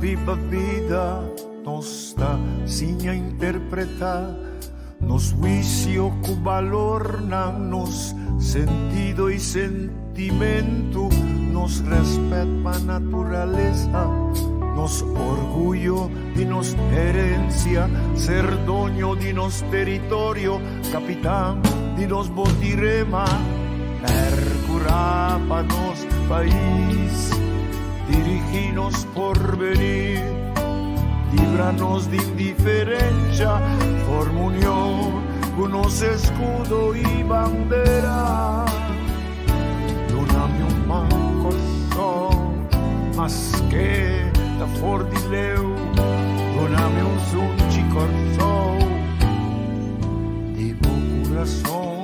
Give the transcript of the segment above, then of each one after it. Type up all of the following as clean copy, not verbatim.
biba bida, nos ta siña interpretá nos huisio ku balornan, nos sentido i sentimentu, nos rèspèt pa naturalesa, nos orguyo di nos herensia, ser doño di nos teritorio, kapitan di nos botirema, pèrkurá pa nos pais, dirigí nos porvenir, libra nos di indiferensha, forma union ku nos eskudo i bandera. Duna mi un man Kòrsou, maske ta for di leu, duna mi un sunchi Kòrsou di bo kurason.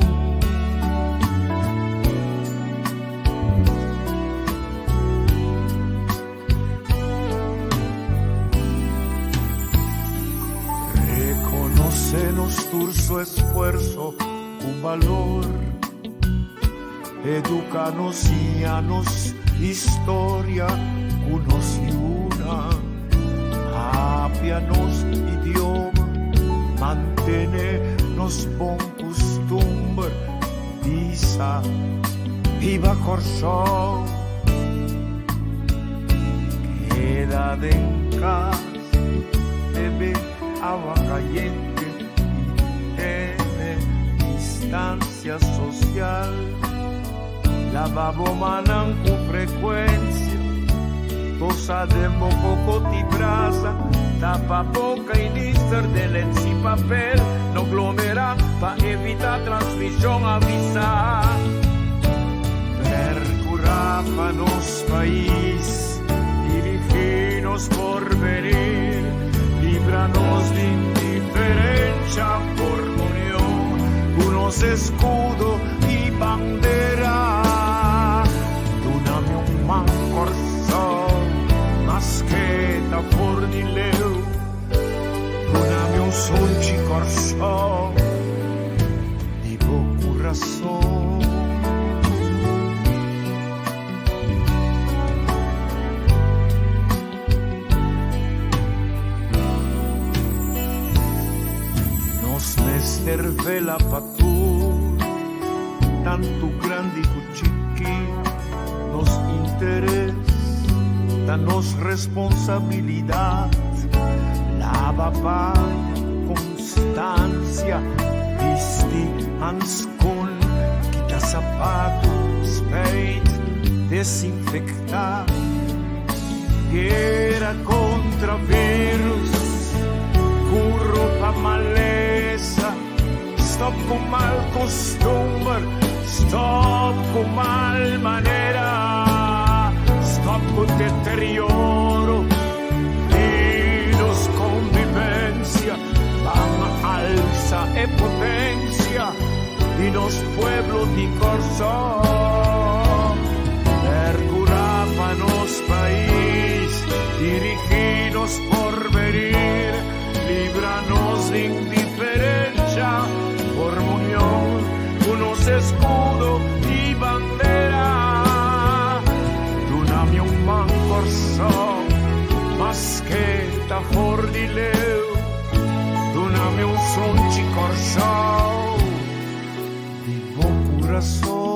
Reconoce nos tur su esfuerzo cu balor. Educa nos, siña nos historia cu nos yunan. Papia nos idioma, mantene nos bon custumber. Bisa, Biba Kòrsou! Keda den kas, bebe awa kayente i tene distansia sosial. Laba bo mannan ku frekuensia, tosa den bo kokot i brasa, tapa boka i nister den lens i papel, no glomerá pa evitá transmishon, avisá. Perkurá pa nos pais, dirigí nos porvenir, libra nos di indiferensha, forma union ku nos eskudo. I bandera. Duna mi un man Kòrsou, maske ta for di leu. Duna mi un sunchi Kòrsou, di bo kurason. Nos mester vela pa Tur, tantu grandi ku chiki, nos interes ta nos responsabilidat. Laba paña konstansia, bisti hanskon, kita sapatu, spijt, desinfektá. Guera kontra virus, ku ropa malesa. Stop ku mal costumber, stop ku mal manera, stop ku deterioro di nos convivencia, ban alsa e potencia di nos pueblo di Kòrsou. Percura pa nos pais, dirigi nos porvenir. Libra nos di indiferencia, forma union cu nos escudo y bandera. Duna mi un man Kòrsou, maske ta for di leu. Duna mi un sunchi Kòrsou, di bo kurason.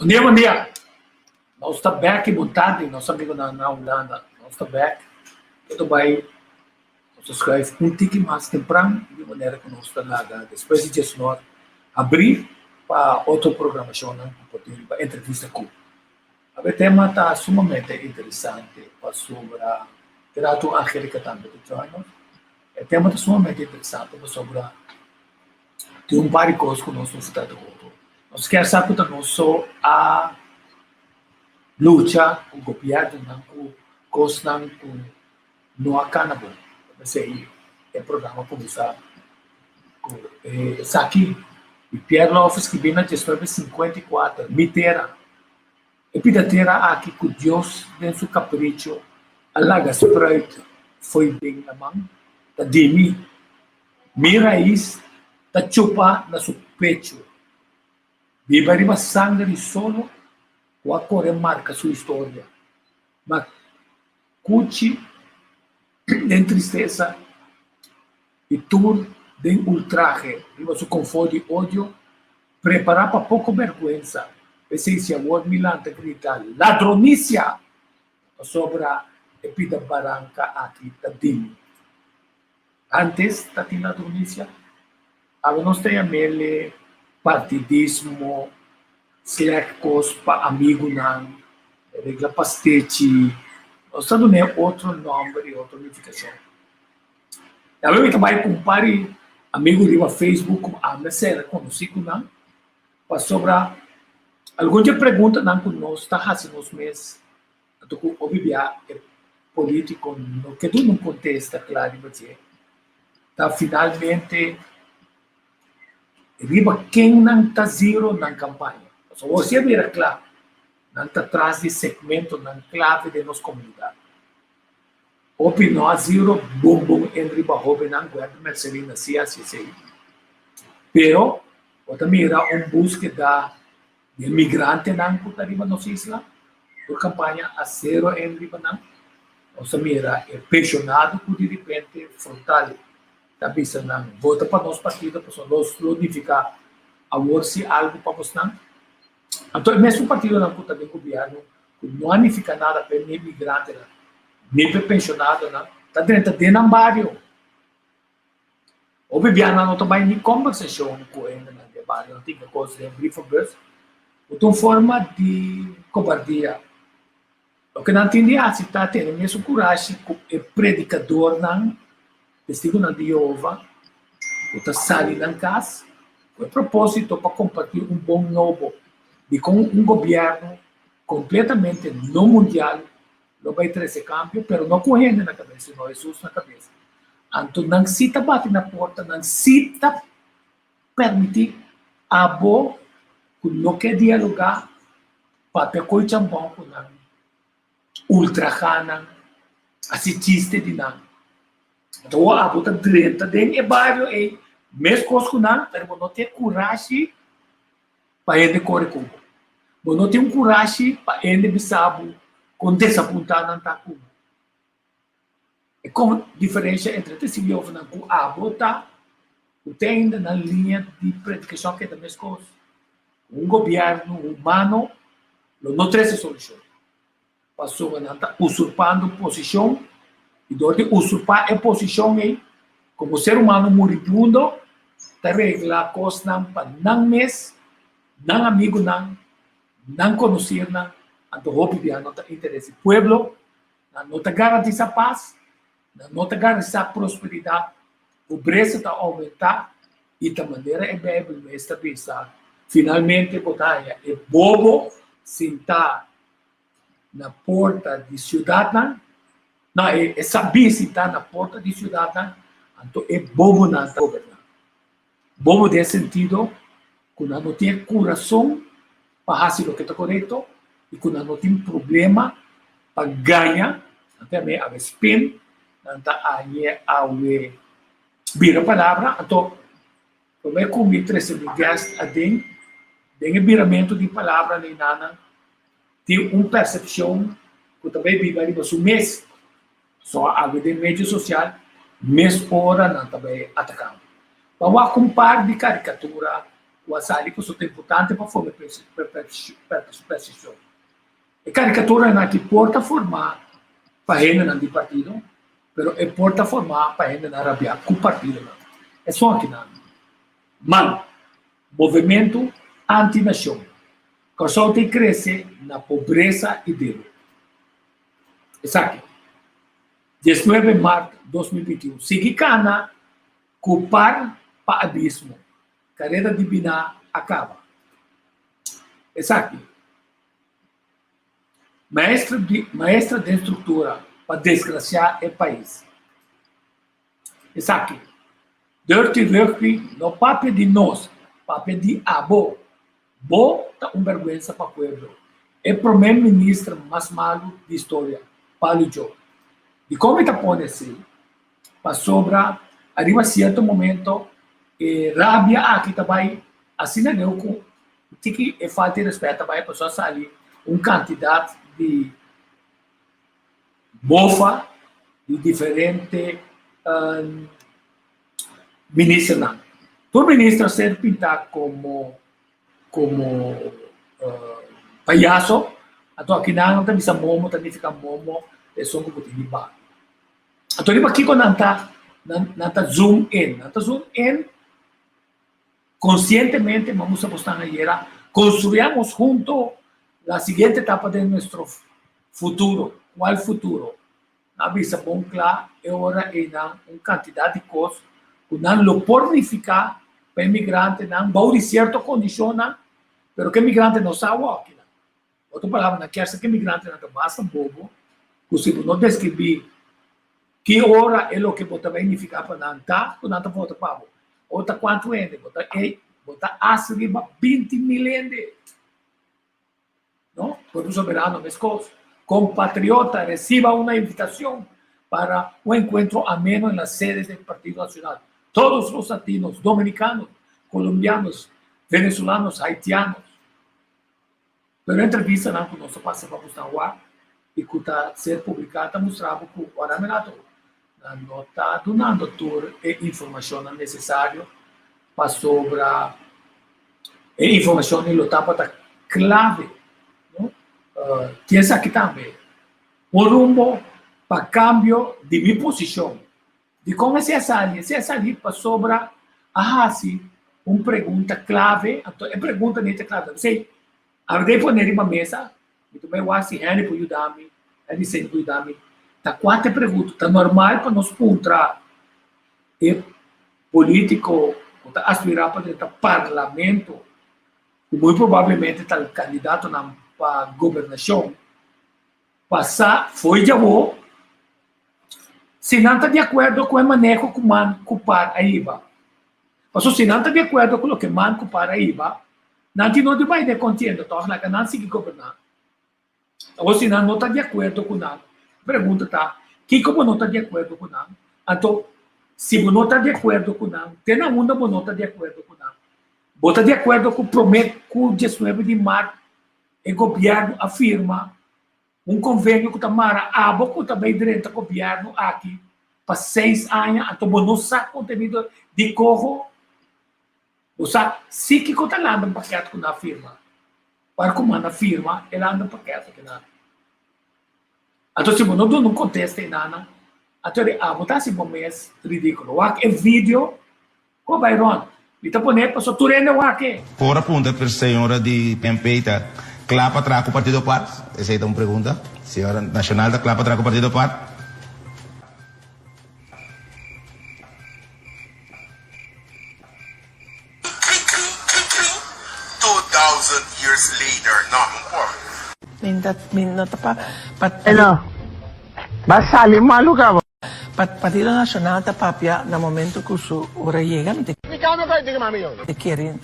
Bon dia, bon dia. Nos ta bek i bon tardi, nos amigonan na Hulanda. Nos ta bek. Keto bai nos ta schuif un tiki mas tempran di manera ku nos ta laga despues di diesnor habrí pa otro programashonnan ku por tin riba entrevista ku. Awe tema ta sumamente interesante pasobra Gerardo Angelica tambe ta join nos. E tema ta sumamente interesante pasobra tin un par di kos ku nos mester trata otro. Nos kier sa ku ta nos so a lucha ku gobièrnunan ku kosnan ku no a kana bon. P'esei e programa kuminsá ku esaki. I Pierre Love skibi na diesnuebe sinkuenta i kuater, Mi tera. E pida tera aki ku Dios den su kapricho a laga spruit fo'i den laman ta di mi. Mi rais ta chupa na su pechu. Biba riba sanger di solo ku a kore marka su historia. Ma kuchi den tristesa i tur den ultrahe riba su konfort di odio, prepará pa poko bèrgwensa. P'esei si awor mi lanta grita, Ladronisia! Pasobra e pida baranka aki ta di mi. Antes ta tin ladronisia, awe nos ta yam'el partidismo, slèk kos pa amigunan, regla pastechi, nos ta dun'é otro nòmber i otro nifikashon. Awe mi ta bai ku un par di amigu riba Facebook ku ami a sera konosí ku nan, pasobra algun di e preguntanan ku nos ta hasi nos mes anto ku hopi bia e polítiko no ke duna un kontesta kla riba dje, ta finalmente riba ken nan ta zero nan kampaña. Pasobra bo si a bira kla, nan ta tras di segmentonan klave den nos komunidat. Hopi no a zero bon bon en riba hobennan Guerda Mercelina si hasi esei. Pero bo ta mira un búskeda di e migrantenan ku ta riba nos isla, tur kampaña a zero en riba nan. Nos ta mira e penshonado ku di ripente frontal ta bisa nan vota pa nos partido pasobra nos lo nifiká awor si algu pa bosnan. Anto e mesun partidonan ku ta den gobièrnu ku no a nifiká nada pa e migrantenan ni pa e penshonadonan ta drenta den nan bario. Hopi bia nan no ta bai ni kombersashon ku hendenan den bario, nan tin ke kos den brievenbus ku ta un forma di kobardia. Loke nan tin di hasi ta tene mesun kurashi ku e predikadornan, Testigunan di Yehova, ku ta sali nan kas ku e propósito pa kompartí un bon nobo di kon un gobièrnu kompletamente no mundial lo bai trese kambio, pero no ku hende na kabes, sino Hesus na kabes. Anto nan si ta bati na porta, nan si ta permití abo ku no ke dialogá papia koe chambon ku nan, ultrahá nan, hasi chiste di nan. Anto wou abo ta drenta den e bario ei meskos ku nan, pero bo no tin e kurashi pa hende kore ku bo. Bo no tin un kurashi pa hende bisa bo kon desapuntá nan ta ku bo. E kon diferensha entre Testigo di Jehovanan ku abo ta ku te ainda nan liña di predikashon keda meskos. Un gobièrnu humano lo no trese solushon pasobra nan ta usurpando posishon i dor di usurpá e posishon ei komo ser humano muribundo ta regla kosnan pa nan mes, nan amigunan, nan konosirnan, anto hopi bia no ta interes di pueblo. Nan no ta garantisá pas, nan no ta garantisá prosperidat, pobresa ta oumentá i ta manera e Beibel mes ta bisa, finalmente bo ta haña e bobo sintá na porta di siudatnan, no, e sabí sintá na porta di siudatnan, anto e bobonan ta goberná. Bobo den e sentido ku nan no tin e kurason pa hasi loke ta korekto i ku nan no tin problema pa gaña, nan ta yam'é awe spin, nan ta hañ'é awe bira palabra. Anto promé ku mi trese mi guest aden, den e biramentu di palabra neinannan tin un persepshon ku ta bai biba riba su mes. So awe den medio sosial mes ora nan ta bai ataká. Pa wak un par di karikatura ku a sali pasobra ta importante pa forma persepshon. E karikaturanan aki por ta formá pa hendenan di partido, pero e por ta formá pa hendenan rabiá ku partidonan. Esun akinan. Man, movementu anti-nashon. Kòrsou ta krese na pobresa i debe. Esaki, 19 mart 2021, sigui kana ku par pa abismo, kareda di biná a kaba. Esaki, maestro di maestra den struktura pa desgrasiá e pais. Esaki, Dirty Rugby no papia di nos, papia di abo. Bo ta un bèrgwensa pa pueblo. E prome minister mas malu di historia, Palu Joe. Dikon mi ta pone así? Pasobra ariba sierto momento e rabia aki ta bai asina leu ku tiki e falta di respet ta bai pasobra a sali un kantidat di mofa di diferente ministernan. Tur minister a ser pintá komo komo payaso, anto akinan nan ta bisa momo ta nifiká momo esun ku bo tin di bak. Anto riba kiko nan ta nan ta zoom in? Nan ta zoom in konsientemente, ma musa bosnan ayera, construyamos hunto la siguiente etapa de nuestro futuro. Cual futuro? Nan a bisa bon kla e ora einan un kantidat di kos ku nan lo por nifiká pa e migrantenan bou di sierto kondishonnan, pero ku e migrante no sa awor kinan. Otro palabra, nan kier sa ku e migrantenan ta basta bobo ku si bo no deskribí ki ora e loke bo ta bai nifiká pa nan ta, ku nan ta vota pa bo. Ora ta kuantu hende? Bo ta ei, bo ta hasi riba 20.000 hende. No? Pueblo Soberano meskos. Compatriota, reciba una invitación para un encuentro ameno en las sedes del Partido Nacional. Todos los latinos, dominicanos, colombianos, venezolanos, haitianos. Pero entrevistanan ku nos a pasa pa busnan wak i ku ta ser publiká ta mustra bo ku ora mirato nan no ta dunando tur e informashonnan nesesario pasobra e informashonnan lo tabata klave, no? Tin esaki tambe, un rumbo pa kambio di mi posishon. Dikon esei a sali? Esei a sali pasobra a hasi un pregunta klave, anto e pregunta nei ta klave. P'esei, a debe pone riba mesa, mi ta bai wak si Henry por yuda mi, Henry Seni por yuda mi. Ta kua ta e pregunta? Ta normal pa nos puntra e polítiko ku ta aspirá pa drenta parlamento, ku muy probablemente ta kandidatonan pa gobernashon, pasa fo'i djabó si nan ta di akuerdo ku e maneho ku man ku par a hiba. Pasobra si nan ta di akuerdo ku loke man ku par a hiba, nan tin no di bai den kontienda tòg, laga nan sigui goberná. Awor si nan no ta di akuerdo ku nan, pregunta ta, kiko bo no ta di akuerdo ku nan? Anto, si bo no ta di akuerdo ku nan, te na unda bo no ta di akuerdo ku nan? Bo ta di akuerdo ku promé ku diesnuebe di mart e gobièrnu a firma un konvenio ku ta mara abo ku ta bai drenta gobièrnu aki pa seis aña, anto bo no sa kontenido di koho? Bo sa si kiko ta landa un pakèt ku nan a firma? Ora ku manda firma e landa pakèt aki nan. Anto si bo no duna un kontesta enanan, anto di abo ta hasi bo mes ridíkulo. Wak e video ku a bai rònt. Mi ta pone pasobra tur hende wak e. Por a puntra per señora di PNP ta kla pa traha ku Partido par? Esei ta un pregunta. Señora Nacional ta kla pa traha ku Partido par? Mi no ta pa Eno, ba sali malu kaba. Partido Nacional ta papia na momento cu su ora yega mi ta kere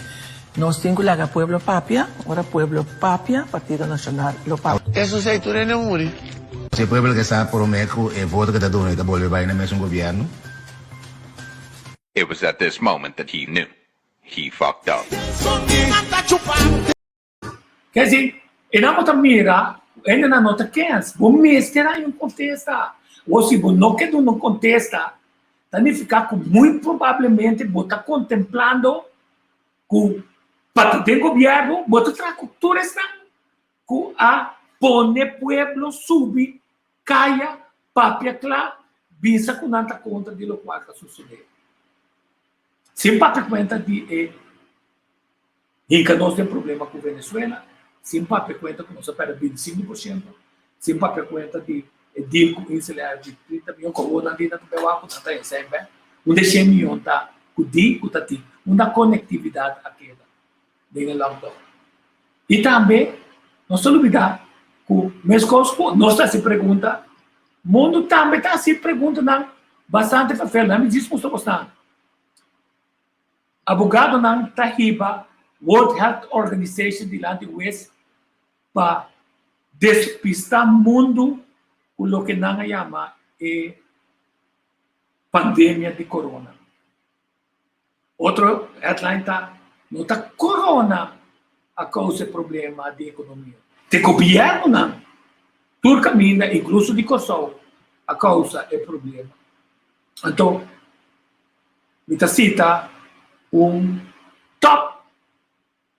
nos tin cu laga pueblo papia, ora pueblo papia Partido Nacional lo papia. Eso sei tur hende muri. Si e pueblo ke sa prome ku e voto ke ta duna e ta bolbe bai na mesun gobierno. It was at this moment that he knew, he fucked up. Ke si, e nan bo ta mira ku hendenan no ta kens. Bo mester haña un kontesta. Awor si bo no ke duna un kontesta, ta nifiká ku muy probablemente bo ta kontemplando ku pa ta den gobièrnu bo ta traha ku tur esnan ku a pone pueblo subi kaya papia kla bisa ku nan ta kontra di lokual ta sosodé. Sin papia kuenta di e hinka nos den problema ku Venezuela, sin papia kuenta ku nos a pèrdè 25%, sin papia kuenta di e deal ku Insel Air di 30 mion ku awor nan di nan ta bai wak ku nan ta hesei bèk, unda e shen mion ta ku di ku ta tin, unda konektividat a keda den e lockdown. I tambe nos ta lubidá ku meskos ku nos ta hasi pregunta, mundu tambe ta hasi preguntanan bastante ferfel. Nan mi djis mustra bosnan. Abogadonan ta hiba World Health Organization dilanti wes pa. despistá mundu ku loke nan a yama e pandemia di corona. Otro headline ta, No ta corona a causa e problema di economia. T'e gobiernonan tur caminda, incluso di Corsou, a causa e problema. Anto, mi ta cita un top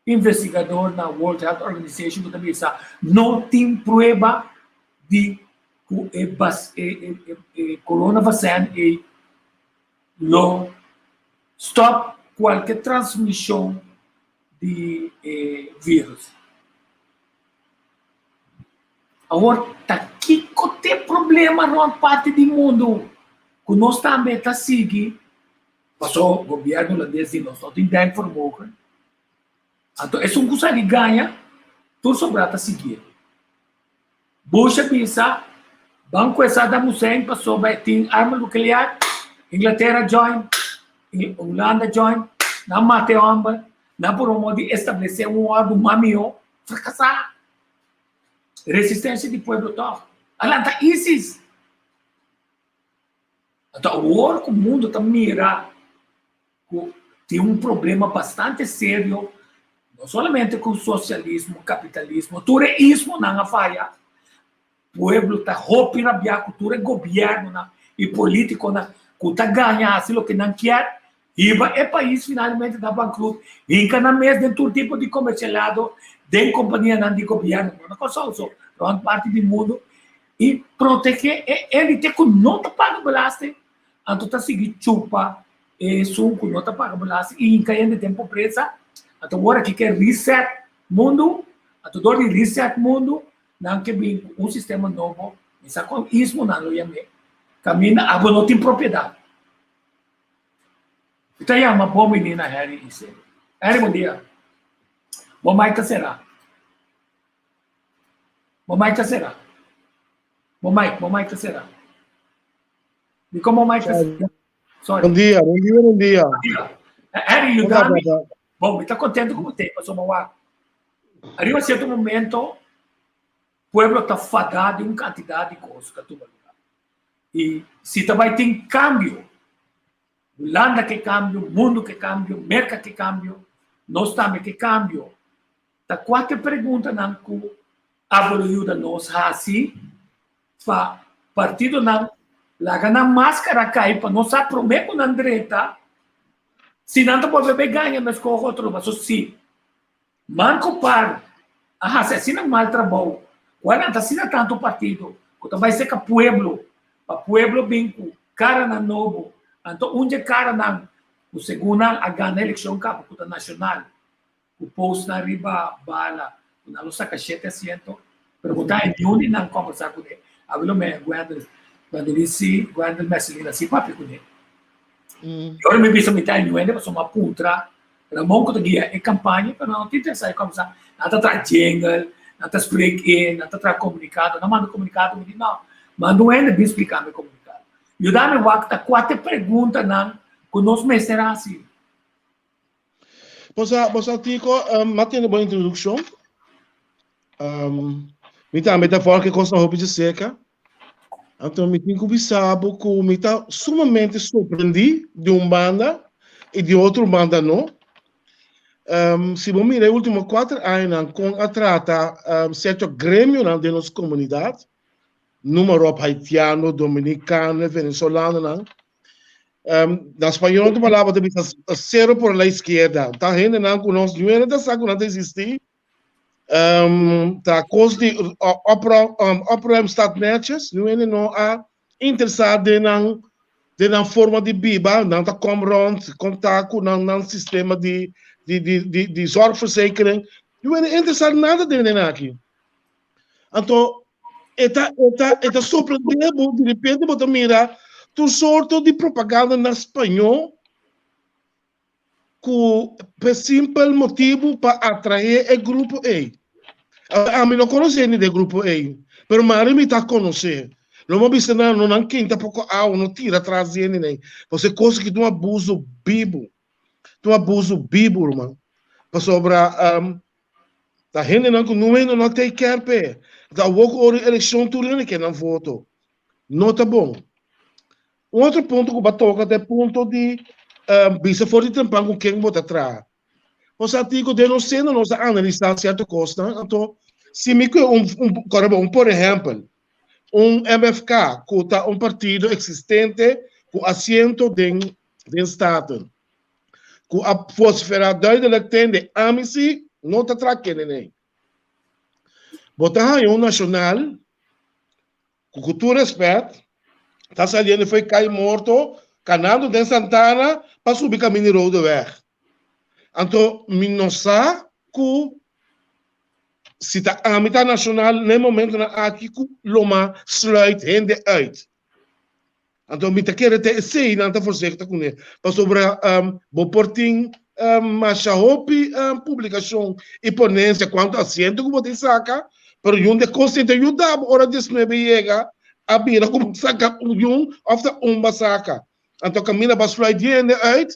investigador na World Health Organization ku ta bisa no tin prueba di ku e e corona vaccine ei lo stop kualke transmishon di e virus. Awor ta kiko t'e problema rònt parti di mundu ku nos tambe ta sigui Paso gobierno hulandes di nos no tin denkvermogen, anto esun ku sali gaña tur sobrá ta siguié. Bush a bisa ban ku e Saddam Hussein pasobra e tin arma nuklear, Inglatera join, Hulanda join, nan mata e hòmber, nan por un modo di establesé un òrdu mas mihó, frakasá. Resistensia di pueblo tòg a lanta ISIS. Anto awor ku mundu ta mira ku tin un problema bastante serio, no solamente ku sosialismo, kapitalismo, tur e ismonan a faya, pueblo ta hopi rabiá ku tur e gobièrnunan i polítikonan ku ta gaña hasi loke nan kier, hiba e pais finalmente na bankrut, hinka nan mes den tur tipo di komersialado den kompanianan di gobièrnu, no na Kòrsou so, rònt parti di mundu, i protegé e élite ku no ta paga belasting, anto ta sigui chupa esun ku no ta paga belasting i hinka hende den pobresa. Anto awor aki ke reset mundu, anto dor di reset mundu nan ke bin ku un sistema nobo, mi sa kon ismo nan lo yam'é, kaminda abo no tin propiedat. Mi ta yama bo menina Harry Isé. Harry, bon dia. Bo mic ta será. Bo mic ta sera. Bo mic, bo mic ta sera. Dikon bo mic ta sera? Sorry. Bon dia, bon dia, bon dia. Harry, yuda mi. Bon, mi ta contento ku bo te, pasobra wak. Ariba cierto momento, pueblo ta fadá di un cantidad di cos ku a tuma lugar. I si ta bai tin cambio, Hulanda ke cambio, mundo ke cambio, Merca ke cambio, nos tambe ke cambio. Ta kua ta e preguntanan ku abo lo yuda nos hasi pa partidonan laga nan maskara kai pa nos sa promé ku nan drenta si nan ta bolbe bai gaña meskos otro lugá. So si Marco Par a hasi asina mal trabou ku a lanta asina tantu partido ku ta bai seka pueblo pa pueblo bin ku karanan nobo anto un dje karanan ku segun nan a gana elekshon kaba ku ta nashonal ku post nan riba bala ku nan lo saka shete asiento pero ku ta e niun di nan kombersa kuné abi lo me Gwendel Gwendelin si Gwendel Mercelina si papia kuné i ora mi bisa mi ta e niun hende pasobra mi a puntra Ramon ku ta guia e kampaña pero nan no ta interesa e kombersa nan ta traha jingle nan ta spreek in nan ta traha komunikado nan manda komunikado mi di no manda un hende bin splika mi e komunikado yuda mi wak ta kua ta e preguntanan ku nos mester hasi. Bo sa, bo sa Tico, um, m'a tende bo introduccion. Um, mi tambe ta volg e cosnan hopi de cerca. Anto mi tin cu bisa bo cu mi ta sumamente sorprendí di un banda y di otro banda no. Um, si bo mira e ultimo cuater añanan con a trata um, cierto gremionan den nos comunidad, numero op haitiano, dominicano y venezolanonan, Um, na spañol otro palabra ta bisa cero por la izquierda. Ta hendenan ku nos niun hende ta sa ku nan ta existi. Um, ta kos di opruim, um, opruim staat netjes. Niun hende no a interesá den nan, den nan forma di biba. Nan ta kom rond, konta ku nan, nan sistema di, di, di, di, di zorgverzekering. Niun hende interesá nada den den aki. Anto, e ta, e ta, e ta sorprendé bo, di repente bo ta mira tur sorto di propaganda na spañó ku pe simpel motibu pa atraé e grupo ei. Ami no konosé ni de grupo ei, pero mari mi ta konosé. Lo mi a bisa nan, no nan kenta poko awa, no tira tras di hende nei. Pasobra e kos aki ta un abuso bibu. Ta un abuso bibu, ruman. Pasobra, Ta hendenan ku nunca no take care p'e. Anto awor ku ora di elekshon tur hende ke nan voto. No ta bon. Un otro punto ku bo a toka ta e punto di bisa for di trempan ku ken bo ta traha. Nos a tin ku den nos seno nos a analisá sierto kosnan, anto si mi kue un un kòrda bo un por ehèmpel un MFK ku ta un partido eksistente ku asiento den den Staten ku a vosiferá duidelijk tende ami si no ta traha kende nei. Bo ta haña un nashonal ku ku tur respet ta saliendo fo'i kai morto kanando den Santana pa subi kaminda di Rodeweg. Anto mi no sa ku si ta ami ta nashonal na e momentonan aki ku lo ma sluit hende uit. Anto mi ta kere te esei nan ta voorzichtig kuné pasobra bo por tin masha hopi publikashon i ponensia kuantu asiento ku bo tin saka, pero yun de kos tin ta yuda bo ora diesnuebe yega a bira ku bo saka un yun òf ta un bo a saka. Anto kaminda bo a sluit di hende uit,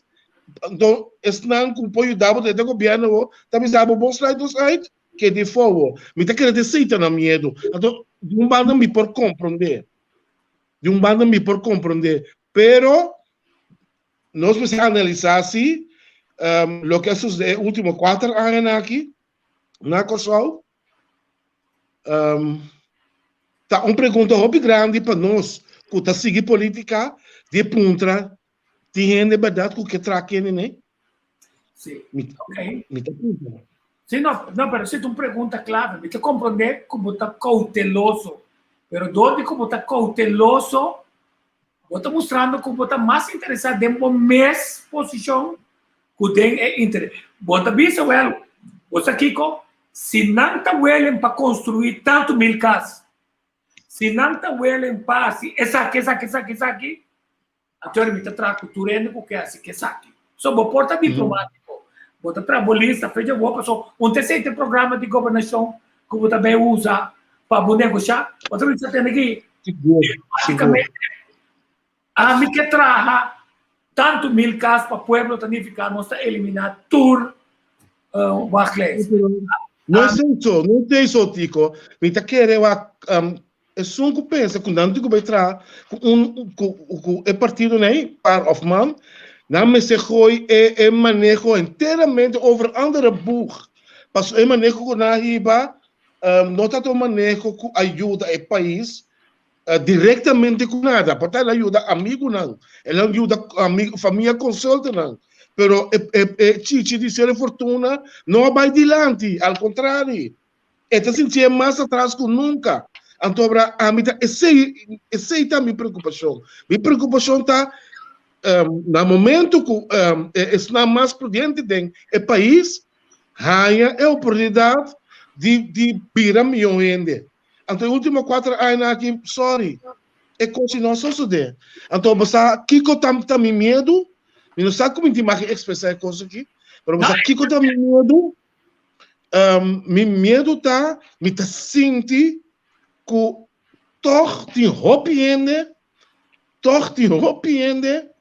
anto esnan ku por yuda bo den e gobièrnu bo ta bisa bo bon sluit nos uit ke di fowo. Mi ta kere te esei ta nan miedu. Anto di un banda mi por komprondé. Di un banda mi por komprondé, pero nos mester analisá si loke a susedé e último kuater añanan aki na Kòrsou ta un pregunta hopi grandi pa nos ku ta sigui polítika di puntra tin hende bèrdat ku ke traha kende ne? Sí, Mi, ok. mi ta puntra. Sí, no, no, pero esei ta un pregunta clave. Mi ta comprende cu bo ta cauteloso, pero door di cu bo ta cauteloso, bo ta mustrando cu bo ta mas interesa den bo mes posicion cu den e interes. Bo ta bisa, wel, bo sa kico? Si nan ta willing pa construi tanto mil cas, si nan ta willing pa haci esaki, esaki, esaki, esaki, Anto mi ta traha ku tur hende ku ke hasi ke esaki. So bo por ta diplomátiko, bo ta traha bo lista fecha bo paso un ta esei ta e programa di gobernashon ku bo ta bai usa pa bo negoshá. Bo ta bisa tende ki diplomátikamente ami ke traha tantu mil kas pa pueblo ta nifiká nos ta eliminá tur wachtlijst. No es eso, no es eso Tico. Mi ta kere wak Esun ku pensa ku nan tin ku bai traha ku un ku ku e partidonan ei, par òf man, nan mester gooi e e maneho enteramente over andere boeg. Pasobra e maneho ku nan a hiba no ta un maneho ku a yuda e pais direktamente ku nada. Por ta el a yuda amigunan, el a yuda famia konsultanan, pero e e e chichi di Sere Fortuna no a bai dilanti, al kontrari. E ta sintié mas atras ku nunka. Anto abra ami ta esei, esei ta mi preokupashon. Mi preokupashon ta na momento ku esnan mas prudente den e pais haña e oportunidat di di bira mihó hende. Anto e último kuater añanan aki, sorry, e kos no a sosodé. Anto bo sa kiko ta ta mi miedu? Mi no sa ku mi tin mag ekspresá e kos aki, pero bo sa kiko ta mi miedu? Mi miedu ta, mi ta sinti ku tòg tin hopi hende, tòg tin hopi hende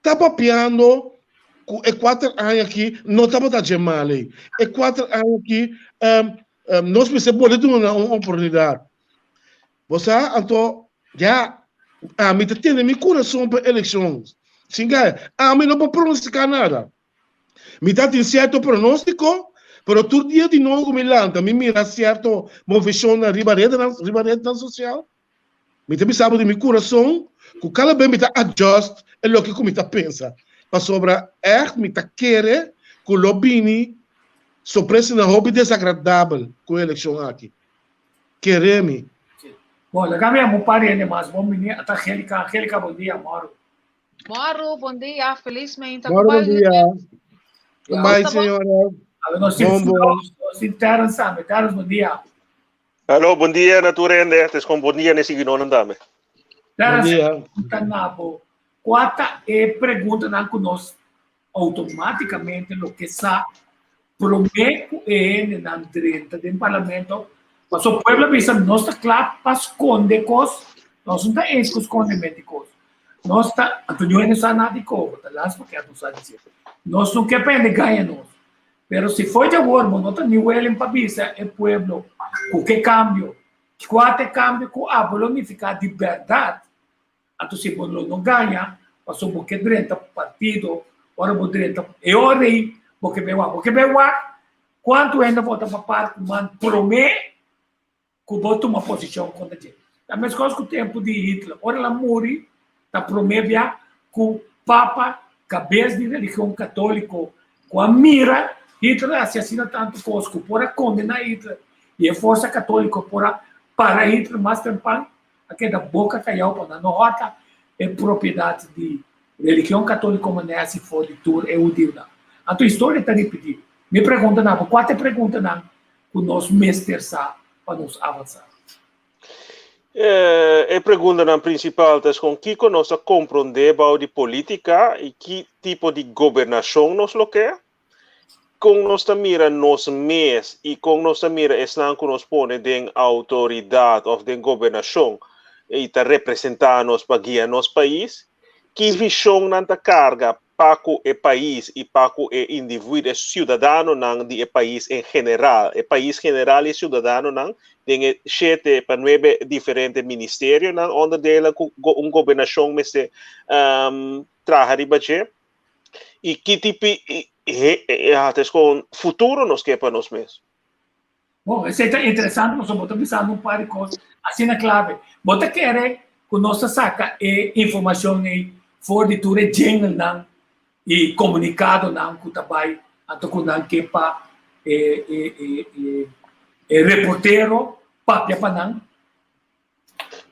ta papiando ku e kuater aña aki no tabata dje mal ei. E kuater aña aki nos mester bolbe duna nan un oportunidat. Bo sa, anto, ya, ami ta tene mi kurason pa elekshon. Sin gaya, ami no por pronostiká nada. Mi ta tin sierto pronóstiko, pero tur dia di nobo ku mi lanta mi mira sierto moveshonnan riba redenan riba rednan sosial. Mi ta bisa bo di mi kurason ku kada bes mi ta adjust e loke ku mi ta pensa, pasobra ègt mi ta kere ku lo bini sorpresanan hopi desagradabel ku e elekshon aki. Kere mi. Bon, laga mi amo un par di hende mas. Bon bini ata Angelica. Angelica, bon dia, moro. Moro, bon dia, felizmente. Moro, bon dia. Bye, señora. Bon, bon. Sin Terence tambe. Terence, bon dia. Hallo, bon dia na tur hende. Het is gewoon bon dia na e siguidónan tambe. Terence, pregunta na bo. Kua ta e preguntanan ku nos outomátikamente lo ke sa promé ku e hendenan drenta den parlamento? Pasobra pueblo a bisa nos ta kla pa skonde kos, nos no ta eens ku skondement di kos. Nos ta, anto niun hende sa nada di kobo, ta las paket nos sa disi. Nos no ke pa hende gaña nos. Pero si fo'i djawor bo no ta ni willing pa bisa e pueblo ku ke kambio. Kua ta e kambio ku abo lo nifiká di bèrdat? Anto si bo lo no gaña, pasobra bo ke drenta partido, ora bo drenta e ora ei bo ke bai wak. Bo ke bai wak kuantu hende vota pa par ku man promé ku bo tuma posishon kontra dje. Ta meskos ku tempu di Hitler. Ora el a muri, ta promé bia ku papa, kabes di religion katóliko, ku a mira Hitler a hasi asina tantu kos ku por a kondená Hitler i e forsa katóliko por a para Hitler mas tempan, a keda boka kayau pa nan no hòrta e propiedat di religion katóliko manera si for di tur e hudiunan. Anto historia ta ripití. Mi pregunta na bo, kua ta e preguntanan ku nos mester sa pa nos avansá? E preguntanan prinsipal ta eskon kiko nos ta komprondé bou di polítika i ki tipo di gobernashon nos lo ke? Kon nos ta mira nos mes i kon nos ta mira esnan ku nos pone den outoridat òf den gobernashon i ta representá nos pa guia nos pais? Ki vishon nan ta karga pa ku e pais i pa ku e individu, e siudadanonan di e pais en general, e pais general i e siudadanonan den e shete pa nuebe diferente ministerionan, onderdelen ku un gobernashon mester traha riba dje i ki tipi futuro nos ke pa nos mes. Bon, esei ta interesante pasobra bo ta bisando un par di kos asina klave. Bo ta kere ku nos ta saka e informashon ei for di tur e jingelnan i komunikadonan ku ta bai anto ku nan ke pa e e e e reportero papia pa nan?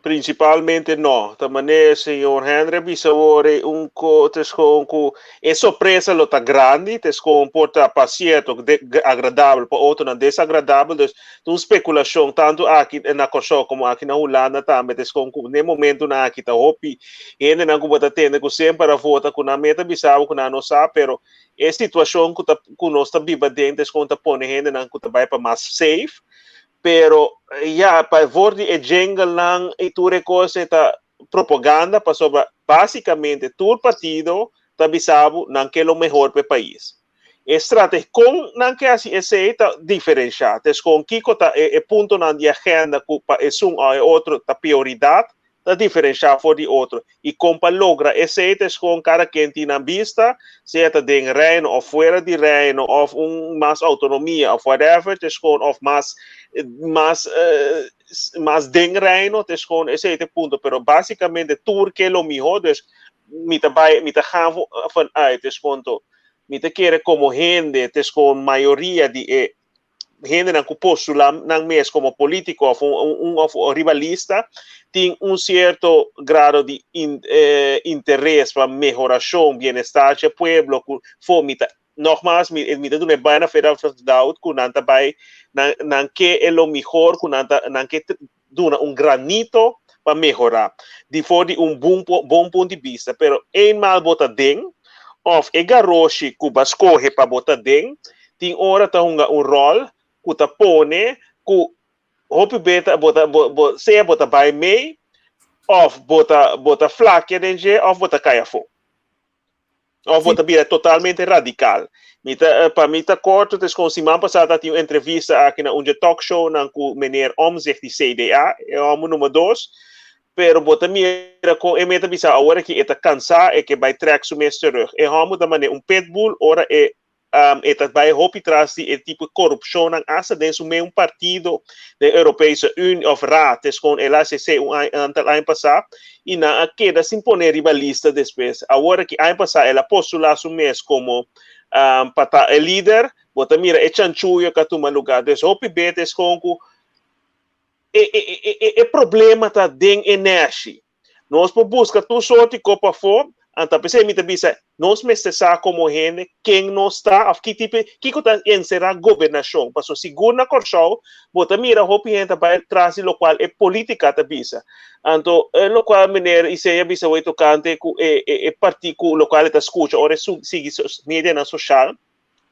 Principalmente no. Ta manera señor Henry a bisa awor e un co ta escoon cu e sorpresa lo ta grandi, ta escoon por ta pa cierto de agradabel, pa otronan desagradabel. Dus ta un speculacion tanto aki na Corsou como aki na Hulanda tambe ta escoon cu n'e momentonan aki ta hopi hendenan cu bo ta tende cu semper a vota cu nan meta bisa bo cu nan no sa, pero e situacion cu ta cu nos ta biba den ta escoon ta pone hendenan cu ta bay pa mas safe. Pero ya, pa voor di e jinglenan y tur e cos e ta propaganda pasobra basicamente tur partido ta bisa bo nan ke lo mehor pa e pais. E strate con nan ke haci esey ta diferencia. Tes con kico ta e puntonan di agenda cu pa esun o e otro ta prioridad ta diferenshá for di otro i kon pa logra esei ta eskon kada ken tin nan bista, sea ta den Reino òf fuera di Reino òf un mas outonomia òf whatever ta eskon òf mas mas mas den Reino ta eskon esei ta e punto pero basikamente tur ke lo mihó dus mi ta bai mi ta gaan vanuit eskon to mi ta kere komo hende ta eskon mayoria di e hendenan ku postula nan mes komo polítiko òf un òf riba lista tin un sierto grado di interes pa mehorashon, bienestar dje pueblo ku for mi ta nogmaals mi mi ta duna e benefit of the doubt ku nan ta bai nan nan ke e lo mihor ku nan ta nan ke duna un granito pa mehorá di for di un bun bon punt di bista pero eenmaal bo ta den òf e garoshi ku bo a skohe pa bo ta den tin ora ta hunga un ròl ku ta pone ku hopi be ta bo ta bo bo sea bo ta bai mei òf bo ta bo ta flakia den dje òf bo ta kai afó. Of bo ta bira totalmente radical. Mi ta, pa mi ta corto, ta escon siman pasá ta tin un entrevista aki na un dje talk show nan cu meneer Omtzigt di CDA, e homber nummer dos, pero bo ta mira con e me ta bisa awor aki e ta cansá, e ke bai trek su mes terug. E homber ta mane un pitbull ora e e ta bai hopi tras di e tipo corupcionnan hasta den su meun partido den Europese Unie of Raad es con el a haci un aantal aña pasa y nan a keda sin pone riba lista despues. Awor aki aña pasa el a postula su mes como pa ta e lider, bo ta mira e chanchuyo cu a tuma lugar. Dus hopi bete es con cu e problema ta den e neshi. Nos por buska tur sorti kos pafó, anto p'esei mi ta bisa, nos mester sa komo hende ken nos ta òf ki tipo, kiko ta enserá gobernashon. Pasobra sigur na Kòrsou bo ta mira hopi hende ta bai tras di lokual e polítika ta bisa. Anto e lokual meneer Isenia a bisa awor tokante ku e e parti ku lokual e ta skucha ora e sigui medianan soshal,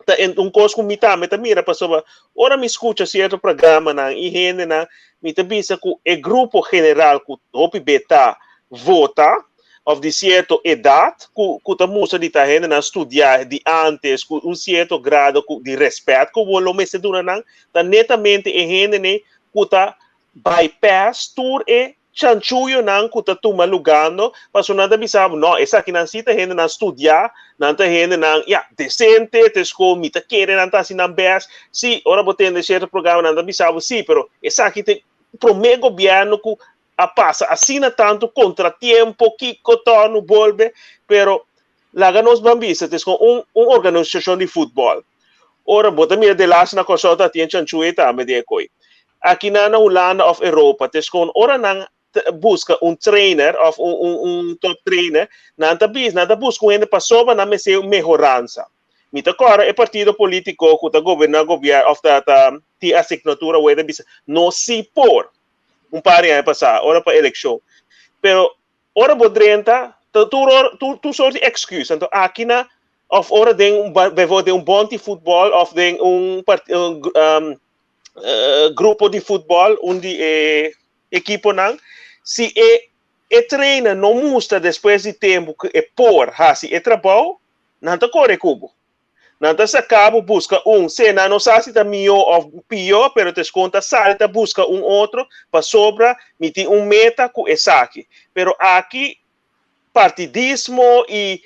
ta un kos ku mi tambe ta mira pasobra ora mi skucha sierto programanan i hendenan mi ta bisa ku e grupo general ku hopi be ta vota òf di sierto edat ku ku ta mustra di ta hendenan studiá di antes ku un sierto grado ku di rèspèt ku bo lo mester duna nan ta netamente e hendenan ku ta. Bypass tur e chanchuyonan ku ta tuma lugando, pasobra nan ta bisa bo, no, esakinan sí ta hendenan studiá, nan ta hendenan, ya, desente, ta eskó mi ta kere nan ta hasi nan bèst. Sí, ora bo tende sierto programa nan ta bisa bo, sí, pero esaki ta e promé gobièrnu ku a pasa asina tantu kontratiempo, kiko, tòrnu, bolbe, pero laga nos ban bisa, ta eskó un un organisashon di futbòl. Ora bo ta mira delaster na Kòrsou ta tin e chanchuei tambe den e koi. Akinan na Hulanda òf Europa ta eskon ora nan buska un trainer òf un un un top trainer nan ta bisa nan ta buska un hende pasobra nan mester un mehoransa. Mi ta kòrda e partido polítiko ku ta goberná gobièrnu òf ta ta tin asignatura awor ta bisa nos si por un par di aña pasá ora pa elekshon pero Ora bo drenta, ta tur ora, tur, tur soort di excuus. Anto aki na, of ora den un, bijvoorbeeld den un bond di futbol, of den un, part, un um, uh, grupo di futbol, un di e equiponan, si e, e trainer no mustra despues di tempo ku e por hasi e trabou, nan ta kore ku bo. Nan ta saka bo buska un. Se nan no sa si ta mihó òf pió, pero ta eskon ta sali ta buska un otro pasobra mi tin un meta ku esaki. Pero aki partidismo i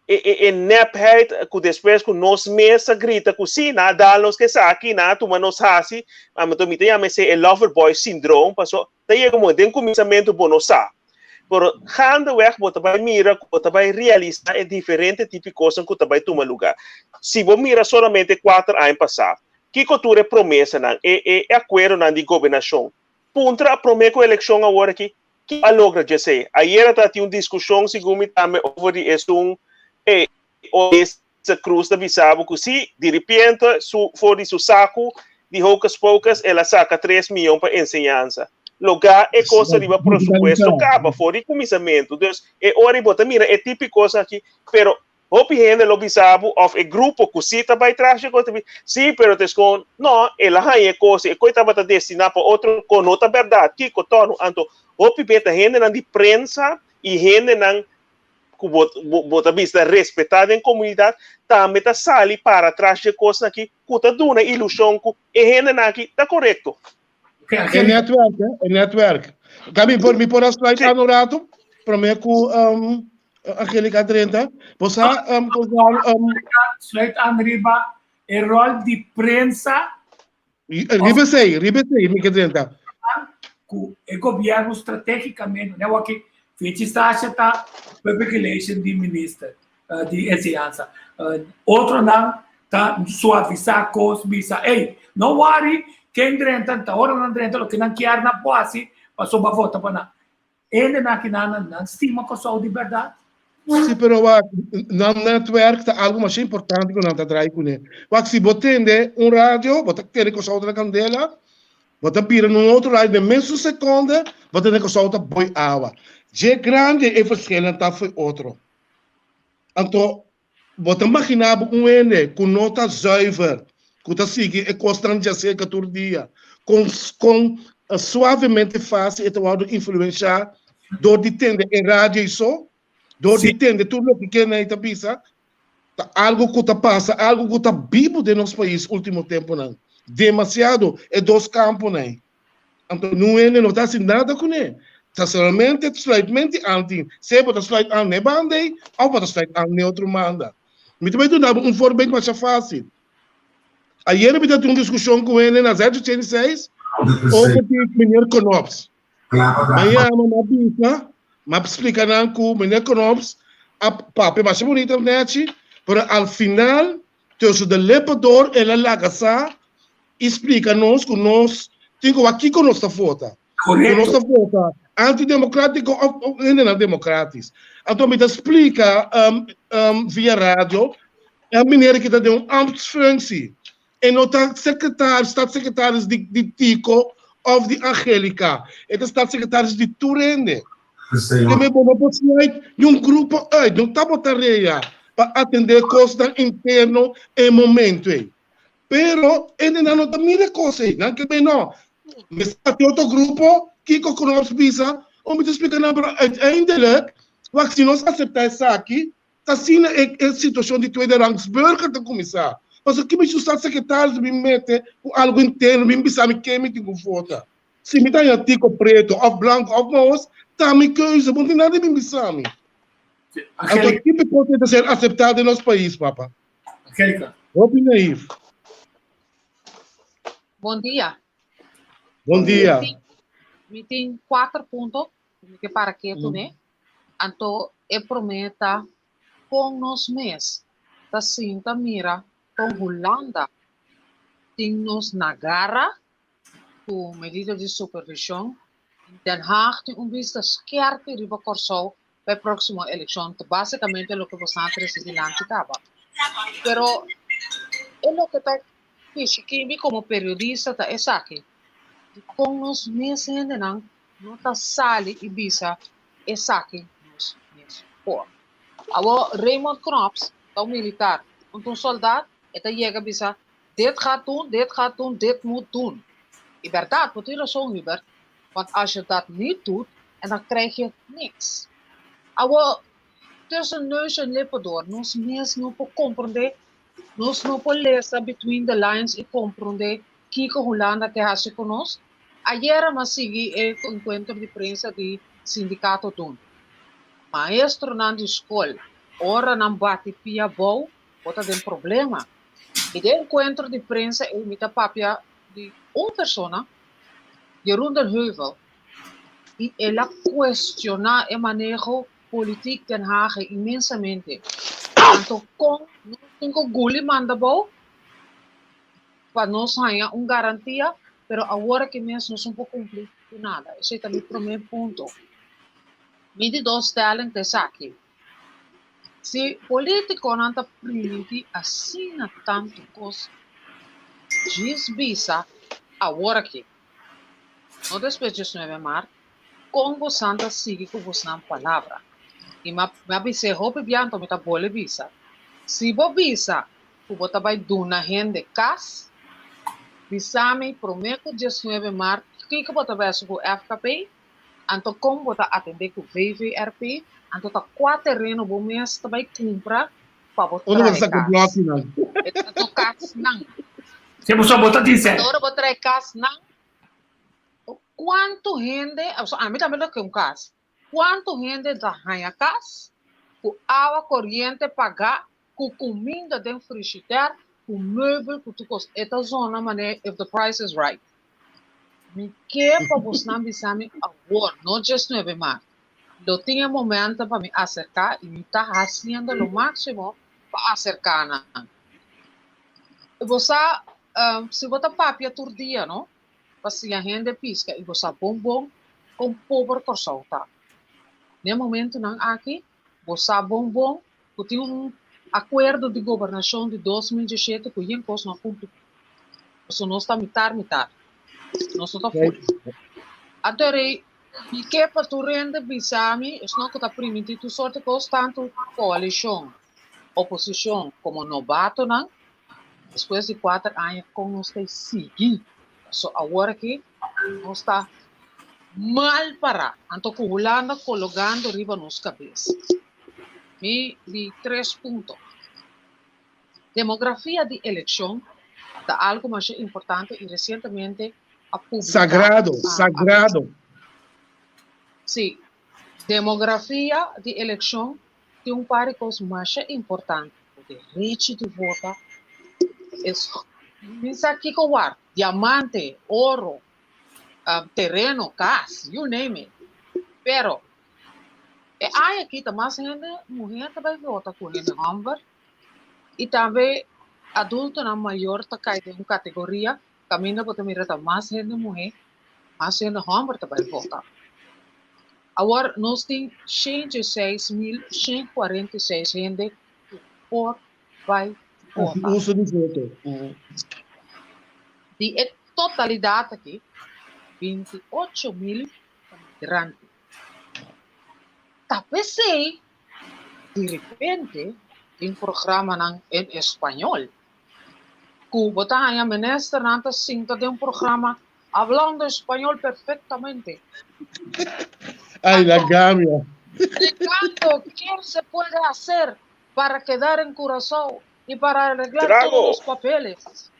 e e e nepheid ku despues ku nos mes a grita ku si nan a dal nos ku esaki, nan a tuma nos hasi, anto mi ta yama esei e lover boy syndroom paso Ta yega un momento, den kuminsamentu bo no sa. Pero gaandeweg bo ta bai mira ku bo ta bai realisá e diferente tipo di kosnan ku ta bai tuma lugá. Si bo mira solamente kuater aña pasá, kiko tur e promesanan, e e akuerdonan di gobernashon? Puntra promé ku elekshon awor aki, kiko a logra djesei? Ayera ta tin un diskushon segun mi tambe over di esun e Minister Cruz ta bisa bo ku si diripiente su for di su saku di hocus pocus el a saka tres miyon pa enseñansa. Logá e kos riba presupuesto kaba for di kuminsamentu. Dus e ora ei bo ta mira e tipo di kos aki, pero hopi hende lo bisa bo òf e grupo ku si ta bai tras dje kos ta bisa, si pero ta eskon no el a haña e kos e kos tabata destiná pa otro kos no ta bèrdat kiko tòrnu anto hopi bes ta hendenan di prensa i hendenan ku bo, bo, bo ta bisa respetá den komunidat, tambe ta sali para tras dje kosnan aki ku ta duna ilushon ku e hendenan aki ta korekto. E netwerk, eh? E netwerk. Gabi, por, mi por a sluit aan un rato? Promé ku um, Angelica drenta. Bo sa, um, Gonzalo, um, Sluit aan riba e rol di prensa Riba esei, riba esei mi ke drenta. Ku e gobièrnu stratégikamente, ne wak Fichi Sasha ta public relation di minister di enseñansa. Otronan ta suavisá kos, bisa, ey, no worry, ken drenta, ta ora nan drenta loke nan kier nan por hasi, pasobra vota pa nan. Hendenan aki nan nan stima Kòrsou di bèrdat? Sí, pero wak, nan netwerk ta algu masha importante ku nan ta drai kuné. Wak, si bo tende un radio, bo ta kere Kòrsou ta na kandela, bo ta bira na un otro radio den mesun sekonde, bo tende Kòrsou ta boi awa. Dje grandi e verschilnan ta fo'i otro. Anto, Bo ta maginá bo un hende ku no ta zuiver, ku ta sigui e kosnan djaserka tur dia, kon kon suavemente fásil e ta wòrdu influenshá dor di tende e radio ei so, dor di tende tur loke kende ei ta bisa? Ta algu ku ta pasa, algu ku ta bibu den nos pais último tempunan. Demasiado e dos kamponan ei. Anto nun hende no ta hasi nada kuné. Ta solamente sluitmente anti. Sea bo ta sluit an n'e banda ei òf bo ta sluit an n'e otro banda. Mi ta bai duna bo un voorbeeld masha fásil. Ayera mi ta tin un diskushon ku hende na 086 over di meneer Knops. Mañana mi a bisa, mi a splika nan ku meneer Knops a papia masha bunita nechi, pero al final tussen de lippen door el a laga sa i splika nos ku nos tin ku wak kiko nos ta vota. Ku nos ta vota antidemokratiko òf hendenan demokratis. Anto mi ta splika via radio e meneer ki ta den un ambtsfunctie. E no ta sekretaris, statssekretaris di di Tico òf di Angelica. E ta statssekretaris di tur hende. Te bo no por sluit niun grupo uit. No ta bo tarea pa atendé kosnan interno e momento ei. Pero hendenan no ta mira e kos ei. Nan ke bay no. Mester bati otro grupo, kiko ku nos bisa? O mi ta splika nan, pero uiteindelijk, wak si nos aseptá esaki, ta asina e e situashon di tweede rangs burger ta kuminsá. Pasobra ki mi su statssekretaris bin mete ku algu interno, bin bisa mi ken mi tin ku vota. Si mi ta haña tiko preto òf blanku òf mahos, ta mi keuze, bo no tin nada di bin bisa mi. Anto ki kos ta ser aseptá den nos pais, papa? Angelica. Hopi naïef. Bon dia. Bon dia. Mi tin kuater punto ku mi ke para ketu ne. Anto e promé ta kon nos mes ta sinta mira kon Hulanda tin nos na gara ku medida di supervishon. Den Haag tin un bista skèrpi riba Kòrsou pa e próksimo elekshon. Ta básikamente loke boso a trese dilanti kaba. Pero e loke ta pishi mi komo periodista ta esaki, dikon nos mes hendenan no ta sali i bisa esaki nos mes por. Awor Raymond Knops ta un militar, un ta un soldat, e ta yega bisa dit gaat doen, dit gaat doen, dit moet doen. I bèrdat, bo tin rason Hubert, want als je dat niet doet en dan krijg je niks. Awor tussen neus en lippen door, nos mes no por komprondé, nos no por lesa between the lines i komprondé kiko Hulanda ke hasi ku nos. Ayera mi a sigui e enkuentro di prensa di sindikato Doen. Maestronan di skol, ora nan bati pia abou, bo ta den problema. I den enkuentro di prensa ei mi ta papia di un persona, Jeroen den Heuvel, i el a kuestioná e maneho politiek Den Haag inmensamente. Anto kon nos tin ku guli manda abou pa nos haña un garantia, pero awor aki mes nos no por kumpli ku nada. Esei ta mi promé punto. Mi di dos stelling ta esaki. Si politikonan ta primintí asina tantu kos, djis bisa awor aki, no despues diesnuebe mart, kon bosan ta sigui ku bosnan palabra. I mi a bis'é hopi bia, anto mi ta bole bisa, si bo bisa ku bo ta bai duna hende kas, bisa mi promé ku diesnuebe mart kiko bo ta bai hasi ku FKP, Anto kon bo ta atendé ku VVRP? Anto ta kua tereno bo mes ta bai kumpra pa bo Unda bo ta trae saka kas? blòkinan? E ta to kasnan. Si bo so bo ta dise. Anto ora bo trae kasnan, kuantu hende, ami tambe lo ke un kas, kuantu hende ta haña kas ku awa koriente pagá, ku kuminda den frishitèr, ku meubel, ku tur kos. E ta zona manera if the price is right. Mi ke pa bosnan bisa mi awor, no diesnuebe mart. Lo tin e momento pa mi aserká i mi ta hasiendo lo máksimo pa aserká nan. Bo sa, si bo ta papia tur dia, no, pa siña hende piska i bo sa bon bon kon pober Kòrsou ta. Den e momentunan aki, bo sa bon bon ku tin un akuerdo di gobernashon di 2017 ku yen kos no a kumpli. Pasobra nos ta mitar mitar. Nos no ta ful. Anto rei, mi ke pa tur hende bisa mi, esnan ku ta primintí tur sort di kos, tantu koalishon, oposishon komo nobatonan, despues di kuater aña kon nos ta sigui. Pasobra awor aki nos ta mal pará. Anto ku Hulanda kologando riba nos kabes. Mi di tres punto. Demografia di elekshon ta algu masha importante i resientemente a publiká. Sagrado, sagrado. Sí, demografia di elekshon tin un par di kos masha importante. Bo derechi di vota es mi sa kiko ward, diamante, oro, tereno, kas, you name it. Pero E aña aki ta mas hende muher ta bai vota ku hende hòmber i tambe adultonan mayor ta kai den un kategoria kaminda bo ta mira ta mas hende muhé mas hende hòmber ta bai vota. Awor nos tin 106.146 hende ku por bai vota. Uso di voto. Di e totalidat aki 28.000 ta migrante. Ta p'esei di repente tin programanan en español ku bo ta haña ministernan ta sinta den un programa hablando español perfectamente. Ay, la gamia. Explicando qué se puede hacer para quedar en Curaçao y para arreglar Drago. todos los papeles.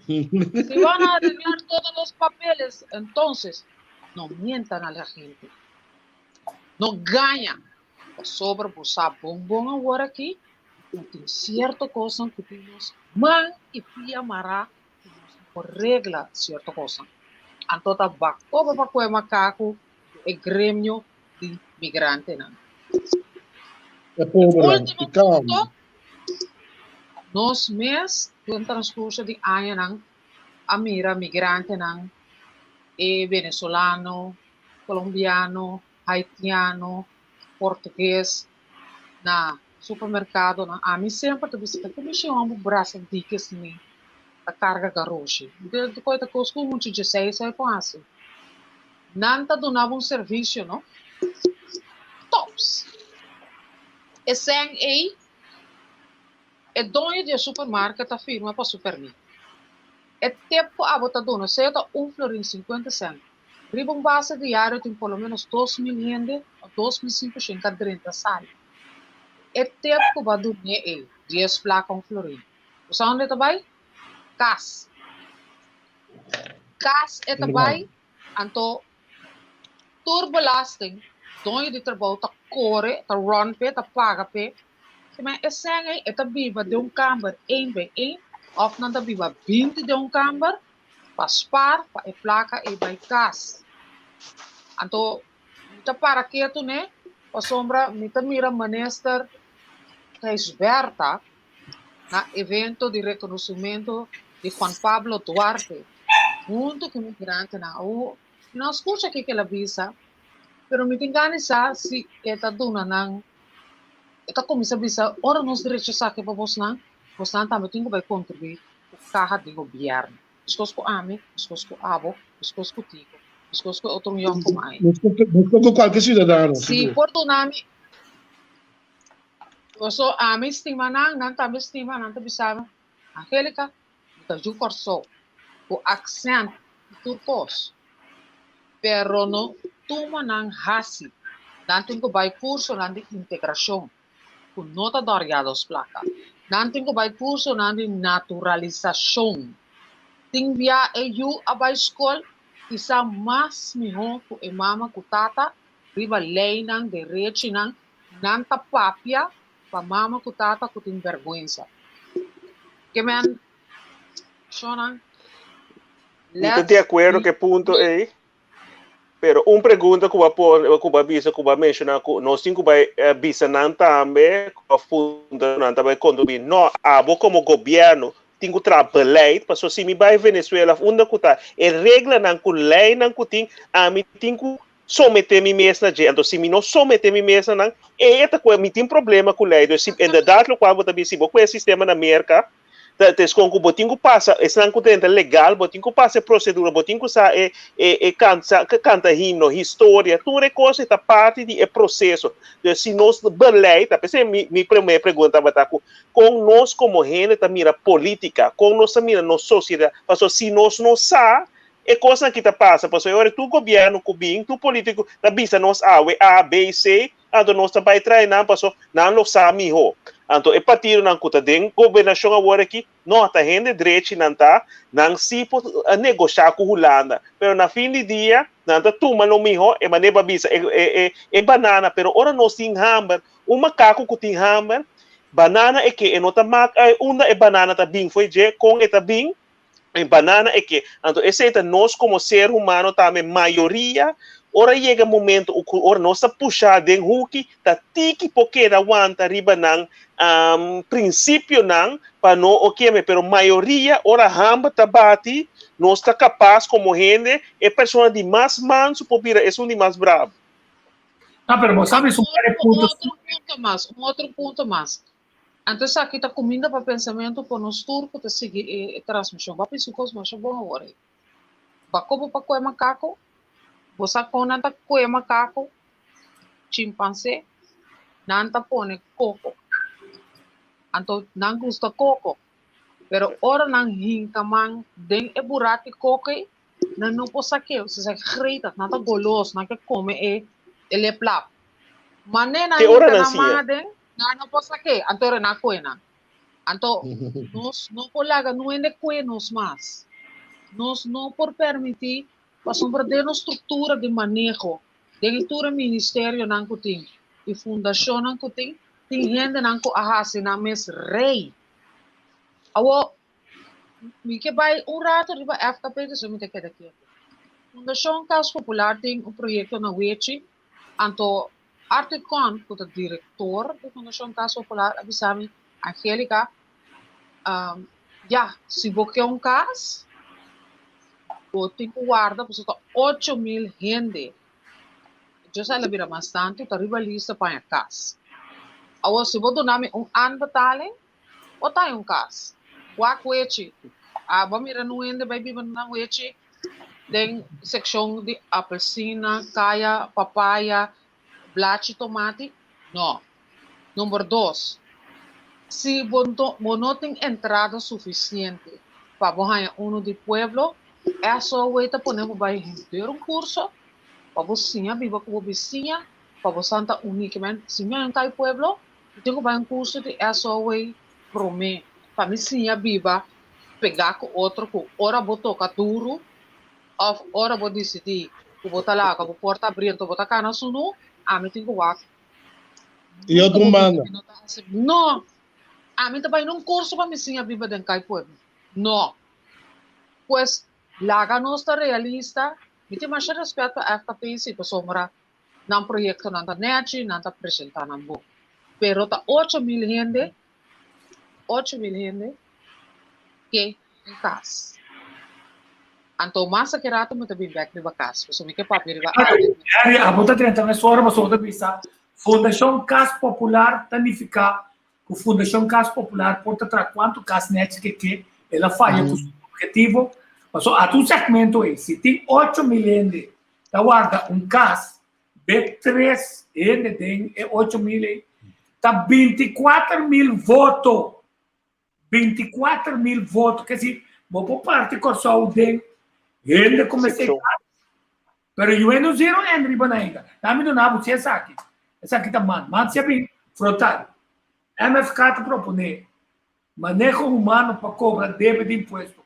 Si van a arreglar todos los papeles, entonces no mientan a la gente. No gaña. Pasobra bo sa bon bon awor aki ku tin sierto kosnan ku tin nos man i pia mará ku nos no por regla sierto kosnan. Anto ta bakoba pa kue makaku ku e gremio di migrantenan. E pobernan, Último i kalma. punto, nos mes den transkurso di añanan a mira migrantenan, e venezolano, colombiano, haitiano, portugues na supermercadonan. Ami semper ta bisa ku mishi homber brasa dikes ni ta carga garoshi. Di koe ta kos ku mucha djeseis ai por hasi. Nan ta duna bo un servicio no. Tops. E sèn ei e doño di e supermarket ta firma pa su permit. E tip ku abo ta duna sea ta un florin sinkuenta sènt. Riba un base diario tin por lo menos 2000 hende o 2500 ka drenta sali. E tip ku bo a dun'é ei, dies plaka un florin. Bo sa unda e ta bai? Kas. Kas e ta bai, anto tur belasting doño di trabou ta kore, ta run p'e, ta paga p'e. Kimen e sèn ei e ta biba den un kamber ein bij ein òf nan ta biba 20 den un kamber pa spar pa e plaka ei bai kas. Anto mi ta para ketu ne pasobra mi ta mira minister Gijsbertha na evento di reconocimento di Juan Pablo Duarte hunto ku migrantenan. Awo mi no a skucha kiko el a bisa pero mi tin gana di sa si e ta duna nan e ta kuminsá bisa ora nos rechasá ke pa bosnan, bosnan tambe tin ku bai kontribuí ku kaha di gobièrnu. Meskos ku ami, meskos ku abo, meskos ku Tico, meskos ku e otro yònkuman ei. Meskos ku kualke siudadano, Si sigur. por duna mi, paso ami stima nan, nan tambe stima, nan ta bisa mi, Angelica, mi ta yu Kòrsou, ku aksènt i tur kos, pero no tuma nan hasi. Nan tin ku bai kursonan di integrashon. ku no ta dòrgá dos plaka. Nan tin ku bai kursonan di naturalisashon. Tin bia e yu a bai skol i sa mas mihó ku e mama ku tata riba leinan, derechinan. Nan ta papia pa mama ku tata ku tin bèrgwensa. Ke men shonnan, Mi ta let's di akuerdo be ku e punto real. ei. Pero un pregunta ku bo a pone, ku bo a bisa, ku bo a menshoná ku nos tin ku bai bisa nan tambe, òf puntra nan ta bai kontribuí. No, abo komo gobièrnu tin ku traha beleid, pasobra si mi bai Venezuela òf unda ku ta, e reglanan ku leinan ku tin, ami tin ku someté mi mes na dje. Anto si mi no someté mi mes na nan, e ta ku mi tin problema ku lei. Dus si inderdaad lokual bo ta bisa, si bo kue sistema na Merka, Ta ta eskon ku bo tin ku pasa, esnan ku ta entra legal, bo tin ku pasa e prosedura, bo tin ku sa e e e kanta kanta himno, historia, tur e kos ei ta parti di e proseso. Dus si nos beleid, ta p'esei mi mi promé pregunta tabata ku kon nos komo hende ta mira polítika, kon nos ta mira nos sosiedat, pasobra si nos no sa e kosnan ki ta pasa, pasobra e ora tur gobièrnu ku bin, tur polítiko ta bisa nos awe A, B, C, Anto nos ta bai trae nan paso nan lo sa miho. Anto e partidonan ku ta den gobernashon awor aki, no, ta hende drechi nan ta, nan si por negoshá ku Hulanda. Pero na fin di dia nan ta tuma lo miho, e manera bo a bisa e e e banana, pero ora nos tin hamber, un makaku ku tin hamber, banana e ke, e no ta mak unda e banana ta bin fo'i dje, kon e ta bin, E banana e ke. Anto esei ta nos komo ser humano tambe mayoria ora yega momento ku ora nos ta pusha den huki ta tiki por keda wanta riba nan prinsipionan pa no okeme pero mayoria ora hamber ta bati nos ta kapas komo hende e persona di mas mansu por bira esun di mas bravo. No, pero bo sabi su Un otro punto mas, un otro punto mas. Anto esaki ta kuminda pa pensamentu pa nos tur ku ta sigui e transmishon. Bo a pensa un kos masha bon awor ei. Bo a koba pa kue makaku? Bo sa kon nan ta kue makaku? Chimpanse, nan ta pone koko. Anto nan gusta koko, pero ora nan hinka man den e buraki koko ei, nan no por sak'é, se sa gretig, nan ta golos, nan ke kome e e leplap. Mane nan Te ora hinka nan nan man siña. aden, nan no por sak'é, anto ora nan kohe nan. Anto nos no por laga no hende kue nos mas. Nos no por permití pasobra den nos struktura di maneho, den e tur e ministerionan ku tin i fundashonnan ku tin, tin hendenan ku a hasi nan mes rei. Awor, mi ke bai un rato riba FKP, despues mi ta keda ketu. Fundashon Kas Popular tin un proyekto na Wechi, anto Arthur Kohn, ku ta direktor di Fundashon Kas Popular, a bisa mi, Angelica, ya, si bo ke un kas, bo tin ku warda pasobra ta 8000 hende, djos el a bira mas tantu, ta riba lista pa haña kas. Awor, si bo duna mi un aanbetaling, bo ta haña un kas. Wak wechi, abo a mira nun hende bai biba na wechi den sekshon di apelsina, kaya, papaya, blachi tomati? No. Number dos, si bo bo no tin entrada sufisiente pa bo haña unu di pueblo, SOW ta pone bo bai henter un kurso pa bo siña biba ku bo bisiña, pa bo santa uní. Ke men, si mi haña un kai pueblo, Mi tin ku bai un kurso di SOW promé pa mi siña biba pegá ku otro ku ora bo toka duru òf ora bo disidí ku bo ta laga bo porta abrí anto bo ta kana sunú, ami tin ku wak. I otro Nunka bo banda. mi no ta hasi. No! Ami ta bai na un kurso pa mi siña biba den kai pueblo. No! Pues, laga nos ta realista. Mi tin masha rèspèt pa FKP si pasobra Nan proyectonan ta nechi, nan ta presenta nan bon. Pero ta 8000 hende, 8000 hende ke un cas. Anto mas aki rato mi ta bin bek riba cas, pasobra mi ke papia riba Harry, Harry, abo ta drenta mes ora pasobra bo ta bisa Fundashon Kas Popular ta nifiká ku Fundashon Kas Popular por ta traha kuantu kas nechi ke ke, el a faya ku su objetivo. Pasobra ata un segmento ei, si tin 8000 hende ta warda un kas be tres hende den e 8000 ei, ta 24000 voto. 24000 voto, ke si bo por parti Kòrsou den hende ku mester kas, pero yu no zero en riba nan ainda. Nan mi duna bo si esaki, esaki ta man, man si a bin frontal. MFK ta proponé maneho humano pa kobra debe di impuesto.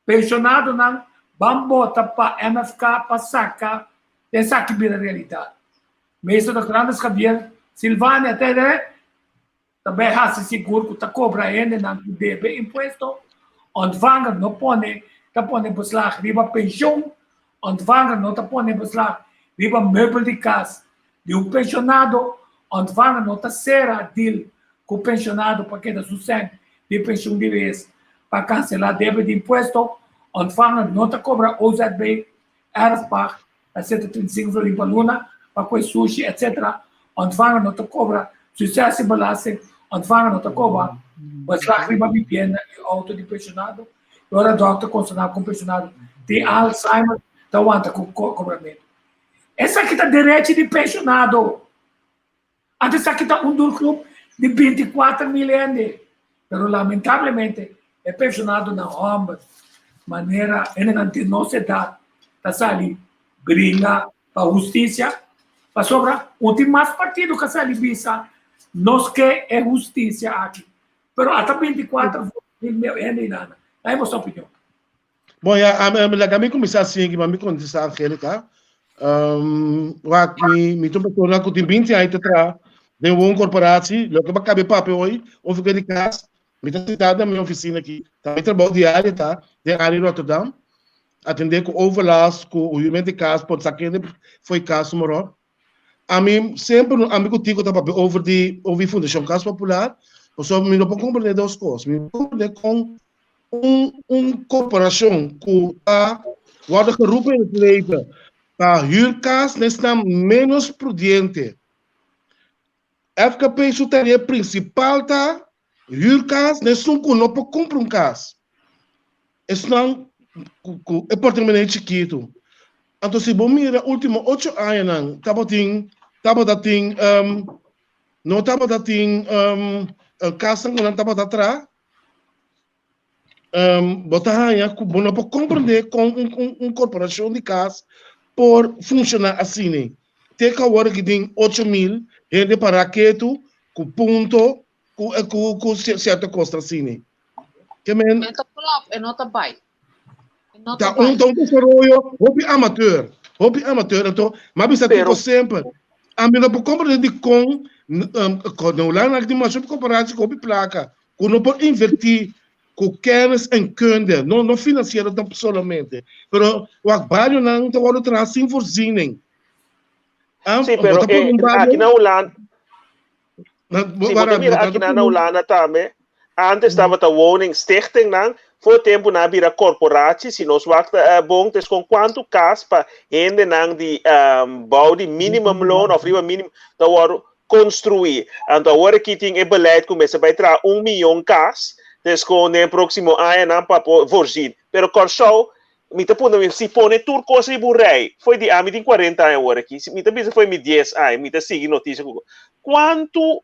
Pensionadonan ban bota pa MFK pa saca esaki bira realidad. Meester Dòkter Andres Javier Silvania TD ta bay haci sigur cu ta cobra hendenan cu debe impuesto. Ontvanger no pone ta pone beslag riba pensioen. Ontvanger no ta pone beslag riba meubel di cas di un pensionado. Ontvanger no ta cera deal cu pensionado pa keda su cent di pensioen di vez pa cancela debe di impuesto. Ontvanger no ta cobra OZB, erfpacht, etc. 35 florin pa luna pa koe sushi, etc. Ontvanger no ta cobra successiebelasting. Ontvanger no ta cobra beslag riba vivienda y auto di pensionado. Y ora dokter constata cu un pensionado tin Alzheimer ta wanta cu cobramento. Esaki ta derechi di pensionado. Anto esaki ta un doelgroep di 24 mil hende. Pero lamentablemente e pensionadonan homber manera hendenan di nos edad ta sali bringa pa husticia pasobra un tin mas partido ka sali bisa nos ke e husticia aki. Pero ata 24 mil hende nana. Dai boso opinion. Bon, ya, ami, laga mi kuminsá así, pa mi kontestá Angélica. Wak, mi ta un persona ku tin 20 aña ta traha den un korporatie, loke pa kabe papia hoy, of di kas, mi ta sintá den mi ofisina aki. Ta mi trabou diario ta den área di Rotterdam, atendé ku overlast, ku huurment di kas, por sa kende fo'i kas moro. Ami semper, ami ku Tico ta papia over di, over di Fundashon Kas Popular, pasobra mi no por komprendé dos kos. Mi no por komprendé kon un korporashon ku ta wòrdu geroepen in het leven pa huur kas na esnan ménos prudiente. FKP su tarea prinsipal ta huur kas na esun ku no por kumpra un kas. Esnan ku e portemonee chikitu. Anto si bo mira último ocho añanan tabatin tabata tin no tabata tin kasnan ku nan tabata traha. Bo ta haña ku bo no por komprendé kon un korporashon di kas por funshoná asina. Te ku awor aki tin 8000 hende pará ketu ku punto. ku ku ku sierto kos ta asina. Ke men E ta klop, e no ta bai. E no ta ta un bai. ta un desaroyo hopi amateur, hopi amateur. Anto m'a bisa Pero Tico semper, ami no por comprende dikon na Hulanda nan tin masha korporatie ku hopi plaka ku no por inverti ku kennis en kunde, no no finansiero tampo solamente, pero wak barionan ta wòrdu traha sin voorziening. Ah, Sí, bo pero ta pone eh, un aki bario, na Hulanda, na, si bo wara, ta bo mira ta aki na pone un, Hulanda tambe, antes tabata woningstichting nan, for tempu nan a bira korporatie, si nos wak eh, bon, tes kon kuantu kas pa hendenan di bou di minimumloon of riba minimum ta wòrdu konstruí. Anto awor aki tin e beleid ku mester bai traha un miyon kas, tes kon den e próksimo añanan pa por voorzien. Pero Kòrsou, mi ta puntra mi, si pone tur kos riba un rei, fo'i di ami tin kuarenta aña awor aki, si mi ta bisa fo'i mi dies aña, mi ta sigui notisia ku kuantu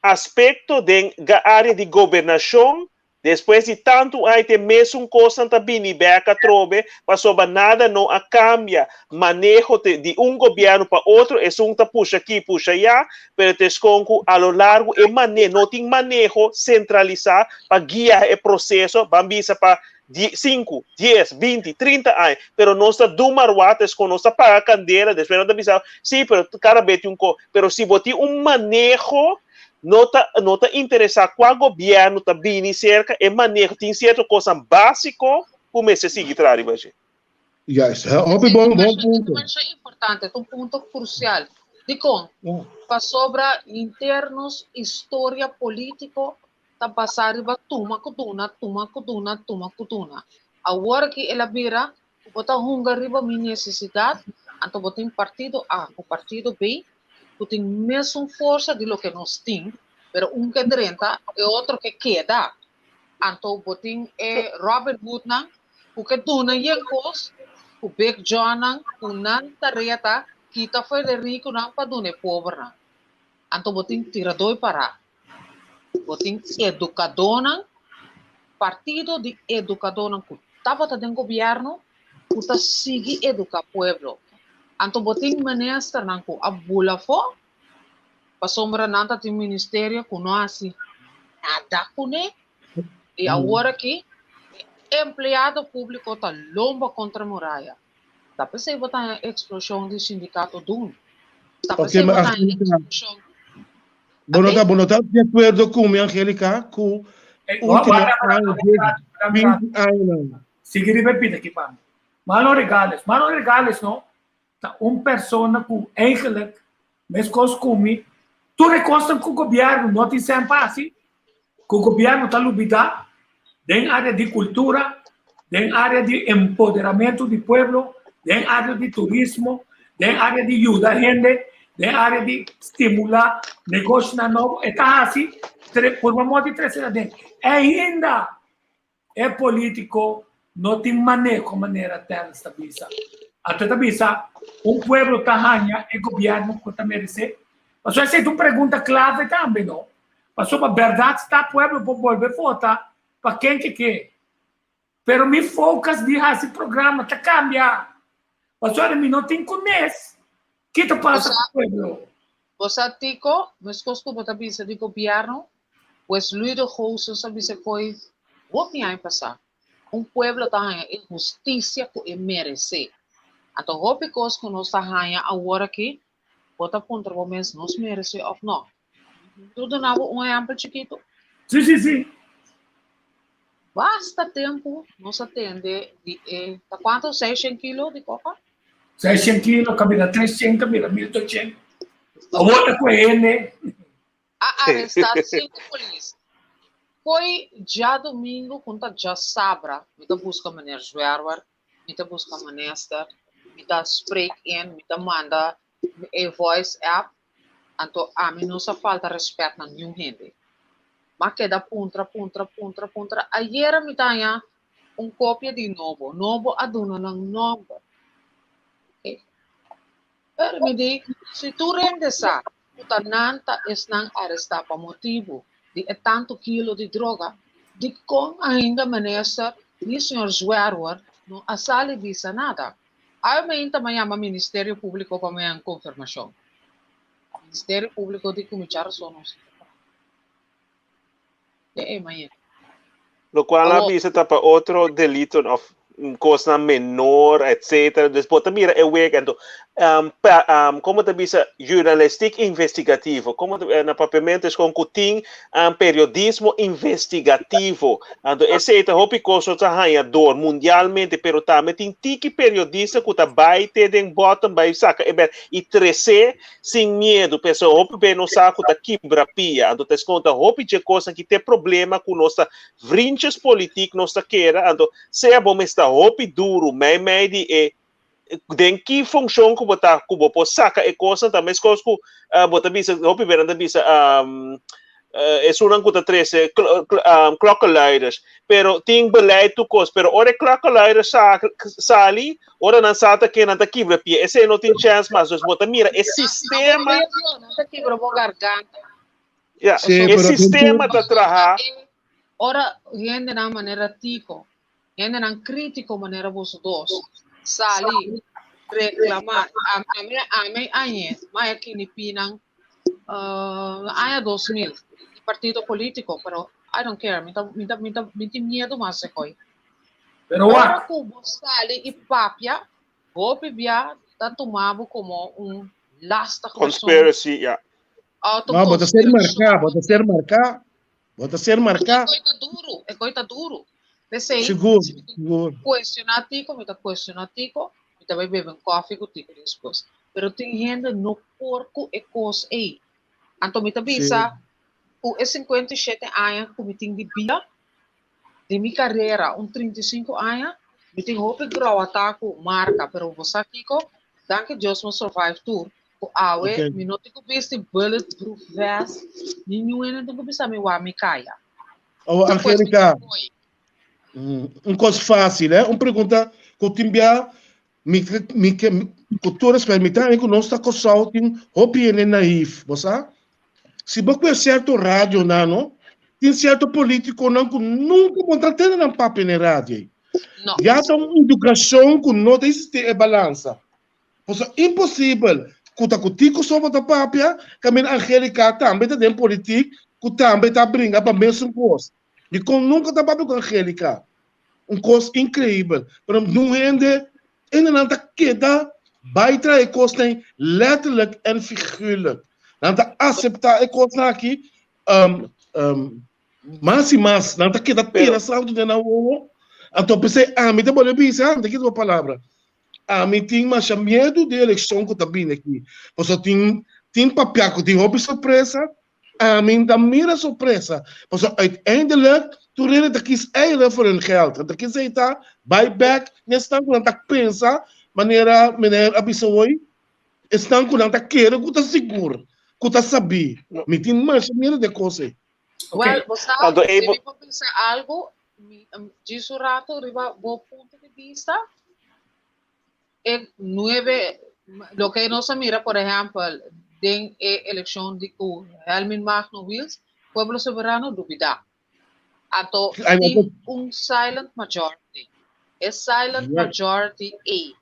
aspekto den área di gobernashon Despues di tantu aña te mesun kosnan ta bini bek atrobe pasobra nada no a kambia. Maneho te di un gobièrnu pa otro, esun ta pusha aki pusha ayá, pero ta eskon ku a lo largo e mane no tin maneho sentralisá pa guia e proseso, ban bisa pa die sinku, dies, 20, 30 aña, pero nos ta duma rua, ta eskon nos ta paga kandela, despues nan ta bisa si pero kada bes tin un ko, pero si bo tin un maneho no ta interesá kua gobièrnu ta bini serka e maneho, tin sierto kosnan básiko ku mester sigui traha riba dje. Juist, hopi Sí, bon, bon masha, punto. masha importante, un punto krusial. Dikon, pasobra interno historia polítiko ta pasa riba tuma ku duna, tuma ku duna, tuma ku duna. Awor ku el a bira, bo ta hunga riba mi nesesidat, anto bo tin partido A ku partido B, ku tin mesun forsa di loke nos tin, pero un ke drenta e otro ke keda. Anto bo tin e Robin Hood nan, ku ke duna yen kos, ku Big John nan, ku nan tarea ta kita for di rikunan pa duna e pobernan. Anto bo tin tiradó para. Bo tin edukadónan, partido di edukadónan ku tabata den gobièrnu, ku ta sigui eduká pueblo. Anto bo tin ministernan ku a bula afó, pasobra nan ta tin ministerio ku no hasi nada kuné. I awor aki, empleado públiko ta lomba kontra muraya. Ta p'esei bo ta eksploshon di sindikato DUN. Ta Ok, p'esei ma bo ta Angelica, eksploshon. bo no Ate? ta, bo no ta di akuerdo ku mi, Angelica, ku Eh, último guarda, aña, guarda, 10, guarda, 20 añanan. Sigui repita aki pa mi. Marlon Regales. Marlon Regales, no? Ta un persona ku eigenlijk, meskos ku mi, tur e kosnan ku gobièrnu no tin semper hasi, ku gobièrnu ta lubidá den área di kultura, den área di empoderamentu di pueblo, den área di turismo, den área di yuda hende, den área di stimulá negoshonan nobo, e ta hasi purba moda di trese aden. Ainda e polítiko no tin maneho manera Terence ta bisa. Anto ta bisa, un pueblo ta haña e gobièrnu ku ta meresé? Pasobra esei ta un pregunta klave tambe, no? Pasobra bèrdat ta pueblo por bolbe vota pa ken ke ke. Pero mi focus di hasi programa ta kambia. Pasobra mi no tin kunes ki ta pasa ku pueblo. Bo sa Tico, meskos ku bo ta bisa di gobièrnu, pues Louis de Goossens a bisa koe hopi aña pasá, un pueblo ta haña e hustisia ku e meresé. Anto hopi kos ku nos ta haña awor aki, bo ta puntra bo mes nos meresé òf no. Tur duna bo un ehèmpel chikitu. Sí, sí, sí. Basta tempu nos a tende di e, ta kuantu? 600 kilo di koka? 600 kilo, kabira 300, kabira 1200. Awor ta ku e hende. A arestá sinku polis. Foi djadumingu ku ta djasabra, mi ta buska meneer Zwerwer, mi ta buska minister, mi ta spreek in, mi ta manda e voice app, anto ami no sa falta respet na niun hende. Ma keda puntra, puntra, puntra, puntra. Ayera mi ta haña un kopia di nobo. Nobo a duna nan nòmber. Okay. Pero mi di, si tur hende sa ku ta nan ta esnan arestá pa motibu di e tantu kilo di droga, dikon ainda minister ni señor Zwerwer no a sali bisa nada? Awe mainta mi a yama Ministerio Públiko pa mi haña konfirmashon. Ministerio Públiko di ku mi djarason no sa. Te e mañana. Locual a Awor. bisa ta pa otro delito of cosnan menor, etcétera. Dus bo ta mira e wega. Anto, pa, como ta bisa, journalistiek investigativo. Como ta, na papiamento es con cu tin periodismo investigativo. Anto, esey ta hopi cos no ta haña door mundialmente, pero tambe tin tiki periodista cu ta bay te den bottom, bay saca e ber y trece sin miedu, p'esei hopi be nos sa ku ta kibra pia, anto ta eskonta hopi dje kosnan ki te problema ku nos ta vriendjes politiek nos ta keda, anto sea bo mes ta hopi duru mei mei di e den ki funshon ku bo ta ku bo por saka e kosnan ta meskos ku bo ta bisa hopi be nan ta bisa esunnan ku ta trese klokkenluiders, pero tin beleid tur kos, pero ora e klokkenluider sali, ora nan sa ta ke nan ta kibra pia, esei no tin chèns mas, dus bo ta mira e sistema. Nan ta kibra bo garganta. Ya, e sistema ta traha. Ora hendenan manera Tico, hendenan krítiko manera boso dos, sali reklamá, ami ami añe, maya kini pinan aña 2000, di partido polítiko, pero I don't care, mi ta mi ta mi ta mi tin miedu mas de koe. Pero Ora wak. ku bo sali i papia, hopi bia ta tuma bo komo un lastig persoon. Conspiracy, ya. Auto No, bo ta ser conspiracion. marká, bo ta ser marká. Bo ta ser marká. E koi ta duru, e koi ta duru. P'esei, Sigur, si mi tin sigur. kuestioná Tico, mi ta kuestioná Tico, mi ta bai bebe un kòfi ku Tico despues. Pero tin hende no por ku e kos ei. Anto mi ta bisa ku e 57 aña ku mi tin di bida, di mi karera, un 35 aña, mi tin hopi growatá ku marka, pero bo sa kiko? Danki Dios mi a survive tur. Ku awe mi no tin ku bisti bulletproof vest, ni niun hende tin ku bisa mi wak mi kaya. Oh, Despues mi Angelica, koy. un kos fácil, eh? Un pregunta ku tin bia mi mi ke ku tur respet mi ta ku nos ta Kòrsou tin hopi hende naïf, bo sa? Si bo kue sierto radionan no, tin sierto politikonan ku nunka bo no ta tende nan papia na e radio ei. No. Ya ta un edukashon ku no ta existi e balansa. Pasobra imposibel ku ta ku Tico so bo ta papia, kaminda Angelica tambe ta den politik ku tambe ta bringa pa mesun kos. Dikon nunka ta papia ku Angelica? Un kos inkreibel. Pero nun hende, hendenan ta keda bai traha e kosnan letterlijk en figuurlijk. Nan ta aseptá e kosnan aki mas i mas. Nan ta keda tira santu den nan wowo. Anto p'esei ami ta bolbe bisa, mi ta kita bo palabra, Ami tin masha miedu di elekshon ku ta bini aki, pasobra tin tin papia ku tin hopi sorpresa. Ami ta mira sorpresa, pasobra uiteindelijk tur hende ta kis eieren voor hun geld. Nan ta kis ei ta bai bek na esnan ku nan ta pensa, manera meneer a bisa hoy, esnan ku nan ta kere ku ta sigur, ku ta sabí. Mi tin masha miedu di e kos ei. Well, bo sa, Anto ei si bo mi por bisa algu, mi djis un rato riba bo punto di bista, e nuebe, loke nos a mira por ehèmpel den e elekshon di ku Helmin Magno Wiels, Pueblo Soberano dubidá. Anto tin un silent majority. E silent majority ei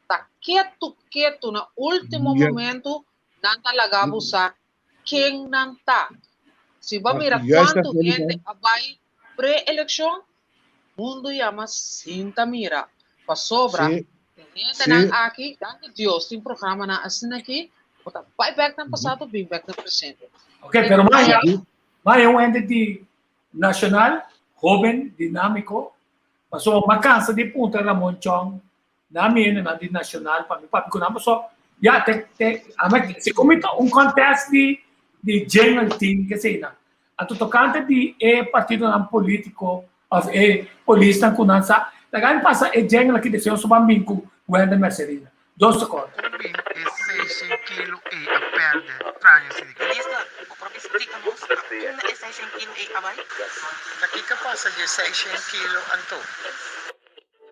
ta ketu ketu na último momento nan ta laga bo sa ken nan ta. Si bo a mira kuantu hende a bai pre-elekshon, mundu yama sinta mira. Pasobra e hendenan aki, danki Dios, tin programanan asina aki, bo ta bai bek na pasado, bin bek na presente. Ok, pero maya, maya un hende di Nacional, hoben, dinamico, pasobra m'a cansa di puntra Ramon Chong Na mi hendenan di Nacional pa mi papia ku nan paso ya te te ame si ku mi ta un contest di di jingle team ke sei nan. Anto tokante di e partidonan politico of e polisnan ku nan sa laga mi pasa e jingle aki deseo so ban bin ku Wender Mercelina. Dos sekondo. Kon bin e seishen kilo ei a pèrdè traña si di. Minister, bo por splika nos na unda e seishen kilo ei a bai? Ta kiko pasa dje seishen kilo anto?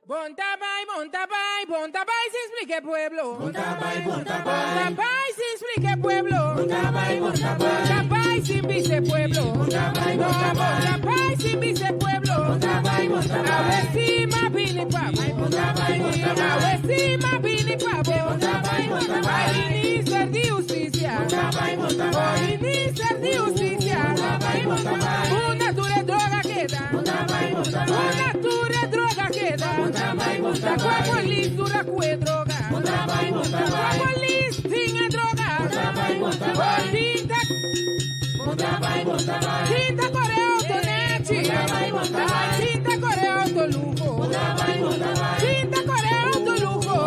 Bon ta bai, bon ta bai, bon ta bai sin splika e pueblo. Bon ta bai, bon ta bai. Bon ta bai sin splika e pueblo. Bon ta bai, bon ta bai. Bon ta bai sin bisa e pueblo. Bon ta bai, bon ta bai. Bon ta bai sin bisa e pueblo. Bon ta bai, bon ta bai. Awe si m'a bini pa bo. Bon ta bai, bon ta bai. Awe si m'a bini pa bo. Bon ta bai, bon ta bai. Minister di Hustisia. Bon ta bai, bon ta bai. Minister di Hustisia. Bon ta bai, bon ta bai. Una tur. Ta kua polis dura ku e droga. Ta kua polis tin e droga. Tin ta Tin ta kore auto nechi. Tin ta kore auto luho. Tin ta kore auto luho.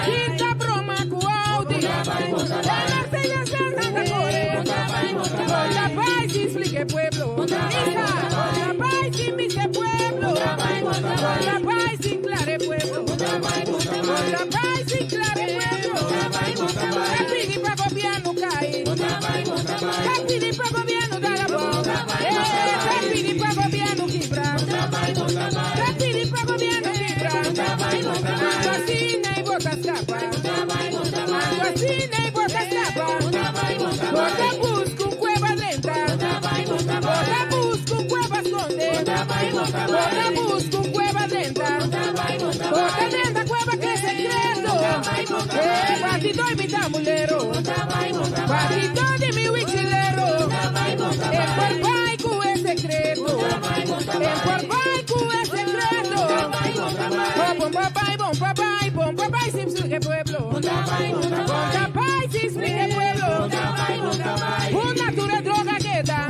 Tin ta broma ku Audi. E Mercedes Benz nan ta kore. Bo ta bai sin splika e pueblo. Isa, bo ta bai sin bisa e pueblo. Bo ta bai sin klara e pueblo. Bo ta bai sin klara e pueblo. Ta pidi pa gobierno kai. Ta pidi pa gobierno dal abou. Eh, ta pidi pa gobierno kibra. Ta pidi pa gobierno kibra. Anto asina y bo ta skapa. Anto asina y bo ta skapa. Bo ta buska un kueba drenta. Bo ta buska un kueba skonde. Bo ta buska un kueba drenta. Bo ta drenta kueba ke sekreto. Eh, batidó y mi tambulero. Batidó di mi wichilero. En por bai ku e sekreto. En por bai ku e sekreto. Oh, bon pa bai, bon pa bai, bon pa bai sin splika e pueblo. Bon ta bai sin splika e pueblo. Unda tur e droga keda.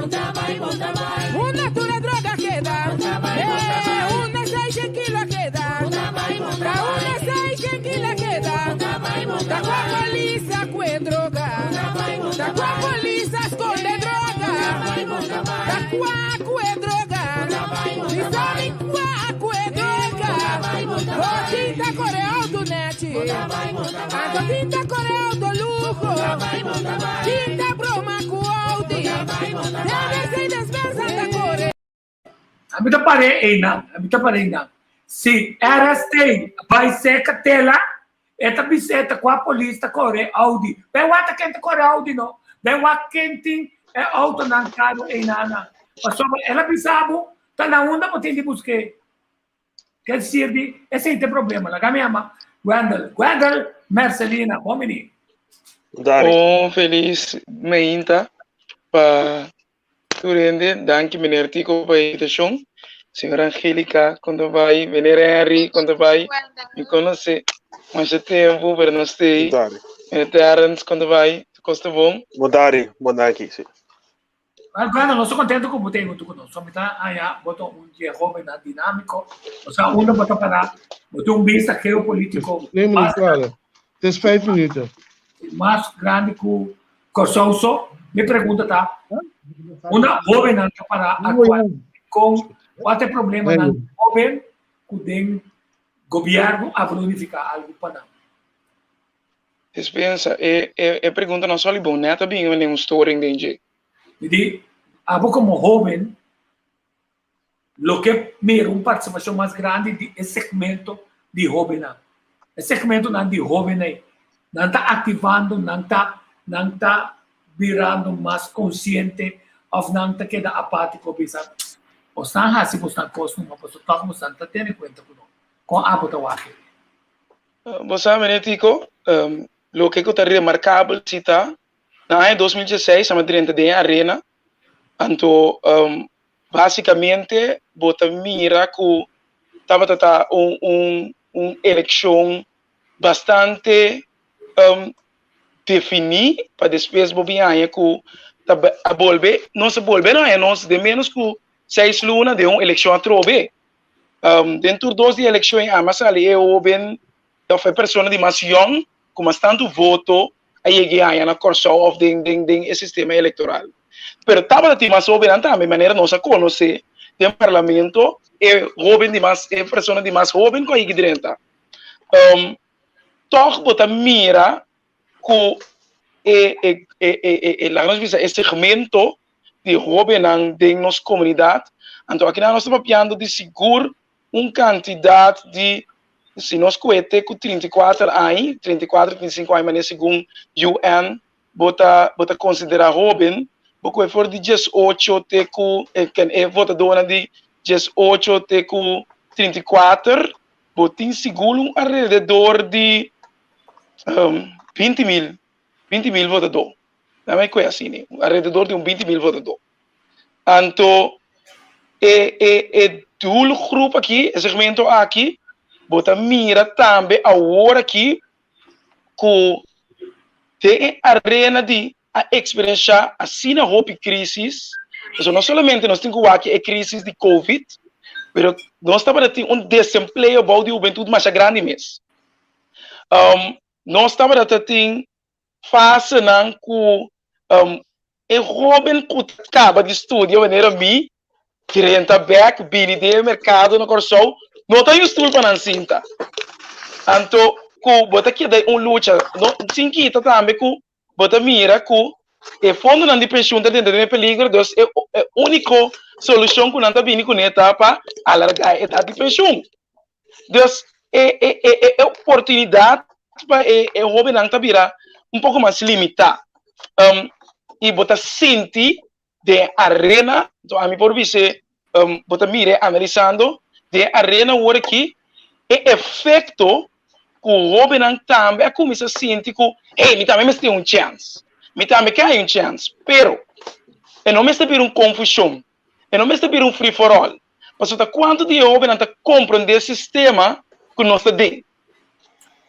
Unda tur e droga keda. Eh, unda seishen kilo a keda. Ta unda seishen kilo a keda. Ta kua polis a kue droga. Ta kua polis a skonde droga. Ta kua kue droga. Bisa mi kua a kue droga. Oh, tin ta kore auto nechi. Anto tin ta kore auto luho. Tin ta broma ku Audi. Den Mercedes Benz nan ta kore. Ami ta par'é einan, ami ta par'é einan. Si RST bai seka tela, e ta bis'é ta kua polis ta kore Audi. Ben wak ta ken ta kore Audi no. Ben wak ken tin e autonan karu einanan. Pasobra el a bisa bo ta na unda bo tin di busk'é. Kel sirbi, esei ta e problema. Laga mi yama Wendel. Wendel Mercelina, bon bini. Dari. Un felis meinta pa Tur hende, danki meneer Tico pa e invitacion. Señora Angelica, con ta bay? Meneer Henry, con ta bay? Mi conoce masha tempo, pero no stay. Dari. Meneer Terrence, con ta bay? Tur cos ta bon? Bon dari, bon danki, si. Wel, Gwenda, nos ta contento cu bo ta hunto cu nos. So mi ta haña bo ta un dje hobennan dinamico. Bo sa unda bo ta para. Bo tin un bista geopolitico Nee, meneer mas Strada. Het is vijf minuten. mas grandi cu Kòrsou so, mi pregunta ta, unda hóbennan ta pará aktualmente? Kon, kua ta e problemanan di hóben ku den gobièrnu a planifiká algu pa nan? Dispensa, e e pregunta no sali bon, nèt a bin un storing den dje. Mi di, abo komo hóben Lo ke mira un partisipashon mas grandi di e segmento di hóbennan. E segmentonan di hóben ei, nan ta aktivando, nan ta nan ta birando mas konsiente òf nan ta keda apátiko bisa, Bosnan hasi bosnan kos numa, pasobra tòg bosnan ta tene kuenta ku nos. Kon abo ta wak ei? Bo sa, meneer Tico, loke ku ta remarkabel si ta, na aña 2016 a drenta den e arena, anto Básicamente bo ta mira ku tabata ta un un un elekshon bastante definí pa despues bo bin haña ku ta a bolbe nos a bolbe haña nos den ménos ku seis luna den un elekshon atrobe. Den tur dos di elekshon ei ami a sali e hóben òf e persona di mas yòn ku mas tantu voto a yega e haña na Kòrsou òf den den den e sistema elektoral. Pero tabata tin mas hóbennan tambe, manera nos a konosé den parlamento e hóben di mas e persona di mas hóben ku a yega drenta. Tòg bo ta mira ku e e e e e laga nos bisa e segmento di hóbennan den nos komunidat, anto akinan nos ta papiando di sigur un kantidat di, si nos kohe te ku 34 aña, 34, 35 aña manera segun UN bo ta bo ta konsiderá hóben, bo kohe for di diesocho te ku e votadónan di diesocho te ku 34, bo tin sigur un alrededor di 20 mil, 20 mil votadó. Dame kohe asina, alrededor di un 20 mil votadó. Anto e e e doelgroep aki, e segmento aki, Bo ta mira tambe awor aki ku den e arena di a eksperenshá asina hopi krísis, pasobra no solamente nos tin ku wak e krísis di covid, pero nos tabata tin un desempleo bou di hubentut masha grandi mes. Nos tabata tin fasenan ku e hóben ku ta kaba di studia manera mi, drenta bèk bini den e merkado na Kòrsou, no ta un stul pa nan sinta. Anto ku bo ta keda un lucha, no sin kita tambe ku bo ta mira ku e fondonan di penshun ta drenta den e peligro, dus e úniko solushon ku nan ta bini kuné ta pa alargá e edat di penshun. Dus e e e e oportunidat pa e e hóbennan ta bira un poko mas limitá. I bo ta sinti den e arena, anto ami por bis'é bo ta mir'é analisando den e arena awor aki e efekto ku hóbennan tambe a kuminsá sinti ku hey mi tambe mester tin un chèns, mi tambe ke haña un chèns, pero e no mester bira un konfushon, e no mester bira un free for all. Pasobra ta kuantu di e hóbennan ta komprondé e sistema ku nos ta den.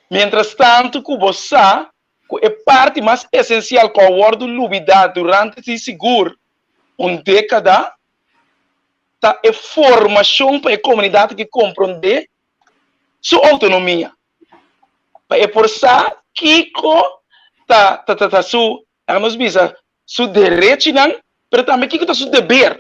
Miéntras tantu ku bo sa ku e parti mas esensial ku a wòrdu lubidá durante di sigur un dékada ta e formashon pa e komunidat aki komprondé su outonomia, pa e por sa kiko ta ta su, laga nos bisa, su derechinan, pero tambe kiko ta su deber.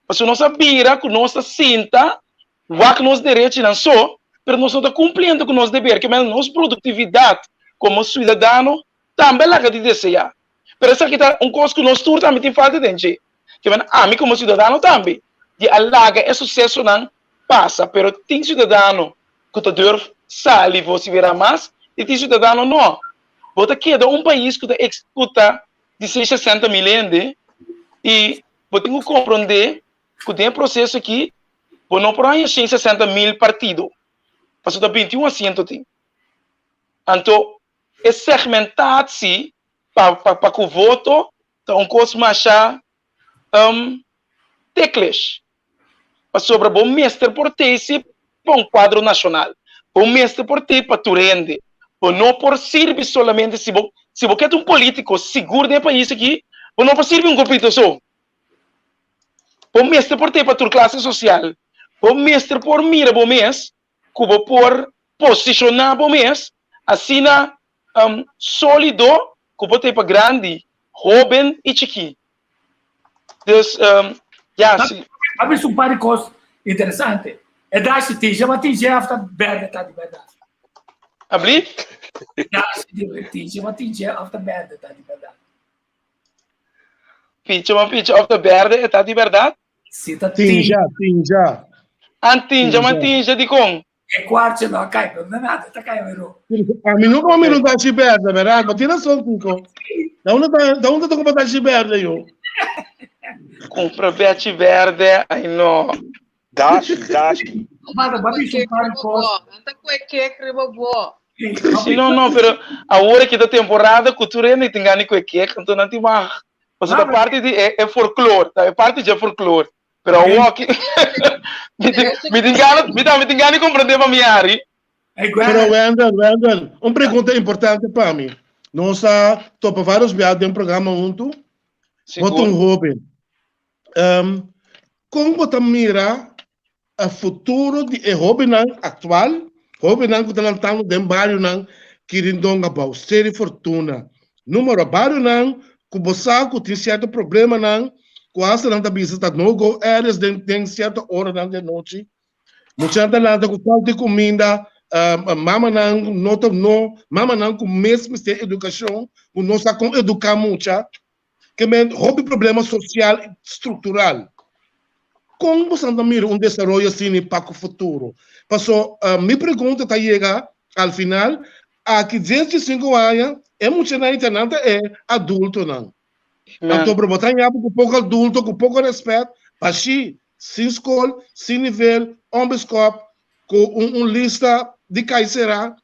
Pasobra nos a bira ku nos ta sinta wak nos derechinan so, pero nos no ta kumpliendo ku nos deber, ke manera nos produktividat komo suidadano tambe a laga di deseá. Pero esaki ta un kos ku nos tur tambe tin falta den dje. Ke manera ami komo suidadano tambe di a laga e susesonan pasa, pero tin suidadano ku ta durf sali vosibera mas i tin suidadano no. Bo ta keda un pais ku ta eksekuta di 660 mil hende i bo tin ku komprondé ku den e proseso aki bo no por haña 660 mil partido pasobra ta 21 asiento tin. Anto e segmentatie pa pa ku voto ta un kos masha ticklish pasobra bo mester por tei si pa un kuadro nashonal, bo mester por tei pa tur hende, bo no por sirbi solamente si bo si bo ke ta un politiko sigur den e pais aki bo no por sirbi un grupito so, bo mester por tei pa tur klase sosial, bo mester por mira bo mes ku bo por posishoná bo mes asina sólido ku por tei pa grandi, hóben i chikí. Dus, ya, si. A bisa un par di kos interesante. E dashi tije ma tije af ta berde ta di bèrdat. Abli? Dashi di tije ma tije af ta berde ta di bèrdat. Picha ma picha of ta berde e ta di bèrdat? Si ta Tinja, tinja. An tinja ma tinja dikon? E kwartje no a kai, pero no nada, ta kai mero. A mi nunca miro un taxi berde, verdad? Ma tiene razón, Tico. Da unda ta, da unda ta compra taxi berde, yo? Compra bechi berde, ai no. Dashi, dashi. Mano, ba bisa un par di kos. Anta kue kek riba bo. Si no, no, pero awor aki ta temporada ku tur hende tin gana di kue kek, anto nan tin mag. Pasobra ta parti di e folklor, ta e parti dje folklor. Pero awor aki mi tin, mi tin gana, mi tambe tin gana di komprendé pa mi Harry. Pero Wendel, Wendel, un pregunta importante pa mi. Nos a topa varios biaha den programa huntu. Bo ta un hoben. Um, kon bo ta mira e futuro di e hobennan aktual, hobennan ku ta lantando den barionan Kirindonga Bou, Seri Fortuna, Numero, barionan ku bo sa ku tin sierto problemanan ku asta nan ta bisa ta no go areas den den sierto oranan di anochi. Muchanan ta lanta ku falta di kuminda, mamanan no ta no mamanan ku mes mester edukashon, ku no sa kon eduká mucha. Ke men hopi problema sosial i struktural. Kon boso ta mira un desaroyo asina pa ku futuro? Paso mi pregunta ta yega al final, aki 15 aña e muchanan ta nan ta e adultonan. Anto bo ta haña bo ku poko adulto ku poko rèspèt, bashí, sin skol, sin nivel, ònbeskòp, ku un lista di kai será.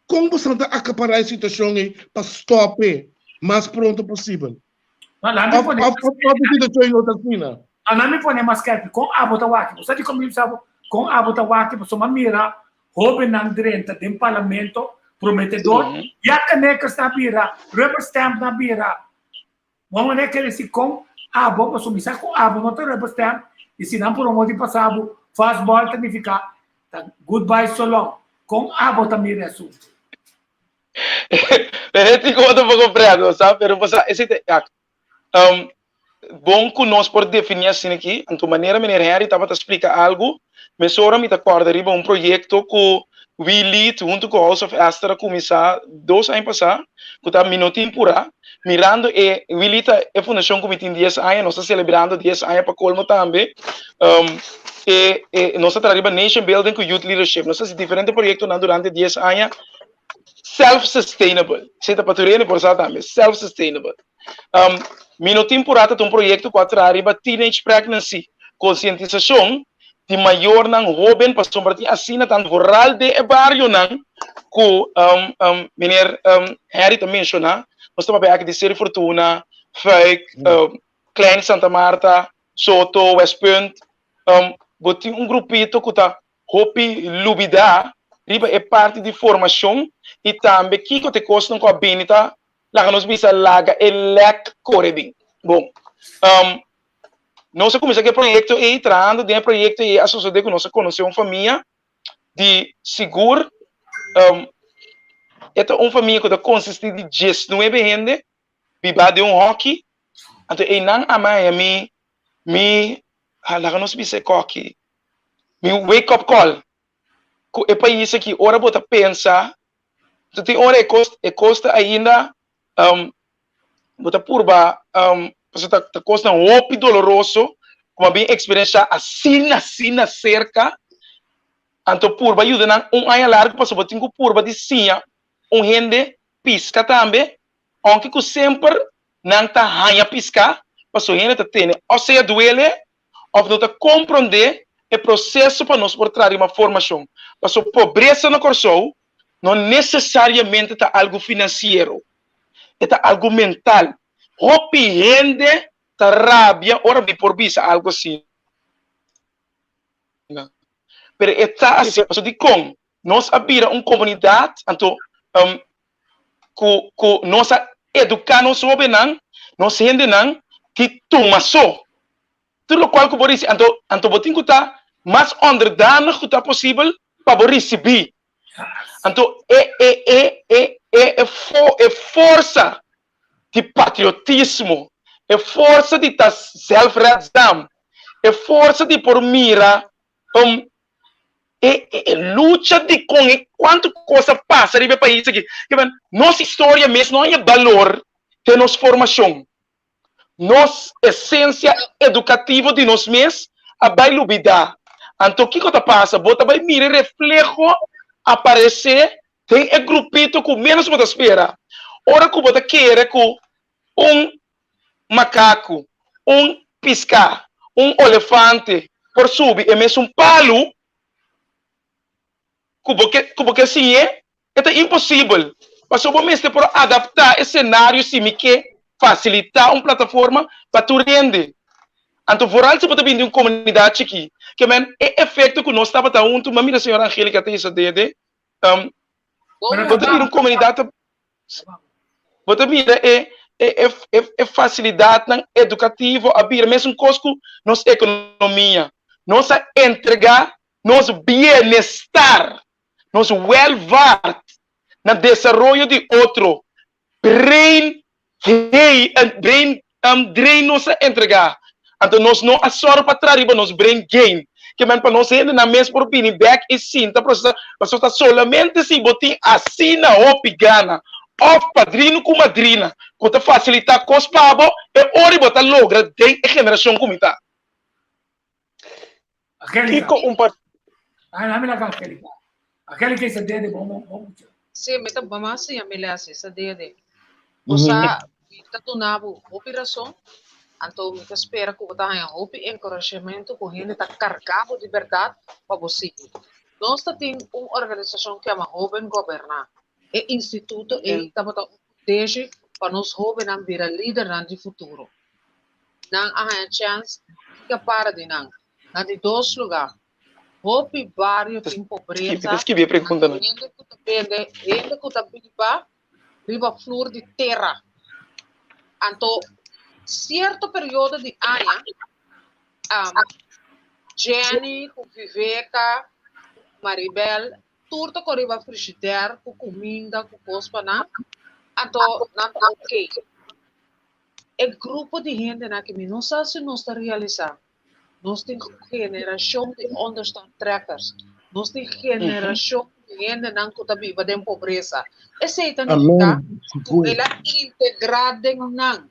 Kon boso ta akapará e situashon ei pa stòp e mas pronto posibel? Òf òf e situashon ei no ta asina? Laat mi pone mas skerpi. Kon abo ta wak? Bo sa dikon mi bisa bo kon abo ta wak? Pasobra mi a mira. Hóbennan drenta den parlamento prometedor, ya kanekers ta bira, rubber stamp na bira. Bo manera kere si kon abo, pasobra mi sa ku abo no ta rubber stamp i si nan por di pasa bo fastball ta nifiká ta goodbye so long. Kon abo ta mira e asuntu? Pero e tin ku ta un poko preto, sa? Pero pasobra esei ta e akto. Bon ku nos por definí asina aki, anto manera meneer Henry tabata splika algu, mesora mi ta kòrda riba un proyekto ku We Lead huntu ku House of Esther a kuminsá dos aña pasá, ku ta Mi No Tin Purá. Mirando e We Lead ta e fundashon ku mi tin dies aña, nos ta selebrando dies aña pa kolmo tambe. E e nos ta traha riba nation building ku youth leadership. Nos a hasi diferente proyektonan durante dies aña self-sustainable. Esei ta pa tur hende por sa tambe, self-sustainable. Um, mi no tin purá ta un proyekto ku a traha riba teenage pregnancy, konsientisashon di mayornan hóben pasobra tin asina tantu vooral den e barionan ku um, um, meneer um, Harry ta menshoná. Nos ta papia aki di Seri Fortuna, Fuik, um, Klein Santa Marta, Soto, Westpunt. Um, bo tin un grupito ku ta hopi lubidá riba e parti di formashon i tambe kiko ta e kosnan ku a bini ta laga nos bisa laga e lèk kore bin. Bon, nos a kuminsá ku e proyekto ei, trahando den e proyekto ei a sosodé ku nos a konosé un famia di sigur e ta un famia ku ta konsistí di diesnuebe hende bibá den un hòki, anto einan a haña mi mi laga nos bisa e kòki Mi wake up call ku e pais aki ora bo ta pensa tu tin ora e kos e kos ta ainda um, bo ta purba um, pasobra ta, ta kosnan hopi doloroso ku a bin eksperenshá asina asina serka anto purba yuda nan un aña largu pasobra bo tin ku purba di siña un hende piska tambe ounke ku semper nan ta haña piska pasobra hende ta tene o sea duele òf no ta komprondé e proseso pa nos por traha riba formashon. Pasobra pobresa na Kòrsou no nesesariamente ta algu finansiero, e ta algu mental. Hopi hende ta rabia ora mi por bisa algu asina, pero e ta asina. Pasobra dikon? Nos a bira un komunidat anto ku ku nos a eduká nos hóbennan, nos hendenan di tuma so. Tur lokual ku bo risibi, anto anto bo tin ku ta mas onderdanig ku ta posibel pa bo risibí. Anto e e e e e e fo e forsa di patriotismo, e forsa di ta zelfredzaam, e forsa di por mira un E, e, e lucha di con e cuanto cos a pasa riba e pais aki. Ke men, nos historia mes no haña balor den nos formacion. Nos esencia educativo di nos mes a bai lubida. Anto kico ta pasa? Bo ta bai mira e refleho aparece den e grupito cu menos bo ta spera. Ora cu bo ta kere cu un makaku, un piská, un olefante por subi e mesun palu ku bo ke ku bo ke siñ'é, e ta imposibel. Pasobra bo mester por adaptá e senario si mi ke fasilitá un plataforma pa tur hende. Anto vooral si bo ta bini di un komunidat chikí. Ke men e efekto ku nos tabata huntu, m'a mira señora Angelica ta hisa dede, bo ta bira un komunidat ta Bo ta mira e e e e fasilidatnan edukativo a bira mesun kos ku nos ekonomia. Nos a entregá nos bienestar, nos welvaart na desaroyo di otro. Brain gain, brain drain nos a entregá. Anto nos no a sòru pa traha riba nos brain gain. Ke men pa nos hendenan mes por bini bèk i sinta prosesá, pasobra ta solamente si bo tin asina hopi gana òf padrino ku madrina ku ta fasilitá kos pa bo, e ora bo ta logra den e generashon ku mi ta. Angélica. Kiko un par. Ay, dame la Angélica. Angélica isa dede bo bo mucha. Sí, mi ta mama siña mi les isa dede. Bo sa, mi ta duna bo hopi rason, anto mi ta spera ku bo ta haña hopi enkurashamentu ku hende ta karga bo di bèrdat pa bo sigui. Nos ta tin un organisashon ku yama Hoben Goberná. E instituto ei tabata un fundeshi pa nos hóbennan bira lidernan di futuro. Nan a haña chèns di ka para di nan. Na di dos lugá. Hopi bario tin pobresa. Skibi e preguntanan. Hende ku ta bende, hende ku ta biba riba flur di tera. Anto sierto periodo di aña, um, Jenny ku Viveka, Maribel, tur ta kore riba frishider ku kuminda, ku kos pa nan. Anto nan ta okay. E grupo di hendenan aki mi no sa si nos ta realisa. Nos tin generashon di onderstandtrekkers. Nos tin generashon di hendenan ku ta biba den pobresa. Esei ta nifiká ku el a integrá den nan.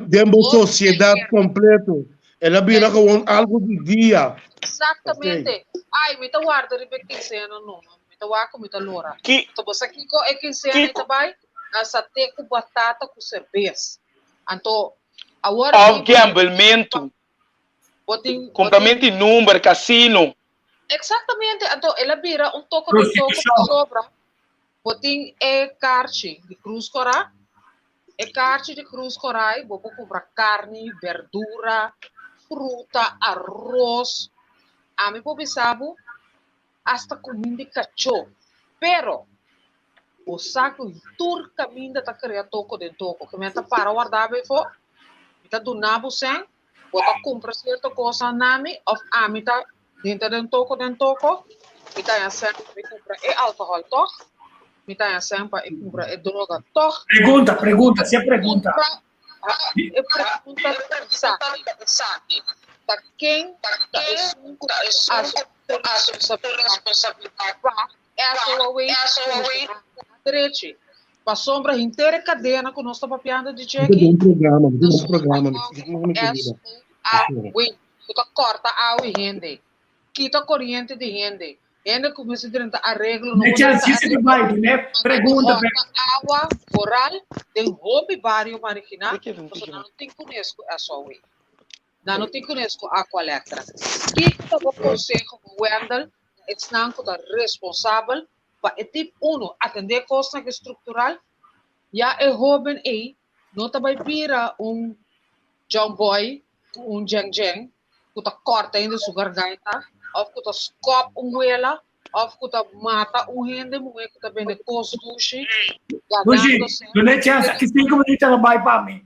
Den bo sosiedat kompleto. El a bira gewoon algu di dia. Eksaktamente. Ai, mi ta warda riba e kinsena numa. Mi ta wak ku mi ta lora. Anto bo sa kiko e kinsena ei ta bai? Nan sa te ku batata ku serbes. Anto Awor Of gamblementu. Bo tin, bo tin. Compramentu di number, casino. Exactamente, anto el a bira un toko den toko pasobra bo tin e karchi di Cruz Cora, e karchi di Cruz Cora ei bo por kumpra karni, berdura, fruta, aros, ami por bisa bo hasta kuminda di kachó, pero Bo sa ku tur kaminda ta krea toko den toko. Ke men ta para warda bo efo, mi ta duna bo sèn, bo ta kumpra sierto kosnan na mi òf ami ta hinta den toko den toko, mi ta haña sèn pa mi kumpra e alkohòl tòg, mi ta haña sèn pa e kumpra e droga tòg. Pregunta, pregunta, si e pregunta. E pregunta ta esaki, ta ken ta esun ku asumi su responsabilidat pa SOAW funciona drechi? Pasobra henter e cadena cu nos ta papiando di dje aki, ta SOAW cu ta corta awa di hende, kita coriente di hende, Hende ku mester drenta areglo no por drenta areglo. Hòrta awa koral den hopi bario mariginá pasobra nan no tin kunes ku SOW. Nan no tin kunes ku Aqualectra. Kiko ta bo konseho bo Wendell na esnan ku ta responsabel pa e tip uno atendé kosnan estruktural ya e hóben ei no ta bai bira un John Boy ku un Jeng Jeng ku ta kòrta hende su garganta òf ku ta skòp un wela òf ku ta mata un hende muhé ku ta bende kos dushi Dushi, duna e chèns aki sinku minüt a bai pa mi.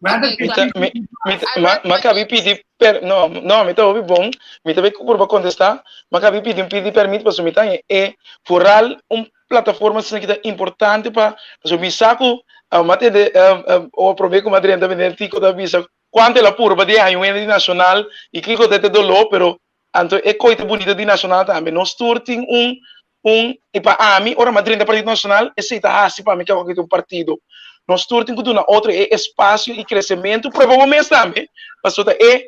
Mi ta, mi, mi ta, ma, ma kabi pidi per, no, no, mi ta hopi bon, mi ta bai purba kontestá, ma kabi pidi un pidi pèrmit pasobra mi ta haña e foral un plataforma asina ki ta importante pa, pasobra mi sa ku, mi a tende ora promé ku mi a drenta meneer Tico ta bisa Cuanto el a purba di haña un hende di Nacional y kico ta e doló, pero anto e coy ta bunito di Nacional tambe. Nos tur tin un, un, y pa ami, ora mi a drenta Partido Nacional, esey ta haci pa mi ke awor un partido. Nos tur tin cu duna otro e espacio y crecemento, prueba bo mes tambe, pasobra ta e,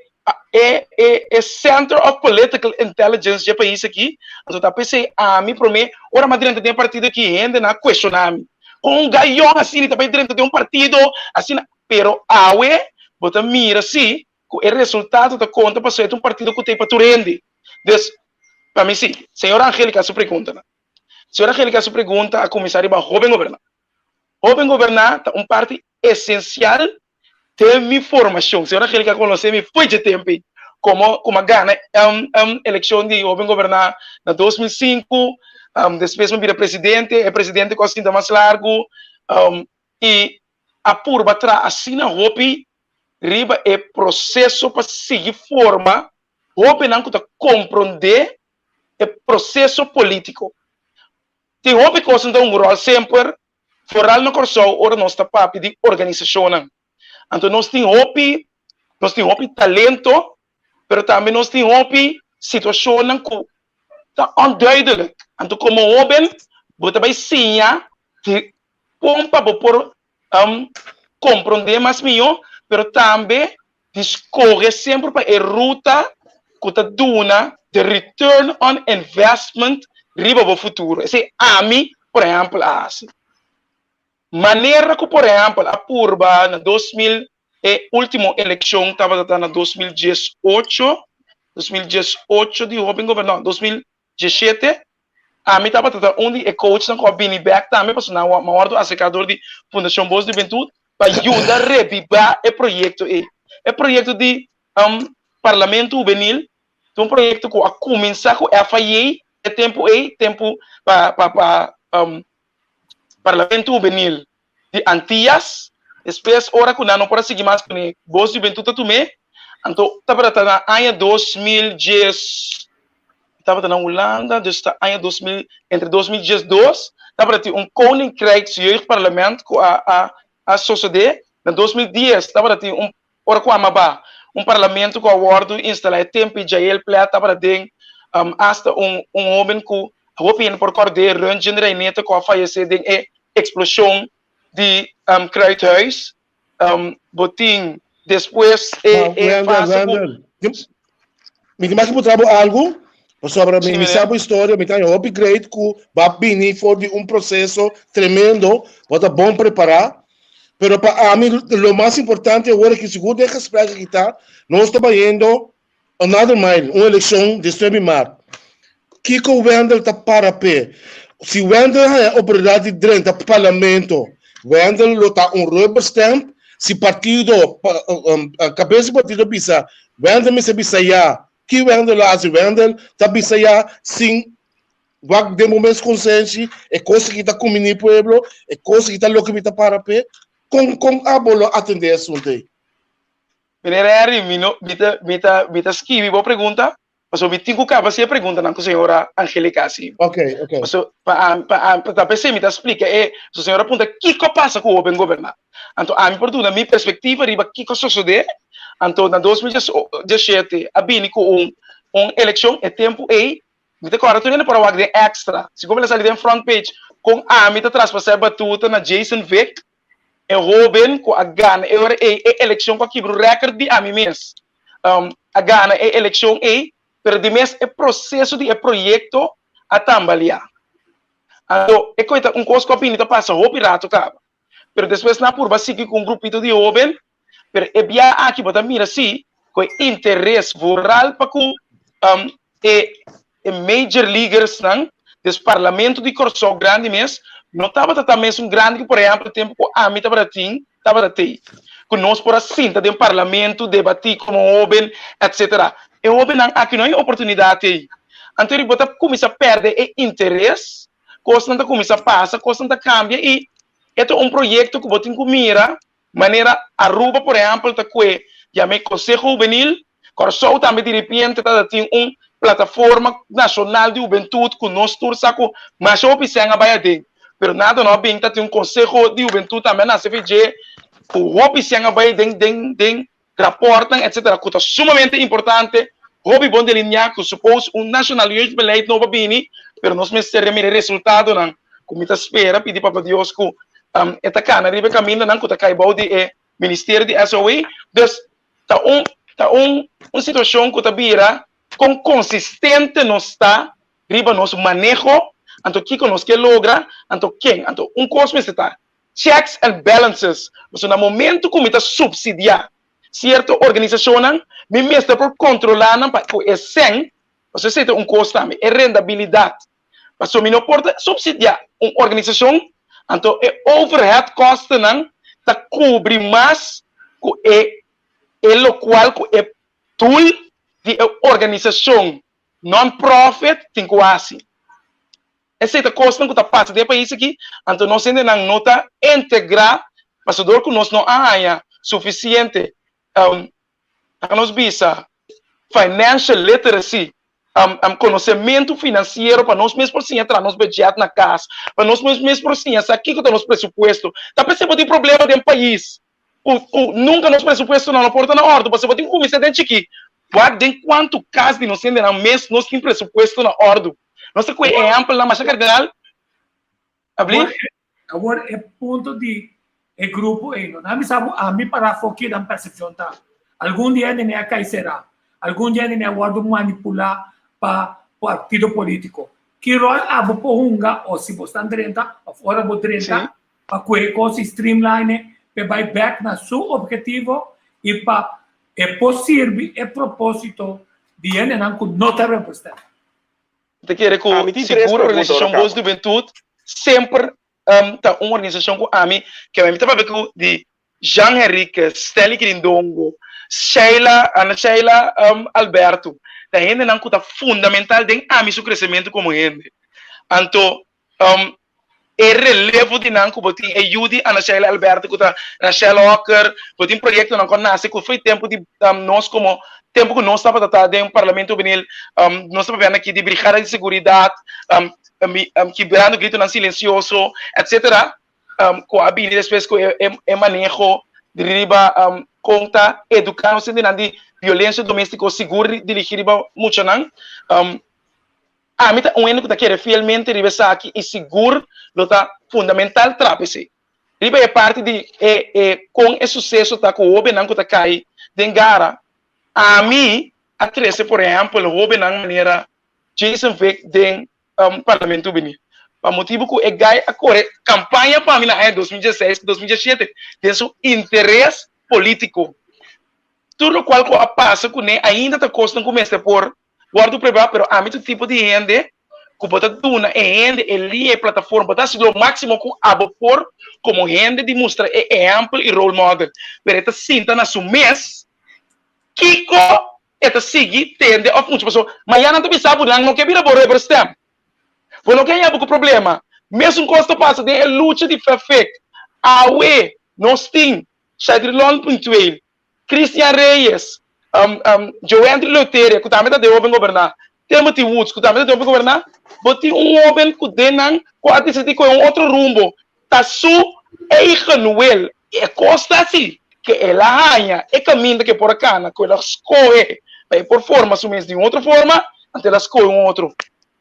e, e, e center of political intelligence dje pais aki, anto ta p'esey ami prome, ora mi a drenta den e partido aki, hendenan a cuestiona mi, con un gayon asina ta bay drenta den un partido asina? Pero awe bo ta mira si ku e resultado ta konta pasobra e ta un partido ku ta ei pa tur hende. Dus, pa mi si. Señora Angelica su preguntanan. Señora Angelica su pregunta a kuminsá riba Hóben Goberná. Hóben Goberná ta un parti esensial den mi formashon. Señora Angelica konosé mi fo'i dje tempu ei komo ku mi a gana elekshon di Hóben Goberná na 2005, despues mi a bira presidente, e presidente ku a sinta mas largu i a purba traha asina hopi riba e proseso pa sigui forma hobennan ku ta komprondé e proseso polítiko. Tin hopi kos ta un ròl semper, foral na Kòrsou ora nos ta papia di organisashonnan. Anto nos tin hopi, nos tin hopi talento, pero tambe nos tin hopi situashonnan ku ta onduidelijk. Anto komo hoben bo ta bai siña di kon pa bo por komprondé mas mihó, pero tambe di skohe semper pa e ruta ku ta duna the return on investment riba bo futuro. Esei ami, por ehèmpel, a hasi. Manera ku, por ehèmpel, a purba na 2000, e último elekshon tabata ta na 2018, 2018 di hóben gobernador, no, 2017, Ami tabata ta un di e coachnan cu a bini bek tambe pasobra nan a wordo acerca door di Fundacion Voz di Hubentud pa yuda rebiba e proyecto ey. E proyecto di Parlamento Hubenil. Ta un proyekto ku a kuminsá ku FIA e tempu ei, tempu pa pa pa Parlamento Hubenil di Antias. Despues ora ku nan no por a sigui mas kuné, Bos Juventud a tum'é. Anto tabata ta na aña 2010, tabata na Hulanda, dus ta aña 2000, entre 2012, tabata tin un Koninkrijksjeugdparlement ku a a a sosodé. Na 2010 tabata tin un Ora ku a ba un parlamento ku a wòrdu instalá e tempu i Jael Plet tabata den, asta un un hóben ku hopi hende por kòrd'é, Röntgen Reinette ku a fayesé den e eksploshon di Kruithuis. Bo tin despues e e fase ku. Mi tin mas ku puntra bo algu, pasobra mi sa bo historia, mi ta haña hopi great ku bo a bini for di un proseso tremendo, bo ta bon prepará. Pero pa ami lo mas importante awor aki sigur den gesprek aki ta, nos ta bayendo another mile, un elekshon 19 maart. Kiko Wendel ta para p'e? Si Wendel haña oportunidat di drenta parlamento, Wendel lo ta un rubber stamp? Si partido, kabes di partido bisa, Wendel mester bisa ya, ki Wendel lo hasi? Wendel ta bisa ya sin Wak den bo mes konsenshi, e kos aki ta kumini pueblo, e kos aki ta loke mi ta para p'e. Kon kon abo lo atendé e asuntu ei? Meneer Henry, mi no, mi ta, mi ta, mi ta skibi bo pregunta, pasobra mi tin ku kaba si e preguntanan ku señora Angelica a hasi. Ok, ok. Paso, pa ami, pa ami, ta p'esei mi ta splika e, so señora a puntra kiko a pasa ku hoben goberná. Anto ami por duna mi perspektiva riba kiko a sosodé. Anto na 2017 a bini ku un, un elekshon, e tempu ei Mi ta kòrda tur hende por a wak den Extra. Segun mi la sali den front page kon ami ta traspasá e batuta na Jason Vick, e hóben ku a gana e ora ei e elekshon ku a kibra un rèkòrt di ami mes. A gana e elekshon ei, pero di mes e proseso di e proyekto a tambaliá. Anto e koe ta un kos ku a bini ta pasa hopi rato kaba. Pero despues nan a purba sigui ku un grupito di hóben Pero e bia aki bo ta mira si ku e interes vooral pa ku e e major leaguersnan, des parlamento di Kòrsou grandi mes, no tabata ta mesun grandi ku por ehèmpel tempu ku ami tabata tin, tabata tei. Ku nos por a sinta den parlamento, debatí komo hóben, etsetera. E hóbennan aki no hay oportunidat ei. Anto bo ta kuminsá pèrdè e interes, kosnan ta kuminsá pasa, kosnan ta kambia i e ta un proyekto ku bo tin ku mira Manera Aruba por ehempel ta kue yama e Conseho Hubenil, Kòrsou tambe diripiente ta tin un plataforma nashonal di hubentut ku nos tur sa ku masha hopi sèn a bai aden, pero nada no a bin ta tin un Conseho di Hubentut tambe a nase fi dje ku hopi sèn a bai den den den raportnan etcetera ku ta sumamente importante, hopi bon delineá ku suppose un Nationaal Jeugdbeleid nobo a bini, pero nos mester mira e resultadonan ku mi ta spera pidi Papa Dios ku e ta kana riba e kamindanan ku ta kai bou di e ministerio di SOA. Dus ta un ta un un situashon ku ta bira kon konsistente nos ta riba nos maneho, anto kiko nos ke logra, anto ken. Anto un kos mester ta checks and balances, pasobra na momento ku mi ta supsidiá sierto organisashonnan, mi mester por kontrolá nan pa ku e sèn, pasobra esei ta un kos tambe, e rendabilidat. Pasobra mi no por ta supsidiá un organisashon, anto e overhead kostennan ta kubri mas ku e e lokual ku e doel di e organisashon non-profit tin ku hasi. Esei ta kosnan ku ta pasa den e pais aki, anto nos hendenan no ta integrá pasobra dor ku nos no a haña sufisiente, laga nos bisa, financial literacy, konosementu finansiero pa nos mes por siña traha nos budget na kas, pa nos mes por siña sa kiko ta nos presupuesto. Ta p'esei bo tin problema den pais ku ku nunka nos presupuestonan no por ta na òrdu, pasobra bo tin ku kuminsá den chikí. Wak den kuantu kas di nos hendenan mes nos tin presupuesto na òrdu. Nos ta kohe ehèmpelnan masha kardinal. Abli? Awor e punto di e grupo ei no. Nan bisa bo ami para afó ki nan persepshon ta. Algun di hende a kai será. Algun di hende a wòrdu manipulá pa partido polítiko. Ki ròl abo por hunga o si bo stan drenta òf ora bo drenta pa kohe kos i streamline p'e bai bèk na su objetivo i pa e por sirbi e propósito di hendenan ku no ta representá. Mi ta kere ku Ami tin tres sigur pregunta ora organisashon kaba. Bos di Hubentut semper ta un organisashon ku ami ke mi ta papia ku di Jean Henriquez, Stanley Kirindongo, Sheila, Ana Sheila Alberto, ta hendenan ku ta fundamental den ami su kresementu komo hende. Anto e relevo di nan ku bo tin e yu di Ana Sheila Alberto ku ta Rachel Hocker, bo tin proyektonan ku a nase ku foi tempu di nos komo tempu ku nos tabata ta den Parlamento Hubenil, nos ta papia aki di Brigada di Seguridat, Kibrando Gritonan Silensioso, etcetera, ku a bini despues ku e maneho riba kon ta eduká nos hendenan di violensia doméstiko sigur dirigí riba muchanan. Ami ta un hende ku ta kere fielmente riba esaki i sigur lo ta fundamental trapa esei. Riba e parti di e e kon e suseso ta ku hóbennan ku ta kai den gara, ami a trese por ehèmpel hóbennan manera Jason Vick den Parlamento bini pa motibu ku e gai a kore kampaña pa mi na aña 2016 ku 2017 den su interes polítiko. Tur lokual ku a pasa kuné ainda ta kosnan ku mester por Wòrdu pruebá, pero ami ta un tipo di hende ku bo ta duna e hende e liña, e plataforma, bo ta hasi lo máksimo ku abo por komo hende di mustra e ehèmpel i role model, pero e ta sinta na su mes kiko e ta sigui tende òf mucha pasobra mañana nan ta bisa bo nan no ke bira bo rubber stamp, bo no ke haña bo ku problema. Mesun kos ta pasa den e lucha di Fafik, awe nos tin Shadrilon Puntueel, Christian Reyes, Joendry Leuteria, ku tambe ta den hoben goberná, Timothy Woods, ku tambe ta den hoben goberná, bo tin un hoben ku den nan ku a disidí kohe un otro rumbo, ta su eigen wil. E kos ta si ke el a haña e kaminda ke e por a kana, ku el a skohe pa e por forma su mes di un otro forma, anto el a skohe un otro.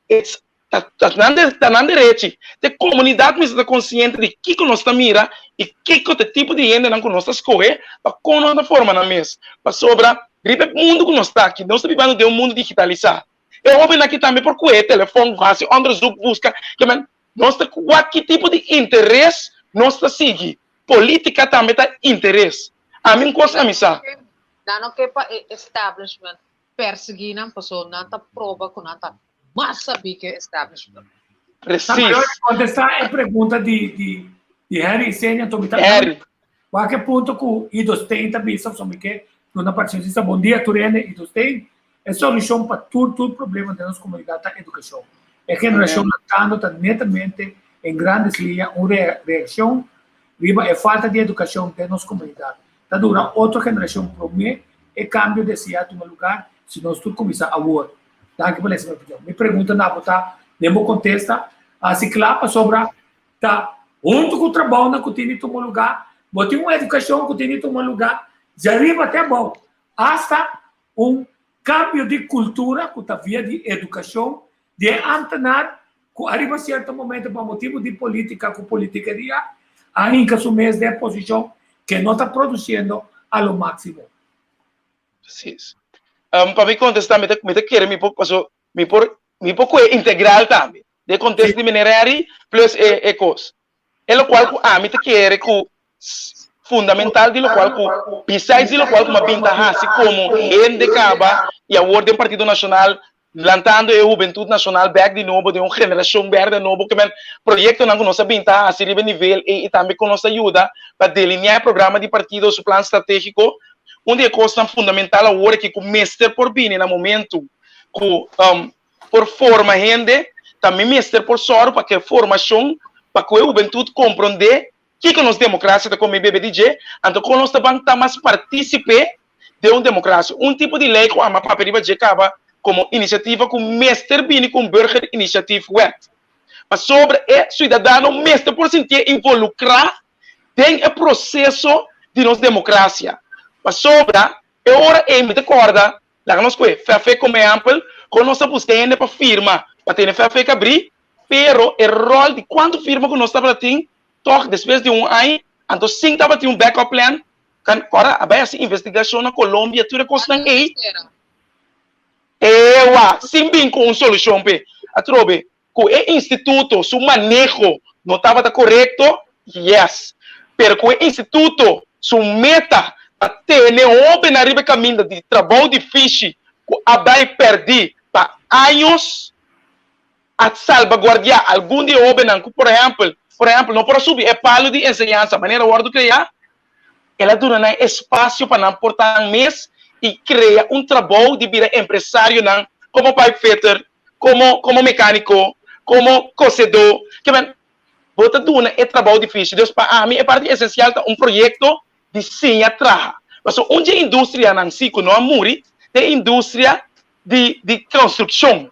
It's Ta ta nan de ta nan derechi. Te komunidat mester ta konsiente di kiko nos ta mira i kiko ta e tipo di hendenan ku nos ta skohe pa kon nos ta forma nan mes. Pasobra riba e mundu ku nos ta aki, nos ta bibando den un mundu digitalisá. E hóbennan aki tambe por kuhe e telefòn, hasi onderzoek, buska. Ke men nos ta wak ki tipo di interes nos ta sigui. Polítika tambe ta interes. Ami un kos ami sa. Nan no ke pa e establishment persiguí nan pasobra nan ta proba ku nan ta mas sabí ku e establishment. Precies. Kontestá e pregunta di di di Harry Isenia anto mi ta Harry. Wak e punto ku Ido Stein ta bisa pasobra mi ke duna participacion. Bon dia tur hende Ido Stein. E solushon pa tur tur problema den nos komunidat ta edukashon. E generashon lantando ta netamente en grandes liña un reakshon riba e falta di edukashon den nos komunidat. Ta dura otro generashon promé e kambio deseá tuma lugar si nos tur kuminsá awor. Danki pa lesa mi opinion. Mi pregunta na bo ta den bo kontesta hasi kla pasobra ta huntu ku trabounan ku tin di tuma lugar, bo tin un edukashon ku tin di tuma lugar djariba te abou hasta un kambio di kultura ku ta via di edukashon di e ambtenaar ku ariba sierto momento pa motibu di politika ku politikeria a hinka su mes den e posishon ke no ta produsiendo a lo máksimo. Precies. Um, pa mi kontestá, mi ta, mi ta kere mi por, paso, mi por, mi por kohe integral tambe. De kontesta di meneer Harry plus e, e kos. E lokual ku ami ta kere ku fundamental di lokual ku besides di lokual ku mi a bin ta hasi komo hende kaba i awor den Partido Nashonal lantando e hubentut nashonal bèk di nobo den un generashon bèrdè nobo ke men proyektonan ku nos a bin ta hasi riba e nivel ei i tambe kon nos ta yuda pa delineá e programa di partido su plan stratégiko. Un di e kosnan fundamental awor aki ku mester por bini na momentu ku por forma hende ta mi mester por sòru pa ku e formashon pa ku e hubentut komprondé Kiko nos demokrasia ta kome bebe di dje? Anto kon nos ta ban ta mas partísipe den un demokrasia? Un tipo di lei ku ama papia riba dje kaba komo inisiativa ku mester bini ku un burgerinitiatiefwet. Pasobra e suidadano mester por sintié involukrá den e proseso di nos demokrasia. Pasobra e ora ei mi ta kòrda, laga nos kohe FFK komo ehèmpel, kon nos a buska hende pa firma pa tene FFK abrí, Pero e ròl di kuantu firma ku nos tabata tin tòg despues di un aña, anto sin tabatin un backup plan, kan ora a bai hasi investigashon na Colombia tur e kosnan ei, ewa, sin bin ku un solushon p'e. Atrobe, ku e instituto su maneho no tabata korekto, yes, pero ku e instituto su meta pa tene hóbennan riba e kaminda di trabou difishi ku a bai pèrdí pa años, a salbaguardiá algun di e hóbennan ku, por ehèmpel, por ehèmpel, no por a subi e palu di enseñansa manera wòrdu kreá. El a duna nan espasio pa nan por ta nan mes i krea un trabou di bira empresarionan komo pipefitter, komo komo mekániko, komo kosedó. Ke men, bo ta duna e trabou difísil. Dus pa ami e parti esensial ta un proyekto di siña traha. Pasobra un dje industrianan si ku no a muri ta e industria di di konstrukshon.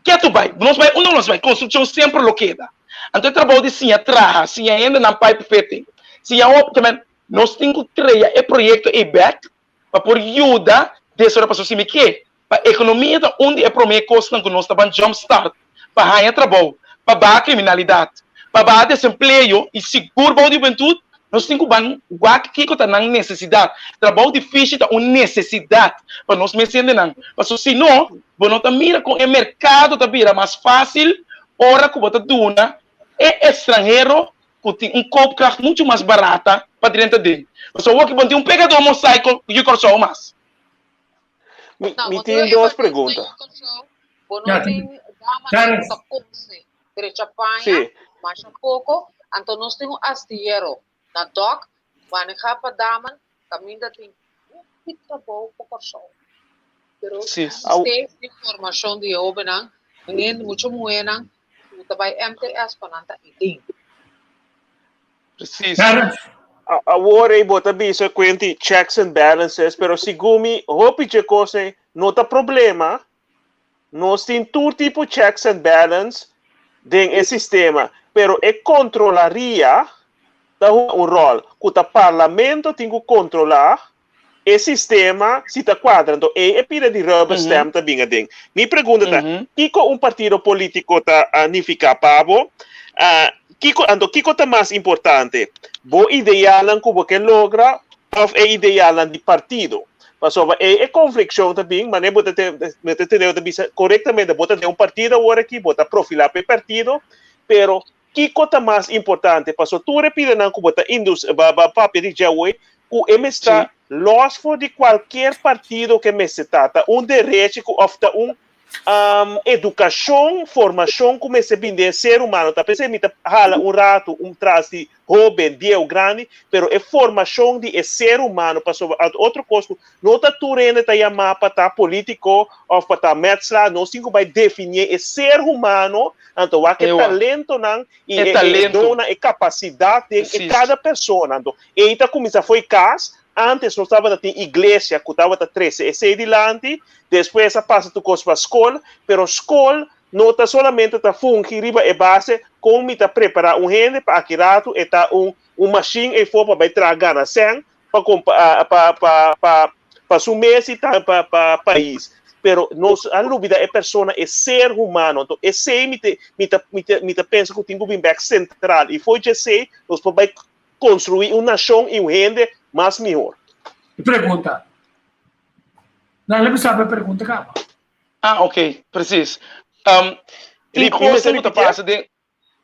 Ketu bai, nos bai unda nos bai, konstrukshon semper lo keda. Anto e trabou di siña traha, siña hendenan pipe fitting, siña hopi, ke men nos tin ku krea e proyekto ei bèk pa por yuda desaroyá, pasobra si mi ke pa ekonomia ta un di e promé kosnan ku nos ta ban jump start pa haña trabou, pa baha kriminalidat, pa baha desempleo i sigur bou di hubentut, nos tin ku ban wak kiko ta nan nesesidat. Trabou difishi ta un nesesidat pa nos mes hendenan, pasobra si no, bo no ta mira kon e merkado ta bira mas fásil ora ku bo ta duna e estranhero ku tin un koopkracht muchu mas barata pa drenta den. Pasobra awor ki bo no tin un pegadó mosaiko yu Kòrsou mas. Mi, mi tin dos pregunta. Bo no tin damanan ku ta kose drecha paña, masha poko. Anto nos tin un astillero na dòk, manehá pa daman, kaminda tin hopi trabou pa Kòrsou. Pero steeds di formashon di e hóbennan, hende, mucha muhénan ku ta bai MTS pa nan ta eden. Precies. Awor ei bo ta bisa kuenti checks and balances, pero segun mi hopi dje kos ei no ta problema. Nos tin tur tipo checks and balance den e sistema, pero e kontrolaria ta hunga un ròl, ku ta parlamento tin ku kontrolá e sistema si ta cuadra. Anto ey e pida di rubber stamp ta bin aden. Mi pregunta ta, kico un partido politico ta nifica pa bo? Kico, anto kico ta mas importante? Bo idealnan cu bo ke logra of e idealnan di partido? Pasobra ey e confliccion ta bin, manera bo ta mi ta tende bo ta bisa corectamente, bo ta den un partido awor aki, bo ta profila pa e partido, pero Kiko ta mas importante? Paso tur e pidanan ku bo ta indus ba ba papia di dje awoi, ku e mester los for di kualkier partido ku e mester ta. Ta un derechi ku òf ta un edukashon, formashon ku mester bin den e ser humano. Ta p'esei mi ta hala un ratu un tras di hóben, bieu, grandi, pero e formashon di e ser humano pasobra otro kos ku no ta tur hende ta yamá pa ta polítiko òf pa ta mètslá, nos tin ku bai definí e ser humano Anto wak e talentonan i e donnan, e kapasidat den e kada persona. Anto ei ta kuminsá fo'i kas, ántes nos tabata tin iglesia ku tabata trese esei dilanti, despues a pasa tur kos pa skol, pero skol no ta solamente ta fungi riba e base kon mi ta prepará un hende pa aki ratu e ta un un mashin eifó pa bai traha gana sèn pa pa pa pa pa su mes y tambe pa pa pais pero nos a lubida e persona e ser humano anto esey mi te mi ta mi ta mi ta pensa cu tin cu bin bek central y fo'i djesey nos por bay construi un nacion y un hende mas mihor. E pregunta. No, le bisa e pregunta caba. Ah, ok, precies. Um, tin cosnan cu ta pasa den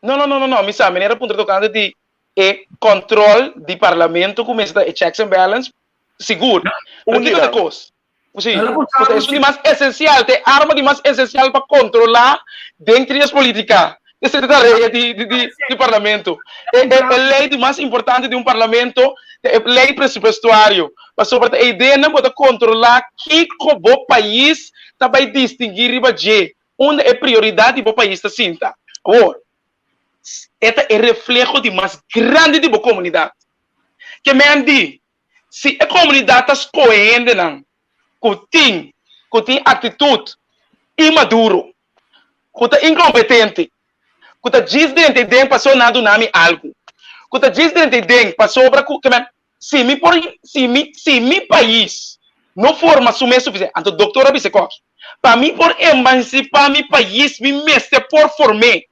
No, no, no, no, no, mi sa, meneer a puntra tocante di e control di parlamento cu mester ta e checks and balance, sigur. Pero kiko ta cos? Si, cu ta esun di mas esencial, ta e arma di mas esencial pa controla den trias politica. Esey ta tarea di, di, di, di parlamento. E, e, e ley di mas importante di un parlamento ta e ley presupuestuario. Pasobra ta e ideanan bo ta controla kiko bo pais ta bay distingui riba dje. Unda e prioridat di bo pais ta sinta? Awor, e ta e refleho di mas grandi di bo komunidat. Ke men di, si e komunidat ta skohe hendenan ku tin ku tin aktitut inmaduro, ku ta inkompetente, ku ta djis drenta ei den pasobra nan a duna mi algu, ku ta djis drenta ei den pasobra ku, ke men, Si mi por, si mi, si mi pais no forma su mes suficiente, anto doctor a bisa koki, pa mi por emancipa mi pais mi mester por form'é.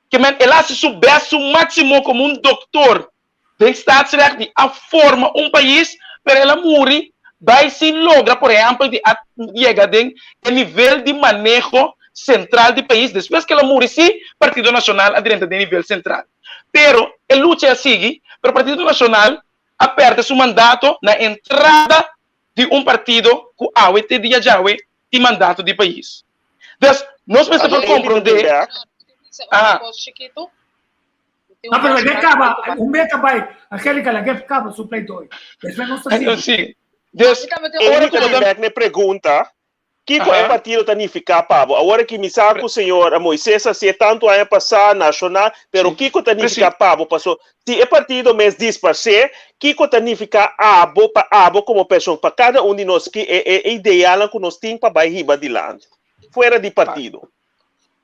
Ke men el a haci su best, su maximo como un doctor den staatsrecht di a forma un pais, pero el a muri bay sin logra por ehempel di a yega den e nivel di maneho central di pais. Despues ke el a muri si Partido Nacional a drenta den nivel central. Pero e lucha a sigui, pero Partido Nacional a perde su mandato na entrada di un partido cu awe te dia djawe tin mandato di pais. Dus, nos mester por comprende. Aha. No, pero lag'é kaba, un beka bai, Angelica, lag'é kaba su pleidooi. Despues nos ta sigui. Sí. Dus, ora ku bo ta bek na e pregunta, kiko e partido ta nifiká pa bo? Awor aki mi sa ku señor Moises a hasié tantu aña pasá, nashonal, pero kiko ta nifiká pa bo? Paso, si e partido mes disparsé, kiko ta nifiká abo, pa abo komo persona, pa kada un di nos, ki e e idealnan ku nos tin pa bai hiba dilanti, fuera di partido?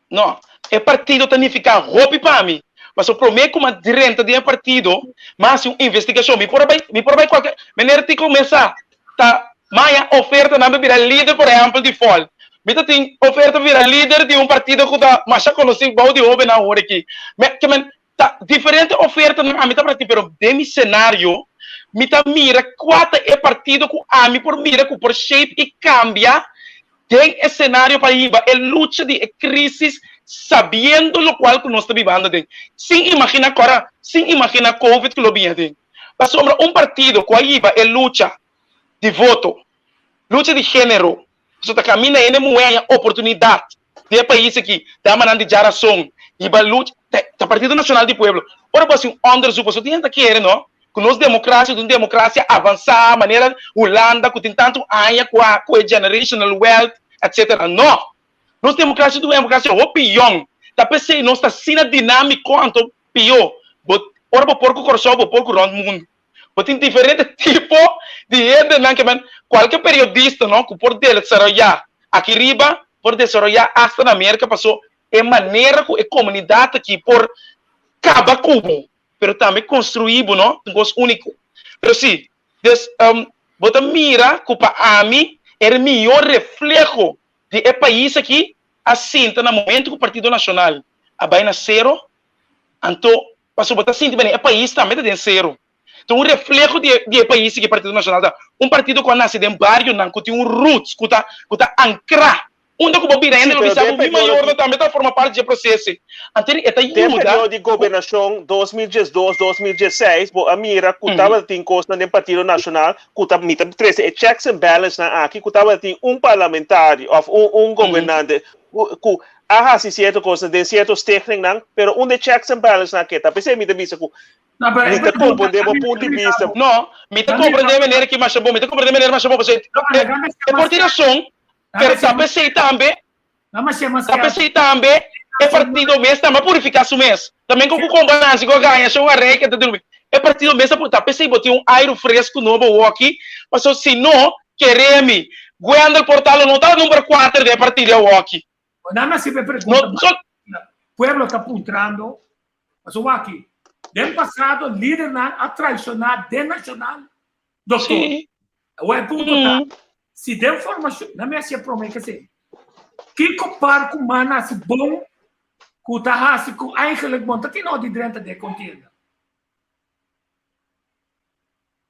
No, e partido ta nifiká hopi pa mi. Pasobra promé ku mi a drenta den e partido, mi a hasi un investigashon. Mi por a bai, mi por a bai kualke, meneer tin kuminsá ta maya ofertanan pa bira lider, por ehèmpel, di fòl. Mi ta tin oferta pa bira lider di un partido ku ta masha konosí bou di hóbennan awor aki. Mi, ke men, ta diferente ofertanan ami ta parti, pero den mi senario mi ta mira kua ta e partido ku ami por mira ku por shape i kambia den e senario pa hiba e lucha di e crisis sabiendo locual cu nos ta bibando aden, sin imagina cora, sin imagina covid cu lo bini aden. Pasobra un partido cu a hiba e lucha di voto, lucha di genero, pasobra ta caminda hende muhe haña oportunidad den e pais aki, damanan di djarason, hiba lucha, ta Partido Nacional di Pueblo. Ora bo haci un onderzoek, pasobra tin hende ta kere no, Ku nos demokrasia ta un demokrasia avansá manera Hulanda ku tin tantu aña ku a ku e generational wealth etcetera. No! Nos demokrasia ta un demokrasia hopi yòn. Ta p'esei nos ta asina dinámiko anto pió. Bo ora bo por ku Kòrsou bo por ku rònt mundu. Bo tin diferente tipo di hendenan ke men kualke periodista no ku por desaroyá aki riba por desaroyá asta na Merka paso e manera ku e komunidat aki por kaba ku bo pero tambe construi bo no un cos unico. Pero si, dus bo ta mira cu pa ami e mihor refleho di e pais aki a sinta na momento cu Partido Nacional a bay na cero, anto pasobra bo ta sinti bene e pais tambe ta den cero. Ta un refleho di e pais aki Partido Nacional ta un partido cu a nace den barionan cu tin un roots cu ta cu ta ancra Unda ku bo bira hende Sí, lo pero bisa den bo, mi periodo mayornan di tambe ta forma parti dje proseso. Anto e ta Den yuda periodo di ku. gobernashon 2012, 2016 bo a mira ku tabatin kosnan den Partido Nashonal ku ta mi ta trese e checks and balancenan aki ku tabatin un parlamentario òf un un gobernante ku ku a hasi sierto kosnan den sierto stichtingnan pero unda e checks and balancenan a keda. P'esei mi ta bisa ku No, pero mi e ta pregunta, komprondé bo ami punto di mi bista. bisa bo. No, mi ta Ami komprondé bisa meneer aki masha bon, mi ta komprondé meneer masha bon pasobra No, e laga mi e por tin rason Pero ta p'esei tambe, ta p'esei tambe e partido mes tambe a purifiká su mes. Ta men ku kompa Nancy ku a gaña shon a rei ke ta drumi. E partido mes a purifiká. Ta p'esei bo tin un airu fresku nobo awoki, pasobra si no, kere mi, Gwendel por ta lo no ta number kuater den e partido awoki. Nan a sibi e pregunta, pueblo ta puntrando, pasobra wak, den pasado lidernan a traishoná den Nashonal Doctor, Sí. awor e punto ta, si den formacion, na mi haci e prome ke si, kiko par ku man haci bon ku ta haci ku eigenlijk bon ta tin odi drenta den contienda?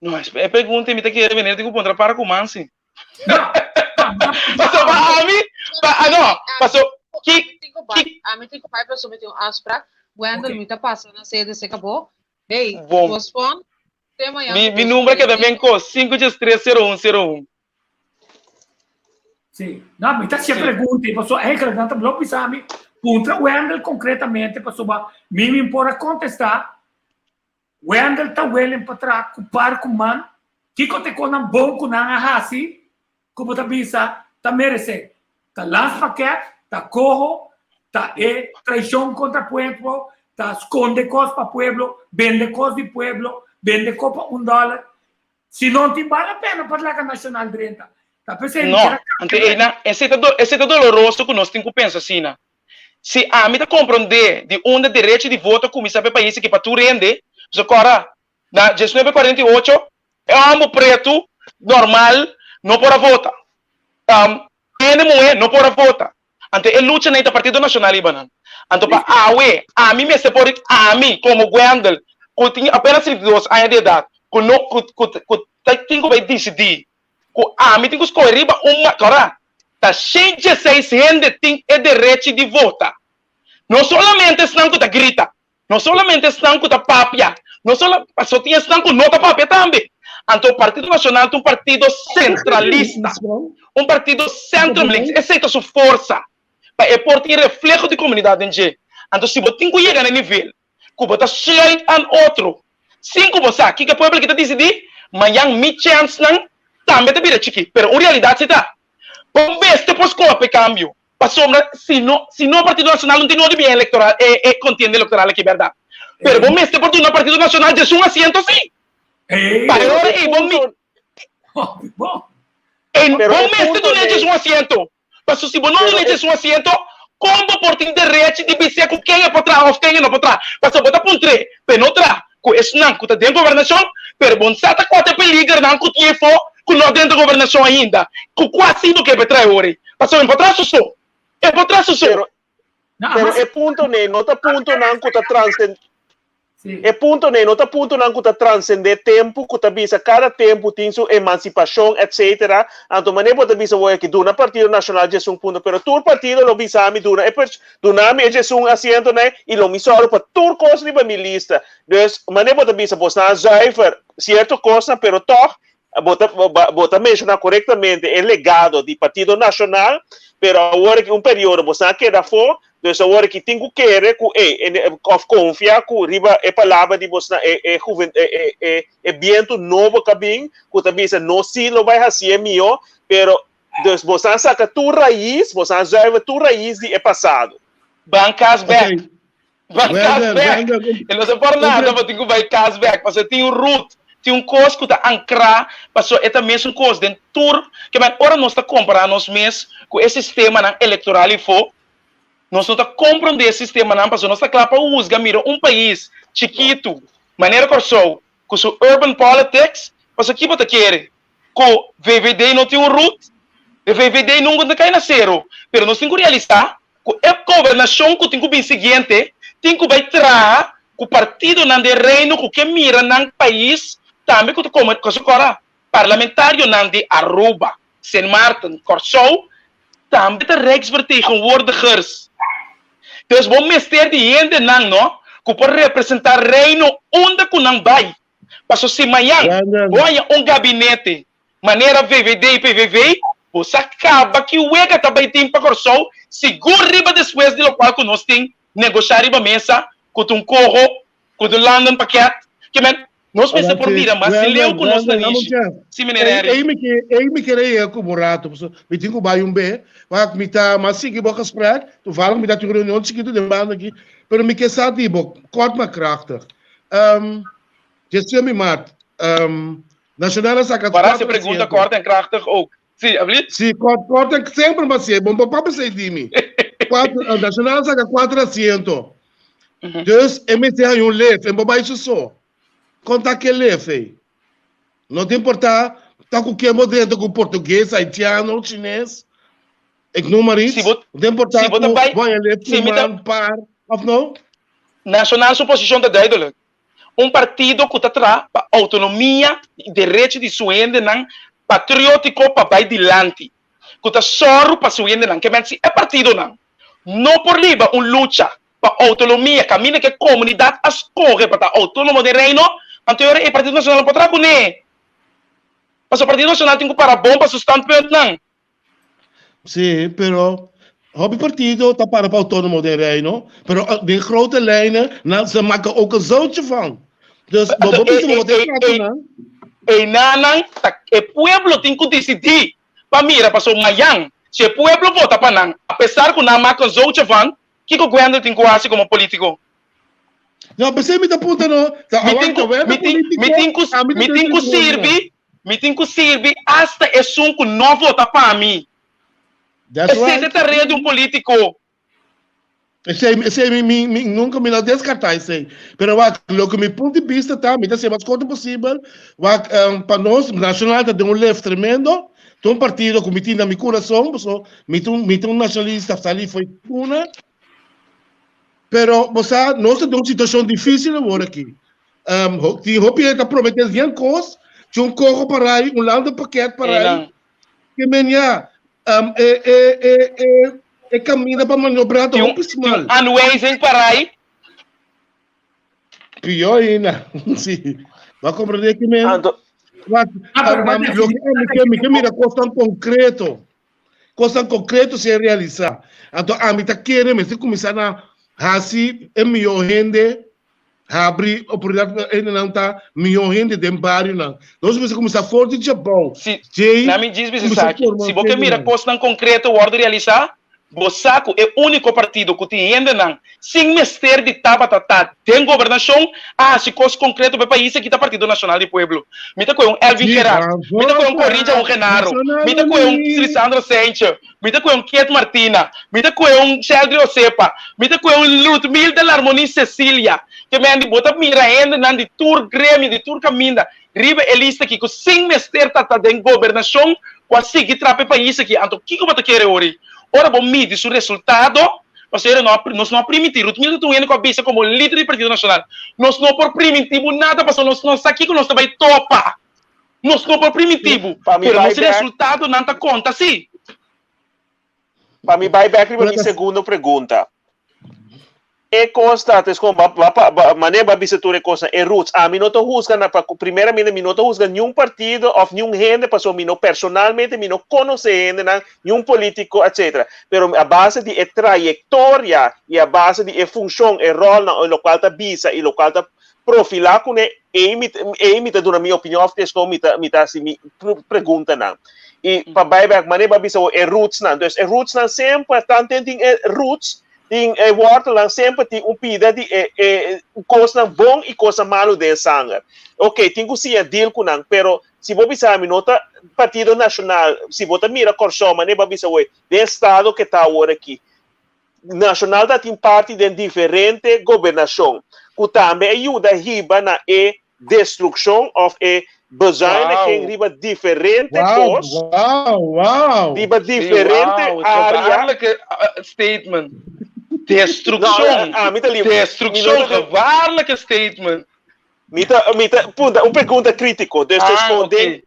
No, e pregunta mi ta kere meneer tin ku puntra para ku man si. No, no, Paso pa ami, pa, ah, no, paso ki, ki, Ami tin ku bai pasobra mi tin un afspraak. Wendel, Ok. mi ta pasa na CDC kabo. Hey, Bom. was fun. Te mañana Mi, ku mi Dios number keda permití. men ko, 5 3 0 1 0 1. Sí. No, mi ta hacía Sí. pregunta y paso eigenlijk nan ta blok bisa mi puntra Wendel concretamente pasobra mi mi por a contesta Wendel ta willing pa traha ku par ku man kiko te konan bon ku nan a hasi ku bo ta bisa ta merece ta landspakket ta coho ta e traicion contra pueblo ta sconde cos pa pueblo bende cos di pueblo bende cos pa un dollar si no tin bal la pena pa laga nacional drenta ta pesey mi No, kier a anto einan, esei ta do, esei ta doloroso ku nos tin ku pensa asina. Si ami ta komprondé di unda derecho di voto a kuminsá pa e pais aki pa tur hende, pasobra kòrda, na diesnuebe kuarenta i ocho e hòmber pretu normal no por a vota. Hende muhé no por a vota. Anto e lucha nan ta Partido Nacional riba nan. Anto pa awe ami mester por ami komo Gwendel ku tin apenas 32 aña di edat ku no ku ku ku ta tin ku bai disidí ku ami tin ku skohe riba un ma kòrda ta shen dieseis hende tin e derechi di vota. No solamente esnan ku ta grita, no solamente esnan ku ta papia, no sola pasobra tin esnan ku no ta papia tambe. Anto Partido Nacional ta un partido centralista, un partido centrum links, esei ta su forsa pa e por tin refleho di komunidat den dje. Anto si bo tin ku yega na e nivel. ku bo ta sluit aan otro sin ku bo sa kiko e pueblo aki ta disidí, mañan mi chènsnan tambe ta bira chikí. Pero un realidat si ta, bo mester por skohe pa e kambio, pasobra si no, si no Partido Nacional no tin nodi bien electoral, e e contienda electoral aki, berdad? Pero bo mester por duna Partido Nacional djesun asiento si. Pa e ora ei bo mi, e bo mester duna e djesun asiento. Paso si bo no duna e djesun asiento, kon bo por tin derechi di bis'é ku ken e por traha òf ken e no por traha? Paso bo ta puntr'é p'e no traha ku esnan ku ta den gobernashon, pero bo sa ta kua ta e peligernan ku tin efo ku no drenta gobernashon ainda. Ku kua si bo ke p'e traha e ora ei? Pasobra e por traha su so. E por traha su so. Pero, pero e punto nei no ta puntonan ku ta transcen E punto nei no ta puntonan ku ta transcende tempu, ku ta bisa kada tempu tin su emansipashon etc. Anto manera bo ta bisa wou aki duna Partido Nashonal djesun punto, pero tur partido lo bisa mi duna e duna mi e djesun asiento nei i lo mi sòru pa tur kos riba mi lista. Dus manera bo ta bisa bosnan a zuiver sierto kosnan pero tòg Bo ta, bo ta menshoná korektamente e legado di Partido Nashonal, pero awor aki un periodo boso a keda afó, dus awor aki tin ku kere ku e, òf konfia ku riba e palabra di boso e e huven e e e e bientu nobo ku a bin ku ta bisa nos sí lo bai hasié mihó, pero dus boso a saka tur rais, boso a zuiver tur rais di e pasado. Ban kas bèk. Bai kas bèk. E no ta por nada bo tin ku bai kas bèk pasobra tin un root, tin un kos ku ta ankrá pasobra e ta mesun kos den tur ke men ora nos ta kompará nos mes ku e sistemanan elektoral ifó nos no ta komprondé e sistemanan pasobra nos ta kla pa husga mira un pais chikitu manera Kòrsou ku su urban politics pasobra ki bo ta kere ku VVD no tin un root? E VVD nunka no ta kai na sero pero nos tin ku realisá ku e gobernashon ku tin ku bin siguiente tin ku bai traha ku partidonan den Reino ku ke mira nan pais tambe ku ta komo kos kora parlamentarionan di Aruba, Sint Maarten, Kòrsou tambe ta Rijksvertegenwoordigers. Dus bo mester di hendenan no ku por representá Reino unda ku nan bai. Paso si mañan bo haña un gabinete manera VVD i PVV, bo sa kaba ki wega ta bai tin pa Kòrsou sigur riba despues di lokual ku nos tin negoshá riba mesa ku ta un koho, ku ta un landenpakket. Ke men, nos mester por mira mas leu ku nos nanishi. Si, meneer Henry. Ei mi ke, ei mi kere yega ku bo rato, pasobra mi tin ku bai un be, wak mi ta mas sigui bo gesprek, toevallig mi ta tin un reunion chikitu den banda aki, pero mi ke sa di bo, kort maar krachtig. Um, Gestión mi maat, um, Nacional a saca Para se pregunta kort en krachtig ook. Sí, alsjeblieft. Sí, kort, kort en semper maar sí. Bon, papa sei di mi. Cuatro, eh, Nacional saca cuatro asiento. Dus, e mester hay un lef, en babay su so. Konta ke lef, ei. No te importa, ta ku ken bo drenta ku portugues, haitiano, chines. Ik noem maar iets. Si bo, No te importa si bo ta ku bai, bo hay lef si mi ta, man, par, of no? Nacional su posicion ta duidelijk. Un partido ku ta traha pa outonomia i derecho di su hendenan patriótiko pa bai dilanti, ku ta sòru pa su hendenan. Ke men si e partidonan no por liba un lucha pa outonomia kaminda ku e komunidat a skohe pa ta outónomo den Reino, anto e ora ei Partido Nashonal no por traha kuné. Pasobra Partido Nashonal tin ku para bon pa su standpuntnan. Sí, pero hopi partido ta para pa autónomo den Reino, pero den grote lijnen nan ze maken ook een zoutje van. Dus bo bo bisa bo te trato nan. Einanan ta e pueblo tin ku disidí pa mira paso mayan si e pueblo vota pa nan apesar ku nan maka un zoutje van kiko Gwendel tin ku hasi komo politiko? No, p'esei mi ta punta no, ta Mi tin awor ku ta mi tin mi tin ku ami ta mi tin ku den sirbi Mi tin ku sirbi asta esun ku no vota pa mi. That's Esei ta right. tarea di un polítiko. Esei, esei mi, mi, mi, nunca mi no descarta esei. Pero wak, loke mi punto di bista ta, mi ta hasi mas korto posibel, wak, um, pa nos, Nacional ta den un lef tremendo, ta un partido ku mi tin na mi kurason, paso mi ta un, mi ta un nacionalista sali fo'i kuna, pero bo sa, nos ta den un situashon difisil awor aki. Um, tin hopi hende ta promete bien kos, tin un koho para ahí, un landenpakket para ahí. Enan. Ke men ya, um, e, e, e, e, e kaminda pa maniobra ta Tin un, hopi tin un smal. aanwijzing para ahí. Pió ainda, sí. Bo a komprendé ke men? Anto, Wak, Ah, pero um, ba um, loke definí ami ke, mi ke mira kosnan konkreto. Kosnan konkreto ser realisá. Anto ami ta kere mester kuminsá na hasi e mihó hende. Habri oportunidat pa hendenan ta mihó hende den barionan. Nos mester kuminsá for di djabou. Si, Djei na mi djis bisa kuminsá esaki, forma si bo ke mira hendenan. kosnan konkreto wòrdu realisá, bo sa ku e úniko partido ku tin hendenan sin mester di tabata ta den gobernashon a hasi kos konkreto pa e pais aki ta Partido Nashonal di Pueblo. Mi ta kohe un Elvin Di Gerard, mi ta kohe un vota Corinja un Genaro, Nashonal mi ta kohe un Uní. Lisandro Sentje, Mi ta kohe un Kiet Martina, mi ta kohe un Sheldry Osepa, mi ta kohe un Ludmilda Larmonie Cecilia. Ke men di bo ta mira hendenan di tur gremio, di tur kaminda riba e lista aki ku sin mester ta ta den gobernashon ku a sigui trapa e pais aki. Anto kiko bo ta kere ori? Ora bo midi su resultado, pasobra no a nos no a primintí. Ludmilda ta un hende ku a bisa komo lider di Partido Nashonal, nos no por primintí bo nada pasobra nos no sa kiko nos ta bai topa. Nos no por primintí bo, Pa mi pero bai nos bek. resultadonan ta konta sí. Pa mi bai bek riba mi segundo pregunta. E kos ta, tes kon ba, ba, ba, ba, manera ba bisa tur e kosnan, e roots. Ami no ta husga na, pa, primeramente mi no ta husga niun partido of niun hende pasobra mi no personalmente mi no konosé hendenan, niun politiko etcetera. Pero a base di e trayektoria i a base di e funshon, e ròlnan, e lokual ta bisa i lokual ta profilá kuné, ei mi ei mi ta duna mi opinion òf keskon mi ta mi ta hasi mi preguntanan. I pa bai bèk manera bo a bisa bo e rootsnan, dus e rootsnan semper tanten tin e roots tin e wòrtelnan semper tin un pida di e e kosnan bon i kosnan malu den sanger. Oke tin ku siña deal ku nan pero si bo bisa mi no ta Partido Nashonal si bo ta mira Kòrsou manera bo a bisa awor den estado ke ta awor aki Nacional ta tin parti den diferente gobernacion cu tambe a yuda hiba na e destruccion of e bezuiniging Wow. riba diferente Wow, cos, wow, wow. riba Sí, diferente wow, area. gevaarlijke eh, statement. No, Destruccion. ami ta li, mi no Destruccion, ta de- gevaarlijke statement. mi ta mi ta punta un pregunta critico, dus Ah, responden oké.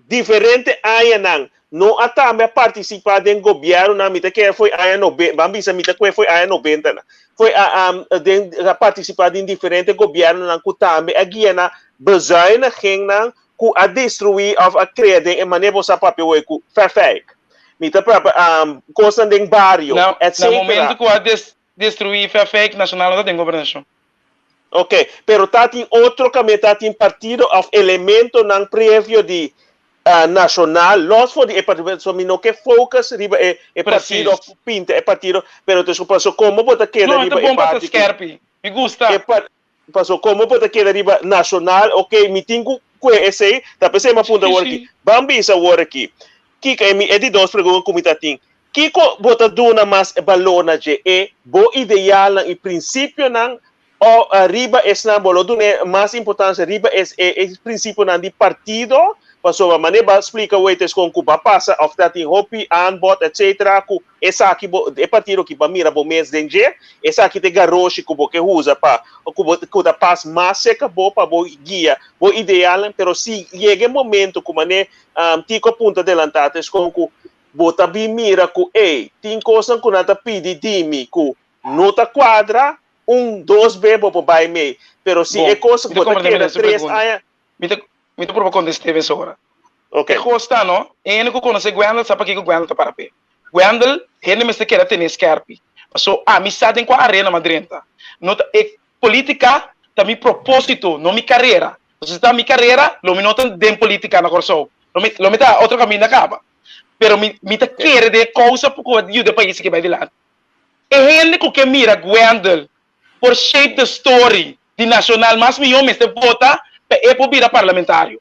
Diferente añanan no a tambe a participa den gobiernonan, mi ta kere fo'i aña nobe, ban bisa mi ta kue fo'i aña nobentanan, fo'i a a den a participa den diferente gobiernonan ku tambe a guia na bezuinigingnan ku a destrui of a krea den e manera bo sa papia hoy ku verfijk. Mi ta papia kosnan den bario, Na na etcetera. momento ku a des destrui verfijk nacional no ta den gobernashon. Ok, pero ta tin otro kaminda, ta tin partido of elementonan previo di nacional, los for di e partido, so mi no ke focus riba e e partido of Precies. pinta e partido, pero ta paso como bo ta keda No, e riba ta e bon pa ta parti ku skerpi. Mi gusta. e par paso como bo ta keda riba nacional, ok, mi tin ku kue esei, ta p'esei mi a puntra Sí, awor aki. sí. Ban bisa awor aki, kiko e mi e di dos pregunta ku mi ta tin, Kiko bo ta duna mas balor na dje, e bo idealnan i prinsipionan o riba esnan bo lo dun'é mas importansia riba es e e prinsipionan di partido? Pasobra manera bo a splika weten kon ku bo a pasa òf ta tin hopi aanbod etcetera ku esaki bo e partido ki bo a mira bo mes den dje, esaki ta e garoshi ku bo ke usa pa ku bo ku ta pas mas serka bo pa bo guia bo idealnan, pero si yega e momento ku manera Tico a punta delantá ta es kon ku Bo ta bin mira ku ey, tin kosnan ku nan ta pidi di mi ku no ta kuadra, un, dos be bo por bai mei. Pero si Bon, e kos mi ta bo ta komprende keda mester su tres pregunta. aña. Mi ta, mi ta proba kontest'é mesora. Ok. E kos ta no, e hende ku konosé Gwendel sa pakiko Gwendel ta para p'e. Gwendel, hende mester keda ten'é skèrpi. Paso ami sa den kua arena m'a drenta. No ta, e politika ta mi propósito, no mi karera. Paso si ta mi karera, lo mi no ta den politika na Kòrsou. Lo mi, lo mi ta otro kaminda kaba. Pero mi, mi ta kere den e kousa ku a yuda e pais aki bai dilanti. E hende ku ke mira Gwendel por shape the story di Nacional mas mihó mester vota pa e por bira parlamentario.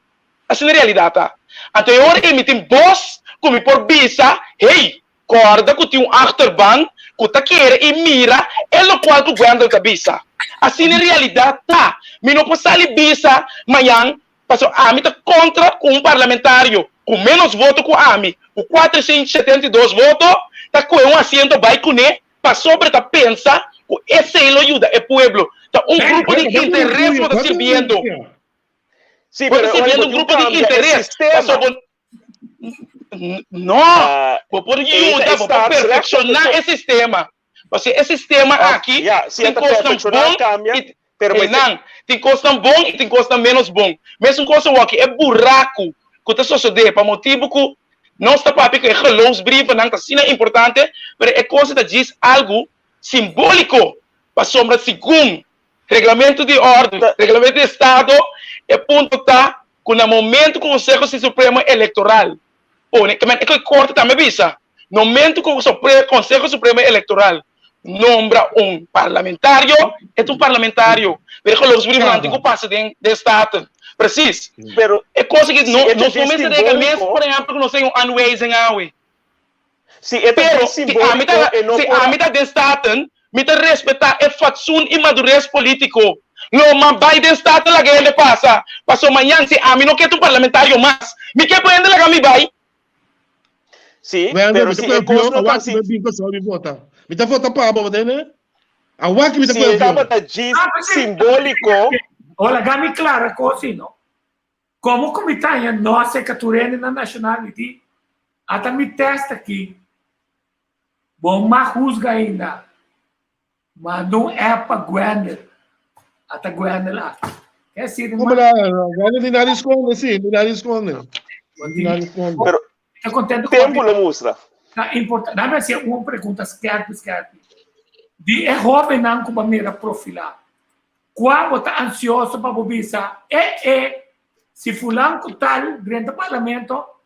Asina realidat ta. Anto e ora ei mi tin bos ku mi por bisa, hey, kòrda ku tin un achterban ku ta kere i mira e lokual ku Gwendel ta bisa. Asina realidat ta. Mi no por sali bisa mañan Pasobra ami ta kontra ku un parlamentario ku ménos voto ku ami, ku 472 voto, ta kohe un asiento bai kuné pasobra e ta pensa ku esei lo yuda e pueblo. Ta un grupo di interes bo ta sirbiendo. Sí, Bo ta pero sirbiendo bo un tin grupo di kambia e interes. sistema. Pasobra bo No, bo por Ei ta yuda, e bo por staatsrecht perfekshoná e sistema. Pasobra e sistema Of, aki ya, si e tin ta kosnan perfekshoná bon kambia, i pero mester Einan, tin kosnan bon i tin kosnan ménos bon. Mesun kos awor-aki, e buraku ku ta sosodé pa motibu ku nos ta papia ku e geloofsbrievennan ta asina importante, pero e kos ta djis algu simbóliko, pasobra segun. Reglamento di orden, reglamento di estado, e punto ta ku na momento ku Konseho Supremo Elektoral pone, ke men e korte tambe bisa, na momento ku Konseho Supremo Elektoral nombra un parlamentario, e ta un parlamentario, pero e geloofsbrief tin ku pasa den den Staten. Precies. Pero e kos aki si no e ta nos no dje mester rega mes, simbóliko, por ehèmpel, ku nos tin un aanwijzing awe. si e ta dje Pero si ami simbóliko, ta e no si por a ami ta den Staten, mi ta respetá e fatsoen i madures polítiko. Lo m'a bai den Staten laga hende pasa, paso mañan si ami no ke ta un parlamentario mas, mi ke por hende laga mi bai. Sí, Wendel, pero mi ta si kohe e kos avion, no ta awak si mi bin Kòrsou mi vota. Mi ta vota pa bo, bo tende? Awak mi ta si kohe e avion. tabata djis Ah, pues sí. simbóliko, Hola, gami clara cosa, no? Como cu mi ta haña no acerca tur hende na nacional mi di, ata mi test aki, bo mag huzga ainda, manda un app pa Gwendel, ata Gwendel aki. Ke si Como la, Gwendel di nada esconde, si, di nada esconde. Di nada esconde. Pero Ta contento cu tempo lo mustra. Ta importante. Dame haci un pregunta skerpi skerpi. Di e hobennan cu bo a mira profila, Kua bo ta ansioso pa bo bisa, E e, si fulan ku tal drenta parlamento,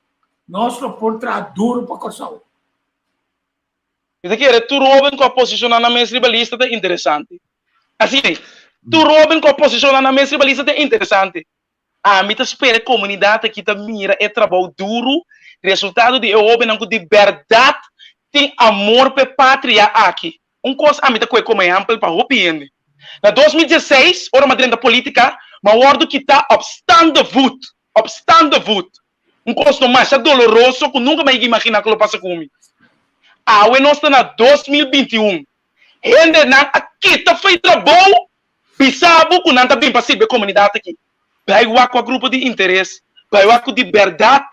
nos lo por traha duru pa Kòrsou. Mi ta kere tur hóben ku a posishoná nan mes riba lista ta interesante. Asina, tur hóben ku a posishoná nan mes riba lista ta interesante. Ami ta spera e komunidat aki ta mira e trabou duru, resultado di e hóbennan ku di bèrdat tin amor pa e patria aki. Un kos ami ta kohe komo ehèmpel pa hopi hende. Na 2016, ora mi a drenta polítika, mi a wòrdu kitá op staande voet, op staande voet. Un kos no masha doloroso ku nunka mi a yega imaginá ku lo pasa ku mi. Awe nos ta na 2021. Hendenan a kita fo'i trabou Bisa bo ku nan ta bin pa sirbi e komunidat aki. Bai wak ku a grupo di interes, bai wak ku di bèrdat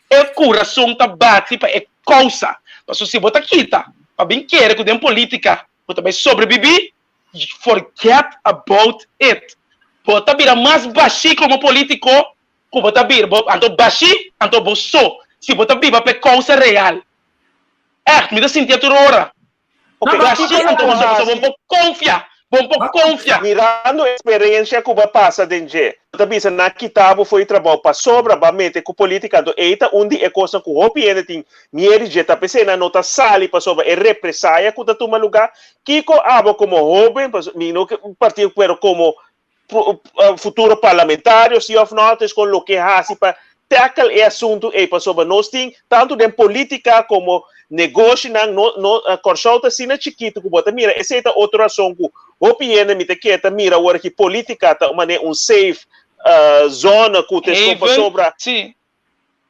e kurason ta bati pa e kousa. Pasobra si bo ta kita pa bin kere ku den politika bo ta bai sobrebibí, forget about it. Bo ta bira mas bashí komo politiko ku bo ta bira, bo anto bashí anto bo so si bo ta biba pa e kousa real. Ègt, mi ta sintié tur ora. Ok, No, kiko sí, lo anto bo pasobra hasi? bo por konfia, bo por konfia. Mirando e eksperensia ku bo a pasa den dje, bo ta bisa nan a kita bo for di trabou pasobra bo a mete ku politika, anto ei ta un di e kosnan ku hopi hende tin miedu di dje, ta p'esei nan no ta sali pasobra e represaya ku ta tuma lugá. Kiko abo komo hóben, pasobra mi no ke partido pero komo futuro parlamentario si of no, entonces kon loke hasi pa tackle e asuntu ei pasobra nos tin tantu den politica como negoshinan no no Kòrsou ta asina chikitu ku bo ta mira esei ta otro rason ku hopi hende mi ta kere ta mira awor aki politica ta un manera un safe zona ku ta eskon pasobra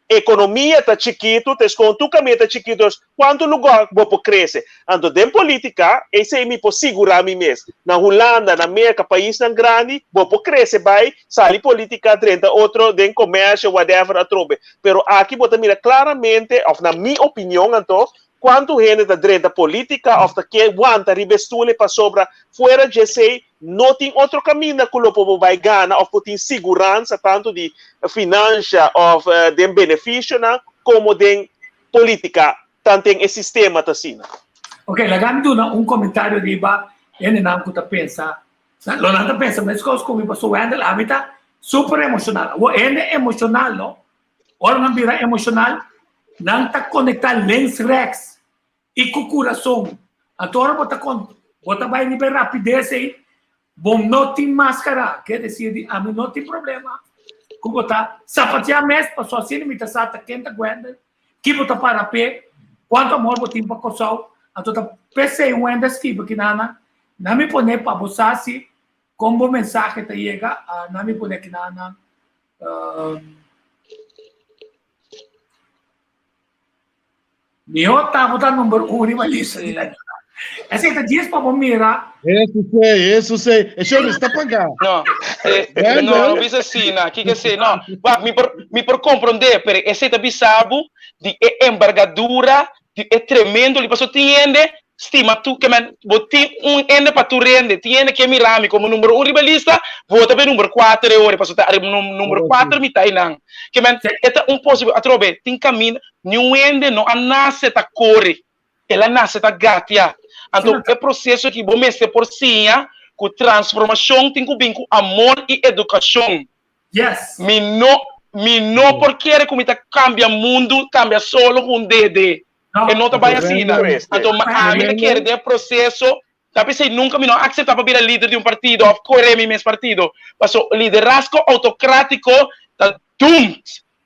Ekonomia ta chikitu, ta eskon tur kaminda ta chikitu, dus kuantu lugá bo por krese? Anto den politika, esei mi por sigurá mi mes. Na Hulanda, na Merka, paisnan grandi, bo por krese bai, sali politika, drenta otro den komersio, whatever atrobe. Pero aki bo ta mira klaramente, òf na mi opinion anto, kuantu hende ta drenta politika òf ta ke wanta riba e stoel ei pasobra fuera djesei No tin otro caminda cu lo por bo bay gana of por tin siguransa tanto di financia of den beneficionan como den politica tanten e sistema ta asina. Ok, laga mi duna un comentario riba hendenan cu ta pensa, lo nan ta pensa mescos cu mi pasobra Wendel ami ta super emocional. Awor hende emocional no, ora nan bira emocional nan ta conecta links rechts I ku kurason. Anto ora bo ta kon, bo ta bai riba e rapides ei, bo no tin maskara. Ke desir di ami no tin problema ku bo ta sapatia mes, paso asina mi ta sa ta ken ta Gwendel, ki bo ta para p'e, kuantu amor bo tin pa Kòrsou. Anto ta p'esei Wendel skibi kinana, nan mi pone pa bo sa si kon bo mensahe ta yega, nan mi pone kinana. Mihó tabata number un riba lista di Esei ta djis pa bo mira. Eso sei, eso sei. E show está pagá. No, eh, no, no bisa asina. Kiko esei? No, wak, mi por, mi por comprendé, pero esei ta bisa bo di e embargadura, di e tremendo li. Pasobra tin hende stima tu, ke men, bo tin un hende pa tur hende. Tin hende ke mira mi komo number un riba e lista, bo ta be number kuater e ora, pasobra ta ariba number kuater mi ta einan. Ke men, e ta un posibil, atrobe, tin kaminda, Niun hende no a nase ta kore, el a nase ta gatia. Anto e proseso aki bo mester por siña. ku transformashon tin ku bin ku amor i edukashon. Yes. Mi no mi no por kere ku mi ta kambia mundu, kambia solo ku un dede. No. E no ta bai asina. Triste. Anto ma ami ta kere den e proseso, ta p'esei nunka mi no a akseptá pa bira lider di un partido òf kore mi mes partido. Paso liderazgo outokratiko ta doomed.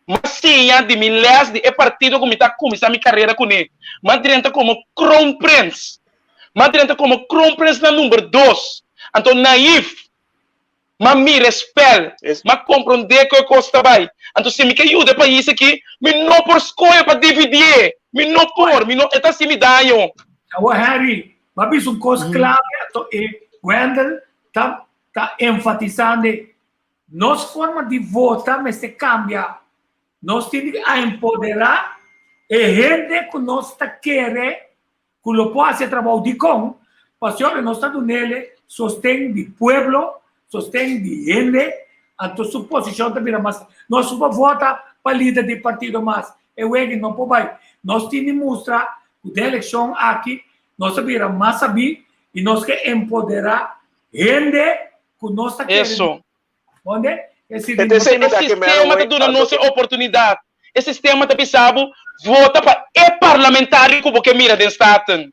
M'a siña di mi lès di e partido ku mi ta kuminsá mi karera kuné. M'a drenta komo kroonprins. M'a drenta komo kroonprins na number dos. Anto naïef. M'a mira e spèl. M'a komprondé ku e kos ta bai. Anto si mi ke yuda e pais aki, mi no por skohe pa dividié. Mi no por. Mi no, e ta hasi mi daño. Awor Henry, bo a bisa un kos klave anto e Wendell ta ta enfatisando Nos forma di vota mester cambia. Nos tin di a empodera e hende cu nos ta kere cu lo por haci e trabou. Dicon? Pasobra nos ta dunele sosten di pueblo, sosten di hende, anto su posicion ta bira mas. Nos no por vota pa lider di partido mas. E wegi no por bay. Nos tin di mustra cu den eleccion aki nos ta bira mas sabi y nos ke empodera hende ku nos ta kere. Eso. Bonde? E si E sistema ta duna nos e oportunidat. E sistema ta bisa bo, vota pa e parlamentario ku bo ke mira den Staten.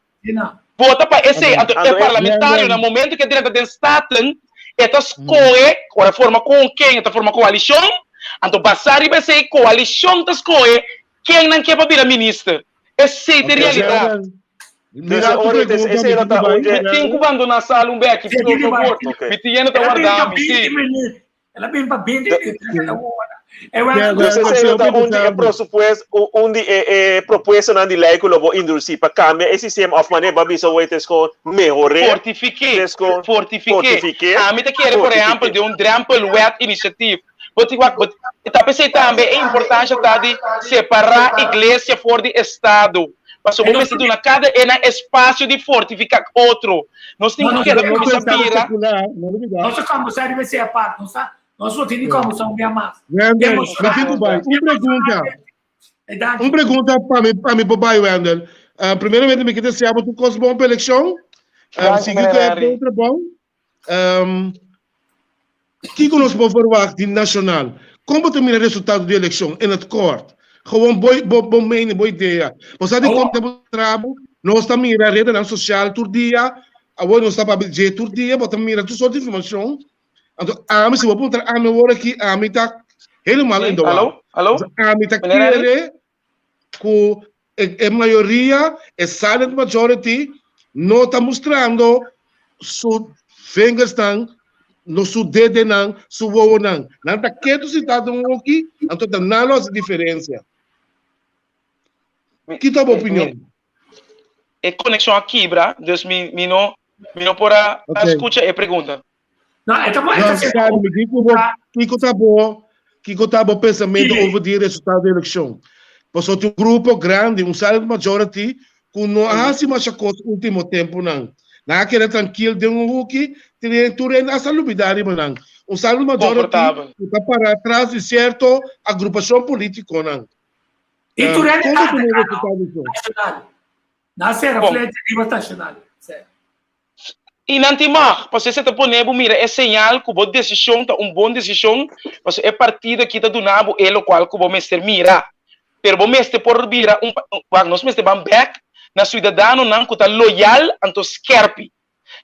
Vota pa esei. Anto e parlamentario na momento ku e drenta den Staten, e ta skohe, ora e forma kon ken e ta forma koalishon, anto basá riba esei koalishon ta skohe ken nan ke pa bira minister. Esei ta e realidat. Mira tu pregunta, mi tin ku bai. Mi tin ku bandoná sala un beki, por favor. Mi tienda ta warda mi, sí. El a bin pa 20 minuut. Dus esei lo ta un di e prosupues, un di e e propuestanan di lei ku lo bo introdusi pa kambia e sistema òf manera bo a bisa wei ta eskon mehor'é. Fortifik'é, fortifik'é. Ami ta kere por ehèmpel den un drempelwet inisiatif. Bo tin wak, bo ta p'esei tambe e importansha ta di separá iglesia for di estado. Pasobra bo mester duna kada e nan espasio di fortifiká otro. Nos tin ku keda kuminsá bira. Nos a kòmbersá riba esei apart. Nos ta, nos no tin di kòmbersá un bia mas. Wendel, mi tin ku bai. Un pregunta. Un pregunta pa mi, pa mi por bai, Wendel. Primeramente mi ke deseá bo tur kos bon pa elekshon. Sigui ku e bon trabou. Um, kiko nos por verwacht di Nacional? Kon bo ta mira resultado di elekshon in het kort? Gewoon bo, bo, bo mening, bo idea. Bo sa di kon tempo trabo, nos ta mira redenan sosial tur dia, awor nos ta papia dje tur dia, bo ta mira tur soort informashon. Anto ami, si bo puntra ami awor aki, ami ta helemaal in de war. Hallo? Hallo? Ami ta Meneer Henry? kere ku e, e mayoria, e silent majority, no ta mustrando su vingersnan, no su dedenan, su wowonan. Nan ta ketu sintá den un hoki, anto ta nan lo hasi diferensia. Ki ta bo opinion? E konekshon a kibra, dus mi, mi no, mi no por a, a skucha e pregunta. No, e ta e ta Sabi, mi kiko bo, kiko ta bo, kiko ta bo pensamento over di resultado di elekshon? Pasobra tin un grupo grandi, un silent majority, ku no a hasi masha kos ultimo tempunan. Nan a keda trankil den un huki, tin tur hende hasta lubidá riba nan. Un silent majority ku ta para tras di sierto agrupashon politikonan. I tur hende Kon ta bo ta mira ataka resultado di elekshon? Nacional. Nan a sera flecha riba Nacional. I nan tin mag, pasobra esei ta pone bo mira e señal ku bo desishon ta un bon desishon, pasobra e partido aki ta duna bo e lokual ku bo mester mira. Pero bo mester por bira un, wak, nos mester ban bèk na siudadanonan ku ta loyal anto skèrpi.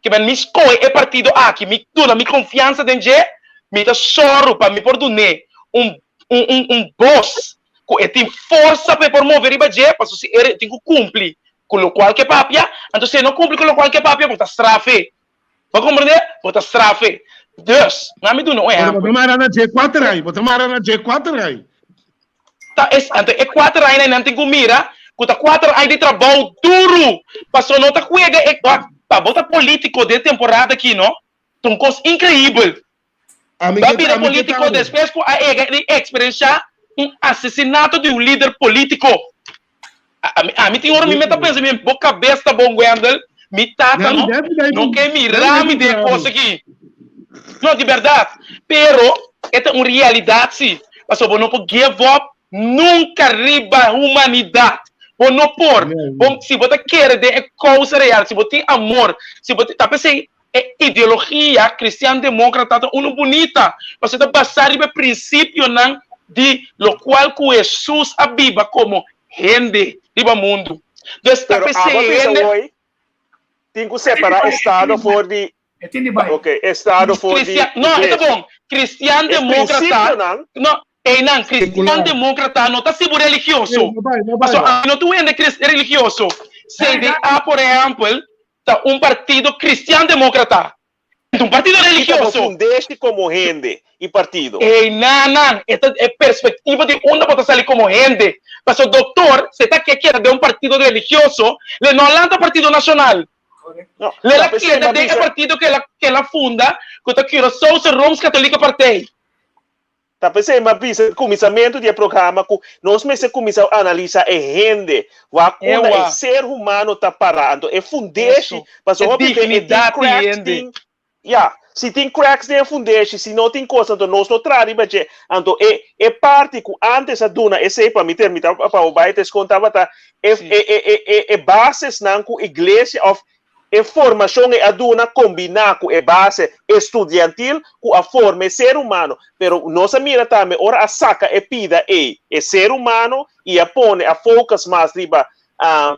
Ke men mi skohe e partido aki, mi duna mi konfiansa den dje, mi ta sòru pa mi por dun'é un un un un bos ku e tin forsa pa e por move riba dje, pasobra si e tin ku kumpli ku lokual ke papia, anto si e no kumpli ku lokual ke papia, bo ta straf'é. Bo komprendé? Bo ta straf'é. Dus, na mi duna un Bo ta ehèmpel. mara na dje kuater ai, bo ta mara na dje kuater ai. Ta es, anto e kuater ai nan tin ku mira ku ta kuater ai di trabou duru, pasobra no ta kuega e, wak, pa bo ta polítiko den temporada aki no, ta un kos inkreibel. Ami Ba ke bira ami ke polítiko tambe. despues ku a ega di eksperenshá un asesinato di un lider polítiko. Ami ami tin ora mi meta pensa mi bo kabes ta bon Wendel, mi tata Nami no def dai no ke nami mira def mi den e kos puntra aki. No di bèrdat, pero e ta un realidat si, pasobra bo no por give up nunka riba humanidat. Bo no por. mi. Bo si bo ta kere den e kousa real, si bo tin amor, si bo ta p'esei. E ideologia kristian-demókrata ta unu bunita, pasobra e ta basá riba e prinsipionan di lokual ku Hesus a biba komo hende riba mundu. Dus ta Pero p'esei abo bisa hende. hoy tin ku separá estado for di E tin di bai. Ok, estado for di Kristian, no, e ta iglesia. bon. E Kristian-demókrata, prinsipionan no, einan, Sekular. kristian-demókrata no ta sibu Ey, religioso. no bai, no bai. Pasobra ami no ta un hende kris religioso. CDA, por ehèmpel, ta un partido cristian democrata, e ta un partido Kita bo religioso. fundeshi komo hende i partido. Ey nanan, e ta e perspectiva di unda bo ta sali komo hende. Paso doctor, si e ta ke keda den un partido religioso, le no a lanta partido nacional. No, Le ta la p'esei keda m'a den e bisa. partido ke el ke el a funda, ku ta Curaçaose Rooms-Katholieke Partij. Ta p'esei mi a bisa na kuminsamentu di e programa ku nos mester kuminsá analisa e hende, wak unda e Ewa. ser humano ta pará. Anto e fundeshi, Eso. pasobra E hopi be e tin dignidat di cracks hende. tin, ya, si tin cracks den e fundeshi, si no tin kos, anto nos no traha riba dje. Anto e e parti ku ántes a duna esei pa mi termita pa bo bai ta eskon tabata e Sí. e e e e basesnan ku iglesia òf E formashon ei a duna kombiná ku e base estudiantil ku a forma e ser humano. Pero nos a mira tambe ora a saka e pida ei, e ser humano, i a pone, a focus mas riba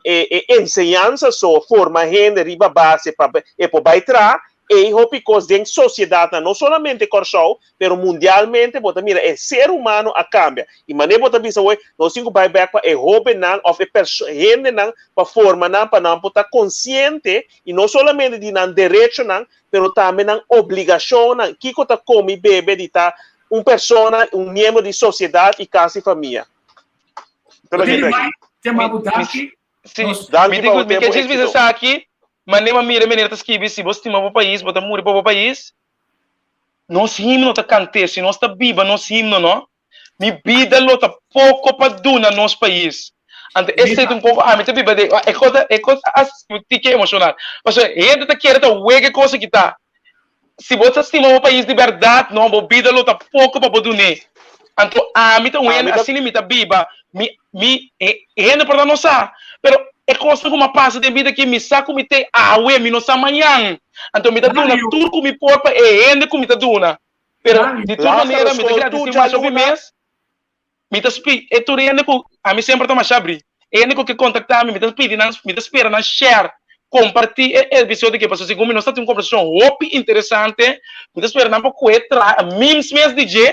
e e enseñansa so, forma hende riba base pa e por bai traha, ei hopi kos den sosiedatnan, no solamente Kòrsou, pero mundialmente bo ta mira e ser humano a cambia y manera bo ta bisa hoy nos tin cu bay bek pa e hobennan of e hendenan pa forma nan pa nan por ta consciente y no solamente di nan derechonan pero tambe nan obligacionnan kico ta come y bebe di ta un persona un miembro di sociedad y casa y famia. Si, Danki mi pa bo di, mi tempo ke djis bisa éxito. esaki, manera mi a mira e manera ta skibi, si bo stima bo pais, bo ta muri pa bo pais, Nos himno ta kant'é, si nos ta biba nos himno no, mi bida lo ta poko pa duna nos pais. Anto esei ta un poko ami ta biba den, e kos e kos a hasi mi tiki emoshonal. Pasobra hende ta kere ta wega e kos aki ta. Si bo ta stima bo pais di bèrdat no, bo bida lo ta poko pa bo dun'é. Anto ami ta un hende Ami ta asina mi ta biba, mi mi e hende por ta no sa, pero e kosnan ku mi a pasa den bida aki mi sa ku mi t'ei awe, mi no sa mañan. Anto mi ta duna tur ku mi por pa e hende ku mi ta duna. Pero di tur manera Lázaro mi ta skol gradisí tur masha hopi djaluna. mes. Mi ta spi e tur hende ku ami semper ta masha abrí. E hende ku ke kontaktá mi, mi ta pidi nan, mi ta spera nan share, kompartí e episodio aki pasobra segun mi nos ta tin un kombersashon hopi interesante. Mi ta spera nan pa kohe traha memes mes di dje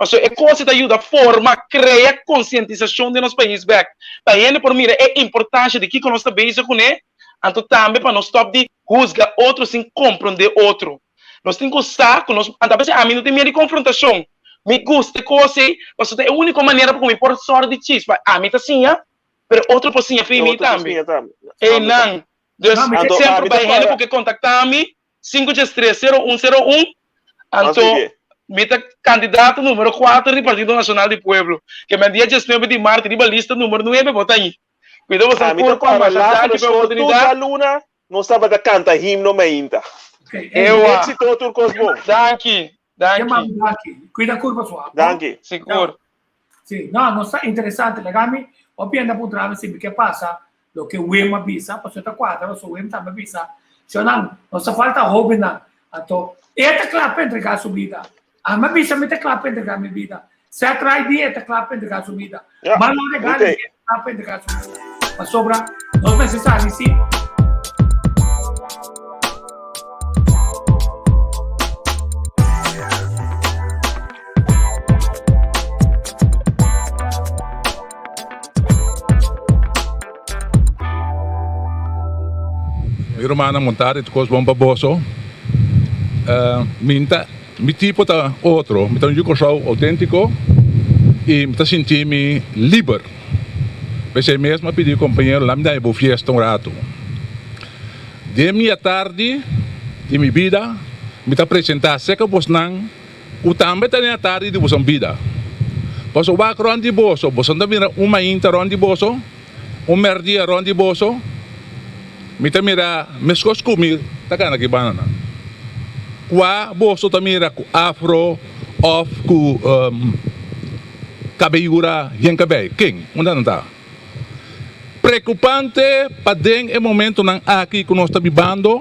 Pasobra e kos ei ta yuda forma, krea konsientisashon den nos pais bèk, pa hende por mira e importansha di kiko nos ta bezig kuné, anto tambe pa nos stòp di husga otro sin komprondé otro. Nos tin ku sa ku nos, anto a bes ami no tin miedu di konfrontashon, mi gusta e kos ei, pasobra ta e úniko manera pa ku mi por sòru di chispa, ami ta siña, pero otro por siña fi E mi otro por tambe. siña tambe. Einan, dus Anto semper ami ta bai hende para. ku ke kontaktá mi, Sinku djes tres sero un sero un, anto mi ta kandidato numero kuater di Partido Nashonal di Pueblo. Ke men dia diesnuebe di mart riba lista numero nuebe bo ta ahi. Kuida boso Ami ta kurpa, para masha Lázaro danki pa e School tur oportunidat. djaluna nos tabata kanta himno mainta. Ewa. Éxito tur kos bon. Danki, danki. Danki. Kuida kurpa sua. Danki. Sigur. Si, no, no sta interesante. Laga mi, hopi hende a puntra mi si mi ke pasa loke Wim a bisa, pasobra ta kuadra pasobra Wim tambe a bisa, Shonnan, nos ta falta hobennan. Anto, e ta kla pa entrega su bida. Ami a bisa mi ta kla pa entrega mi bida. Seth Wright di e ta kla pa entrega su bida. Ja, Marlon mi Regales te. di e ta kla pa entrega su bida. Pasobra nos mester sali si. Mi rumannan monta di kos bon pa boso. Mi ta mi tipo ta otro, mi ta un yu Kòrsou outéntiko i mi ta sinti mi liber. P'esei mes mi a pidi kompañero laat mi daña bo fiesta un ratu. Den mi atardi di mi bida mi ta presentá serka bosnan ku tambe ta den atardi di boso bida. Pasobra wak rònt di boso, boso no ta mira un mainta rònt di boso, un mèrdia rònt di boso? Mi ta mira meskos ku mi ta gana ki bandanan. Kua boso ta mira ku afro òf ku kabeyura yen kabei? Ken? Unda nan ta? Preokupante pa den e momentonan aki ku nos ta bibando.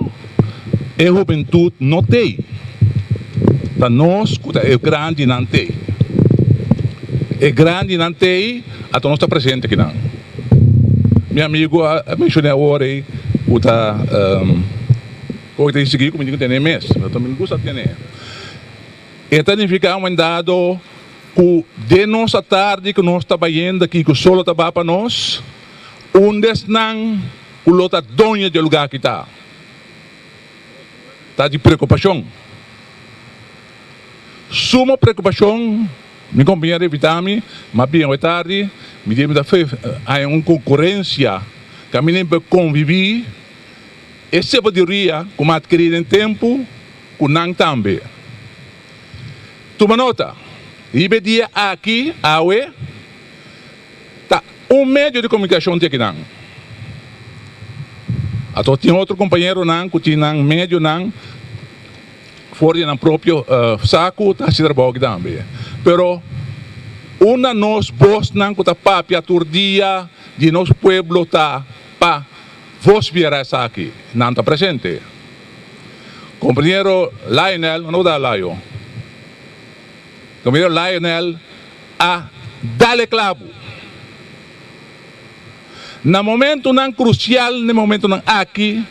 E hubentut no t'ei. Ta nos ku ta e grandinan t'ei. E grandinan t'ei, anto nos ta presente akinan. Mi amigu a menshoné awor ei ku ta koe ta sigui ku mi tin ku tene mes. Mi ta gusta tene. E ta nifiká un dado ku den nos atardi ku nos ta bayendo aki ku solo ta ba pa nos, un des nan ku lo ta doño di e lugá aki ta. Ta di preokupashon. Sumo preokupashon, mi kompañero a invitá mi, m'a bin awe tardi, mi di mi ta haña un konkurensia kaminda mi por konviví e sabiduria ku m'a atkirí den tempu ku nan tambe. Tuma nota, riba e dia aki, awe, ta un medio di komunikashon tin akinan. Ato tin otro kompañeronan ku tin nan medionan for di nan propio saku ta hasi trabou aki tambe. Pero unda nos bosnan ku ta papia tur dia di nos pueblo ta pa vosbiera esaki? Nan ta presente. Compañero Lionel, no ta Layo. Compañero Lionel a dal e clavo. Na momentonan crucial, na e momentonan aki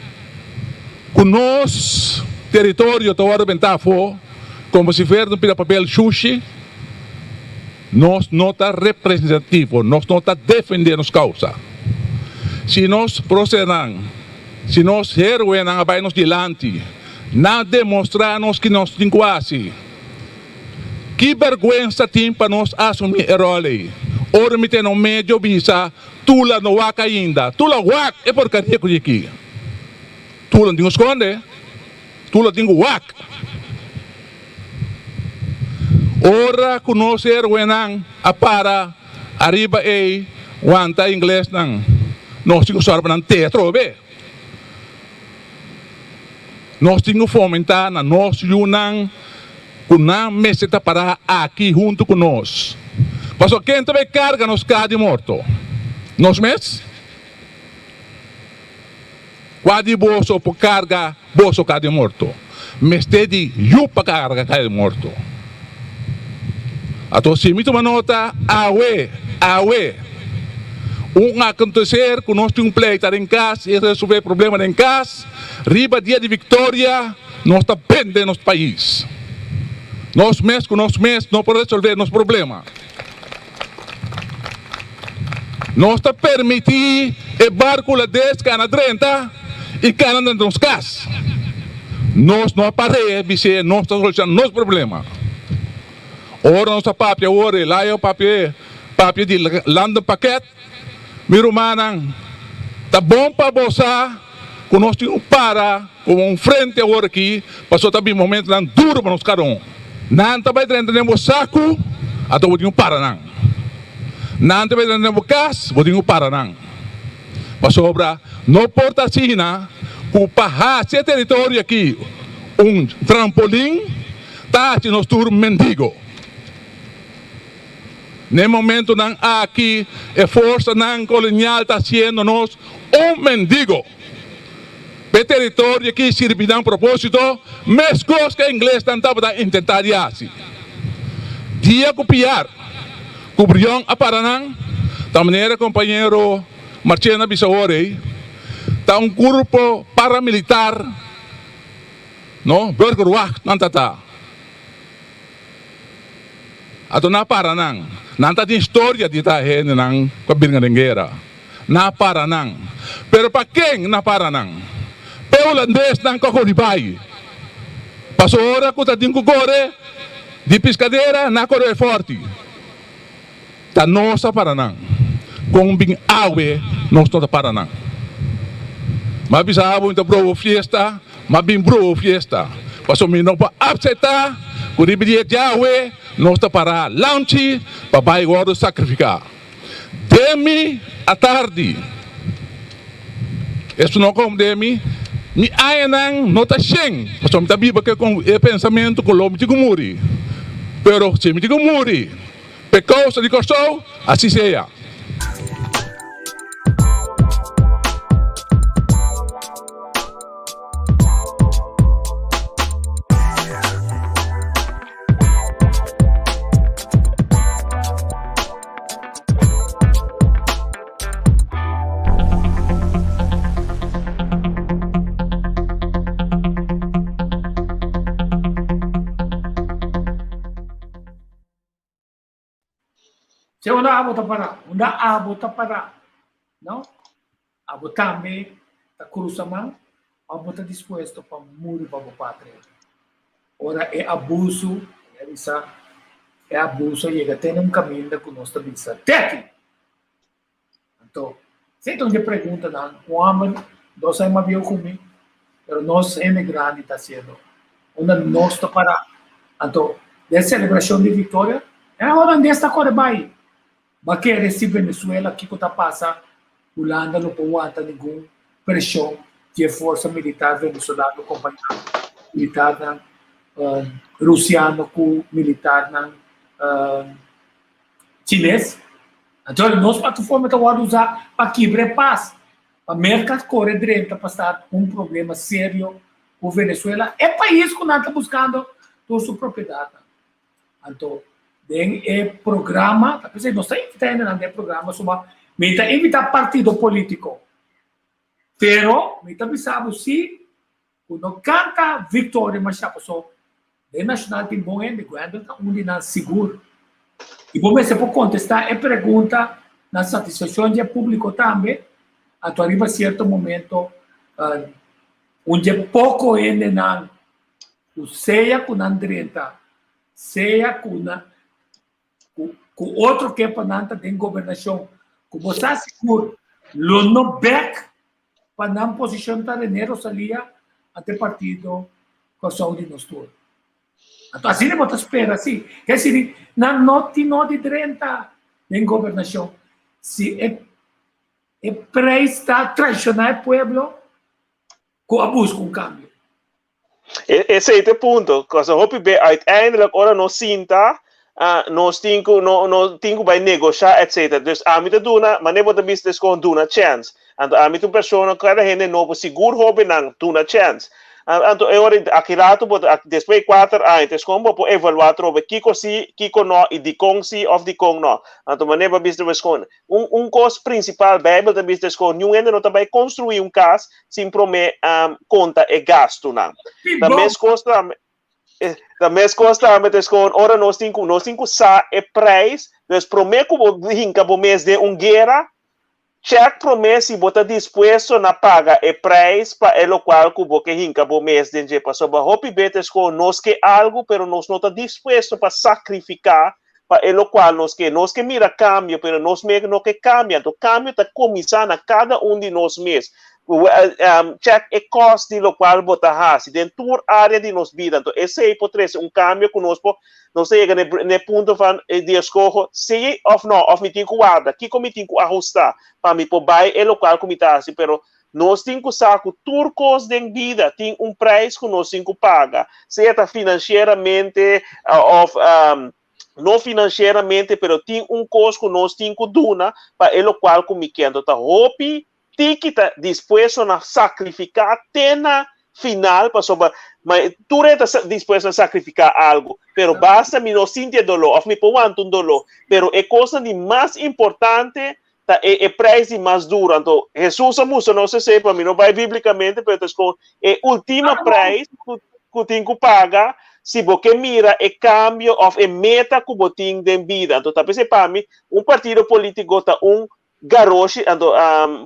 cu nos territorio ta wordo benta afo como si fuera un pida papel shushi, nos no ta representativo, nos no ta defende nos causa. Si nos procedan. Si nos héroenan a bai nos dilanti, nan a demostrá nos ki nos tin ku hasi. Ki bèrgwensa tin pa nos asumí e ròl ei? Ora mi tene un medio bisa, Tula no wak ainda. Tula wak e porkaria ku di aki. Tula no tin ku skonde. Tula tin ku wak. Ora ku nos héroenan a para ariba ei wanta inglesnan, nos tin ku sòru pa nan te atrobe. Nos tin ku fomentá na nos yunan ku nan mester ta pará aki huntu ku nos. Pasobra ken ta bai karga nos kaha di morto? Nos mes? Kua di boso por karga boso kaha di morto? Mester di yu pa karga kaha di morto. Ato si mi tuma nota awe, awe, un akonteser ku nos tin un pleita den kas i resolve problema den kas, riba dia di viktoria nos ta bende nos pais. Nos mes ku nos mes no por resolve nos problema. Nos ta permití e barku hulandes kana drenta i kana na nos kas. Nos no a par'é bis'é nos ta solushona nos problema. Ora nos ta papia awor e layo papia papia di landenpakket, mi rumannan, ta bon pa bo sa ku nos tin un para komo un frente awor aki pasobra ta bin momentonan duro pa nos kada un. Nan ta bai drenta den bo saku, anto bo tin ku para nan. Nan ta bai drenta den bo kas, bo tin ku para nan. Pasobra no por ta asina ku pa hasi e teritorio aki un trampolin ta hasi nos tur mendigo. Na e momentonan aki e forsanan kolonial ta hasiendo nos un mendigo. P'e teritorio aki sirbi nan propósito meskos ku e inglesnan tabata intentá di hasi. Dia ku Piar ku Brion a para nan, ta manera kompañero Marchena bisa awor ei, ta un grupo paramilitar, no, Burgerwacht nan ta ta. Anto nan a para nan. Nan ta tin historia di ta hendenan ku a birga den guera. Nan a para nan. Pero pa ken nan a para nan? P'e hulandesnan ku a kore bai. Pasobra ora ku ta tin ku kore di piskadera, nan a kore bai fòrti. Ta nos a para nan. Kon bin awe nos no ta para nan? M'a bisa abo mi ta brobo fiesta, m'a bin brobo fiesta. Pasobra mi no por apseptá ku riba dia djawe nos ta para lamchi pa bai wòrdu sakrifiká. Den mi atardi, esun no kom den mi, mi añanan no ta shen, pasobra mi ta biba ku e pensamentu ku lo mi tin ku muri. Pero si mi tin ku muri, P'e kousa di Kòrsou, así sea. Che unda abo ta pará? Unda abo ta pará? No? Abo tambe ta krusa man òf bo ta dispuesto pa muri pa bo patria? Ora e abusu, mi a bisa, e abusu a yega te na un kaminda ku nos ta bisa, Te aki! Anto, esei ta un di e preguntanan ku hòmber dos aña mas bieu ku mi, pero nos hende grandi ta hasiendo. Unda nos ta pará? Anto, den selebrashon di viktoria, e holandés ta kore bai. Bo a kere si Venezuela kiko ta pasa Hulanda lo por wanta ningun preshon di e forsa militar venezolano kompañá militarnan rusiano ku militarnan chines? Anto nos plataforma ta wòrdu usá pa kibra e pas, pa Merka kore drenta pa start un problema serio ku Venezuela, e pais ku nan ta buskando tur su propiedatnan. Anto den e programa, ta p'esei nos ta invitá hendenan den e programa suma mi ta invitá partido polítiko, pero mi ta bisa bo si ku no kanta viktoria mashá paso den Nashonal tin bon hende, Gwendel ta un di nan sigur. I bo mester por kontestá e pregunta na satisfakshon di e públiko tambe, anto ariba sierto momento un dje poko hendenan ku sea ku nan drenta, sea ku nan ku ku otro ke pa nan ta den gobernashon, ku bo sa sigur lo no bek pa nan posishon ta René Rosalia ante partido Kòrsou di Nos Tur. Anto asina bo ta spera si. Ke sini nan no tin no di drenta den gobernashon si e e prijs ta traishoná e pueblo ku a buska un kambio. Esei ta e punto. Cosa hopi be uiteindelijk ora nos sinta, ah, nos tin ku no no tin ku bai negoshá etcetera. Dus ami ta duna, manera bo ta bisa des kon duna chèns. Anto ami ta un persona kada hende nobo, sigur hóbennan duna chèns. Anto e ora aki rato bo ta despues di kuater aña ta eskon bo por evaluá atrobe kiko si, kiko no i dikon si òf dikon no. Anto manera bo a bisa despues kon Un un kos prinsipal Beibel ta bisa ku niun hende no ta bai konstruí un kas sin promé konta e gastunan. Ta meskos tambe ta meskos tambe ta eskon ora nos tin ku nos tin ku sa e preis, dus promé ku bo hinka bo mes den un guera, chèk promé si bo ta dispuesto na paga e preis pa e lokual ku bo ke hinka bo mes den dje. Pasobra hopi be ta eskon nos ke algu pero nos no ta dispuesto pa sakrifiká pa e lokual nos ke. Nos ke mira kambio, pero nos mes no ke kambia. Anto kambio ta kuminsá na kada un di nos mes. Chèk e kòst di lokual bo ta hasi den tur área di nos bida. Anto esei por trese un kambio ku nos por nos ta yega na e punto van di eskoho sí òf nò, òf mi tin ku warda, kiko mi tin ku ahustá pa mi por bai e lokual ku mi ta hasi. Pero Nos tin ku sa ku tur kos den bida tin un preis ku nos tin ku paga, sea ta finansieramente òf no finansieramente, pero tin un kos ku nos tin ku duna pa e lokual ku mi ke. Anto ta hopi tiki ta dispuesto na sakrifiká te na final pasobra tur e ta dispuesto na sakrifiká algu, pero basta mi no sinti e doló òf mi por wanta un doló, pero e kosnan di mas importante ta e e prijs di mas duro. Anto Hesus a mustra nos esei, pa mi no bai biblicamente, pero ta esco e ultima prijs ku ku tin ku paga si bo ke mira e cambio of e meta ku bo tin den bida. Anto ta p'esei pa mi un partido politico ta un garoshi. Anto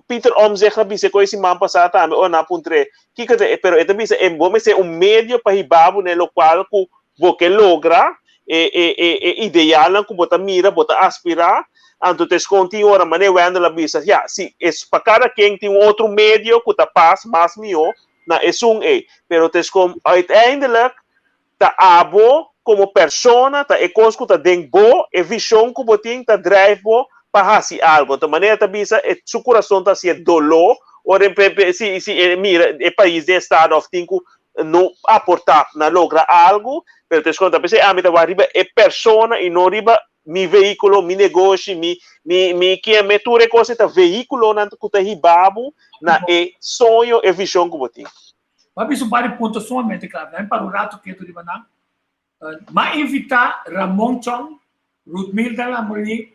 Pieter Omtzigt a bisa e koe siman pasa tambe ora nan a puntr'é kiko ta e, pero e ta bisa e bo mester un medio pa hiba bo na e lokual ku bo ke logra e e e e idealnan ku bo ta mira, bo ta aspirá, anto ta eskon tin ora manera Wendell a bisa, ya, si es pa kada ken tin un otro medio ku ta pas mas mihó na esun ei, pero ta eskon uiteindelijk ta abo komo persona, ta e kos ku ta den bo, e vishon ku bo tin ta drijf bo pa hasi algu. Anto manera ta bisa e su kurason ta hasié doló ora e si si e mira e pais den estado òf tin ku no aportá na logra algu, pero ta eskonta p'esei ami ta wak riba e persona i no riba mi vehíkulo, mi negoshi, mi mi mi kieme, tur e kos ei ta vehíkulonan ku ta hiba bo na e soño, e vishon ku bo tin. Bo a bisa un par di punto sumamente klave. Nan para un rato ketu riba nan. M'a invitá Ramon Chong, Ruthmilda Lamorny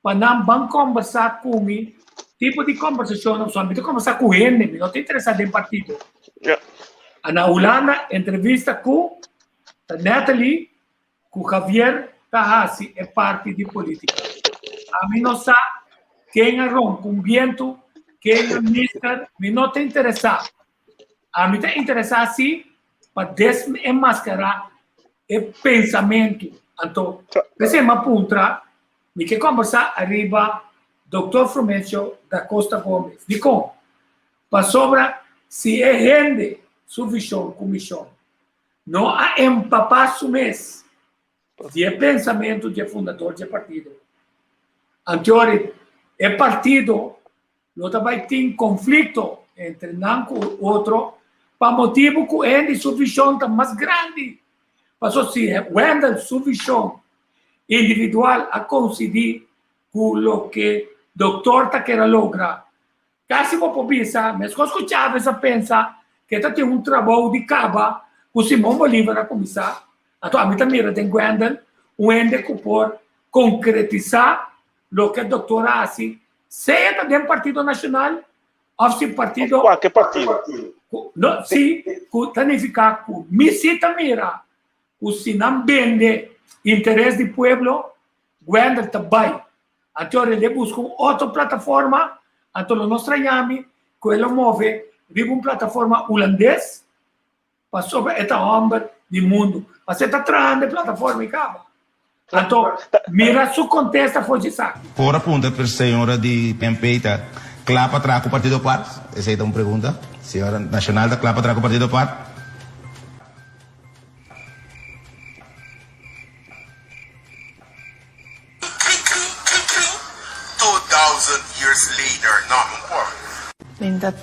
pa nan ban kombersá ku mi, tipo di kombersashonnan pasobra mi ta kombersá ku hende, mi no ta interesá den partido. Na Hulanda entrevista ku ta Natalie ku Javier ta hasi e parti di politika. Ami no sa ken a ronka un bientu, ken a mister, mi no ta interesá. Ami ta interesá si pa desenmaskará e pensamentu. Anto, p'esei mi a puntra, mi ke kòmbersá ariba Doktor Frumencio da Costa Gomez. Dikon? Pasobra si e hende su vishon ku mishon no a empapá su mes di e pensamentu di e fundador di e partido, anteori e partido lo ta bai tin konflikto entre nan ku otro pa motibu ku hende su vishon ta mas grandi. Pasobra si Wendell su vishon individual a konsidí ku loke doktor ta kere logra, kasi bo por bisa meskos ku Chávez a pensa ku e ta tin un trabou di kaba ku Simón Bolívar a kuminsá. Anto ami ta mira den Wendell un hende ku por konkretisá loke doktor a hasi Sea ta den Partido Nacional of si partido... Of cualke partido. Cu, no, si, cu ta nifica cu mi si ta mira cu si nan bende interes di pueblo, Wendel ta bay. Anto ora el busca un otro plataforma, anto lo no straña mi cu el lo move riba un plataforma Hulandes, Pasobra e ta hòmber di mundu. Pasobra e ta trahando e plataforma i kaba. Anto, mira su kontesta for dje esaki. Por a puntra per señora di PNP ta kla pa traha ku Partido par? Esei ta un pregunta. Señora Nacional ta kla pa traha ku Partido par?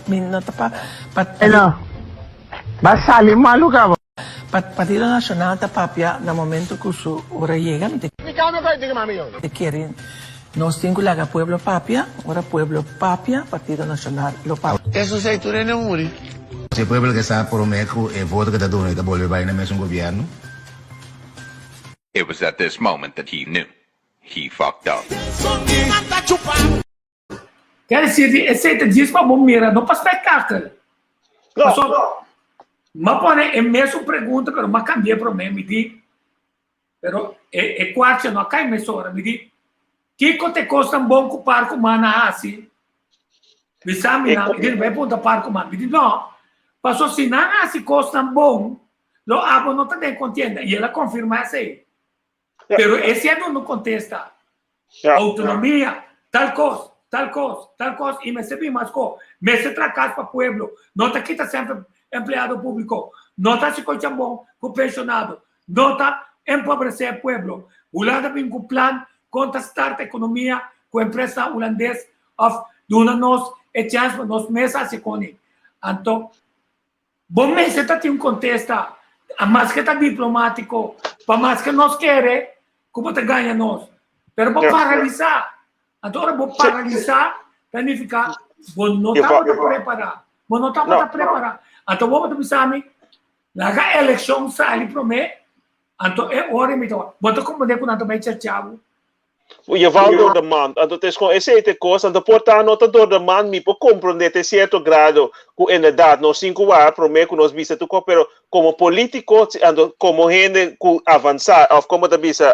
Mi no ta pa. Eno, ba sali malu kaba. Partido Nacional ta papia na momento cu su ora yega mi ta kere nos tin cu laga pueblo papia, ora pueblo papia Partido Nacional lo papia. Eso sei tur hende muri. Si e pueblo ke sa prome ku e voto ke ta duna e ta bolbe bai na mesun gobierno. It was at this moment that he knew. He fucked up. Ker decir di esey ta djis pa bo mira, no pa spektakel. Pasobra m'a pone e mesun pregunta pero m'a cambi'e prome, mi di, pero e e kwartje no a kai mesora, mi di, kiko ta e kosnan bon ku par ku man a hasi? Mi sa mi nan, mi di, bai puntra par ku man. Mi di, no, pasobra si nan hasi kosnan bon, Lo abo no ta den kontienda i el a konfirmá esei. Pero e si a duna un kontesta. Outonomia, tal kos, tal kos, tal kos i mester bin mas kos. Mester traha kas pa pueblo. No ta kita semper empleado públiko. No ta hasi kos chambon ku penshonado. No ta empobresé e pueblo. Hulanda bin ku plan kon ta start ekonomia ku empresanan hulandes òf duna nos e chèns pa nos mes hasi koni. Anto Bo mester ta tin un kontesta, a maske ta diplomátiko, pa maske nos kere ku bo ta gaña nos. Pero bo paralisá. Anto ora bo paralisá, ta nifiká bo no tabata prepará. Bo no tabata prepará. Anto bo ta bisa mi, laga elekshon sali promé, anto e ora mi ta wak. Bo ta komprendé ku nan ta bai chachá bo. Je valt door de mand. Anto te skon esei te kos, anto por ta no ta door de mand, mi por komprondé te sierto grado ku inderdaad nos tin ku wak promé ku nos bisa tur kos, pero komo polítiko, anto komo hende ku avansá òf komo ta bisa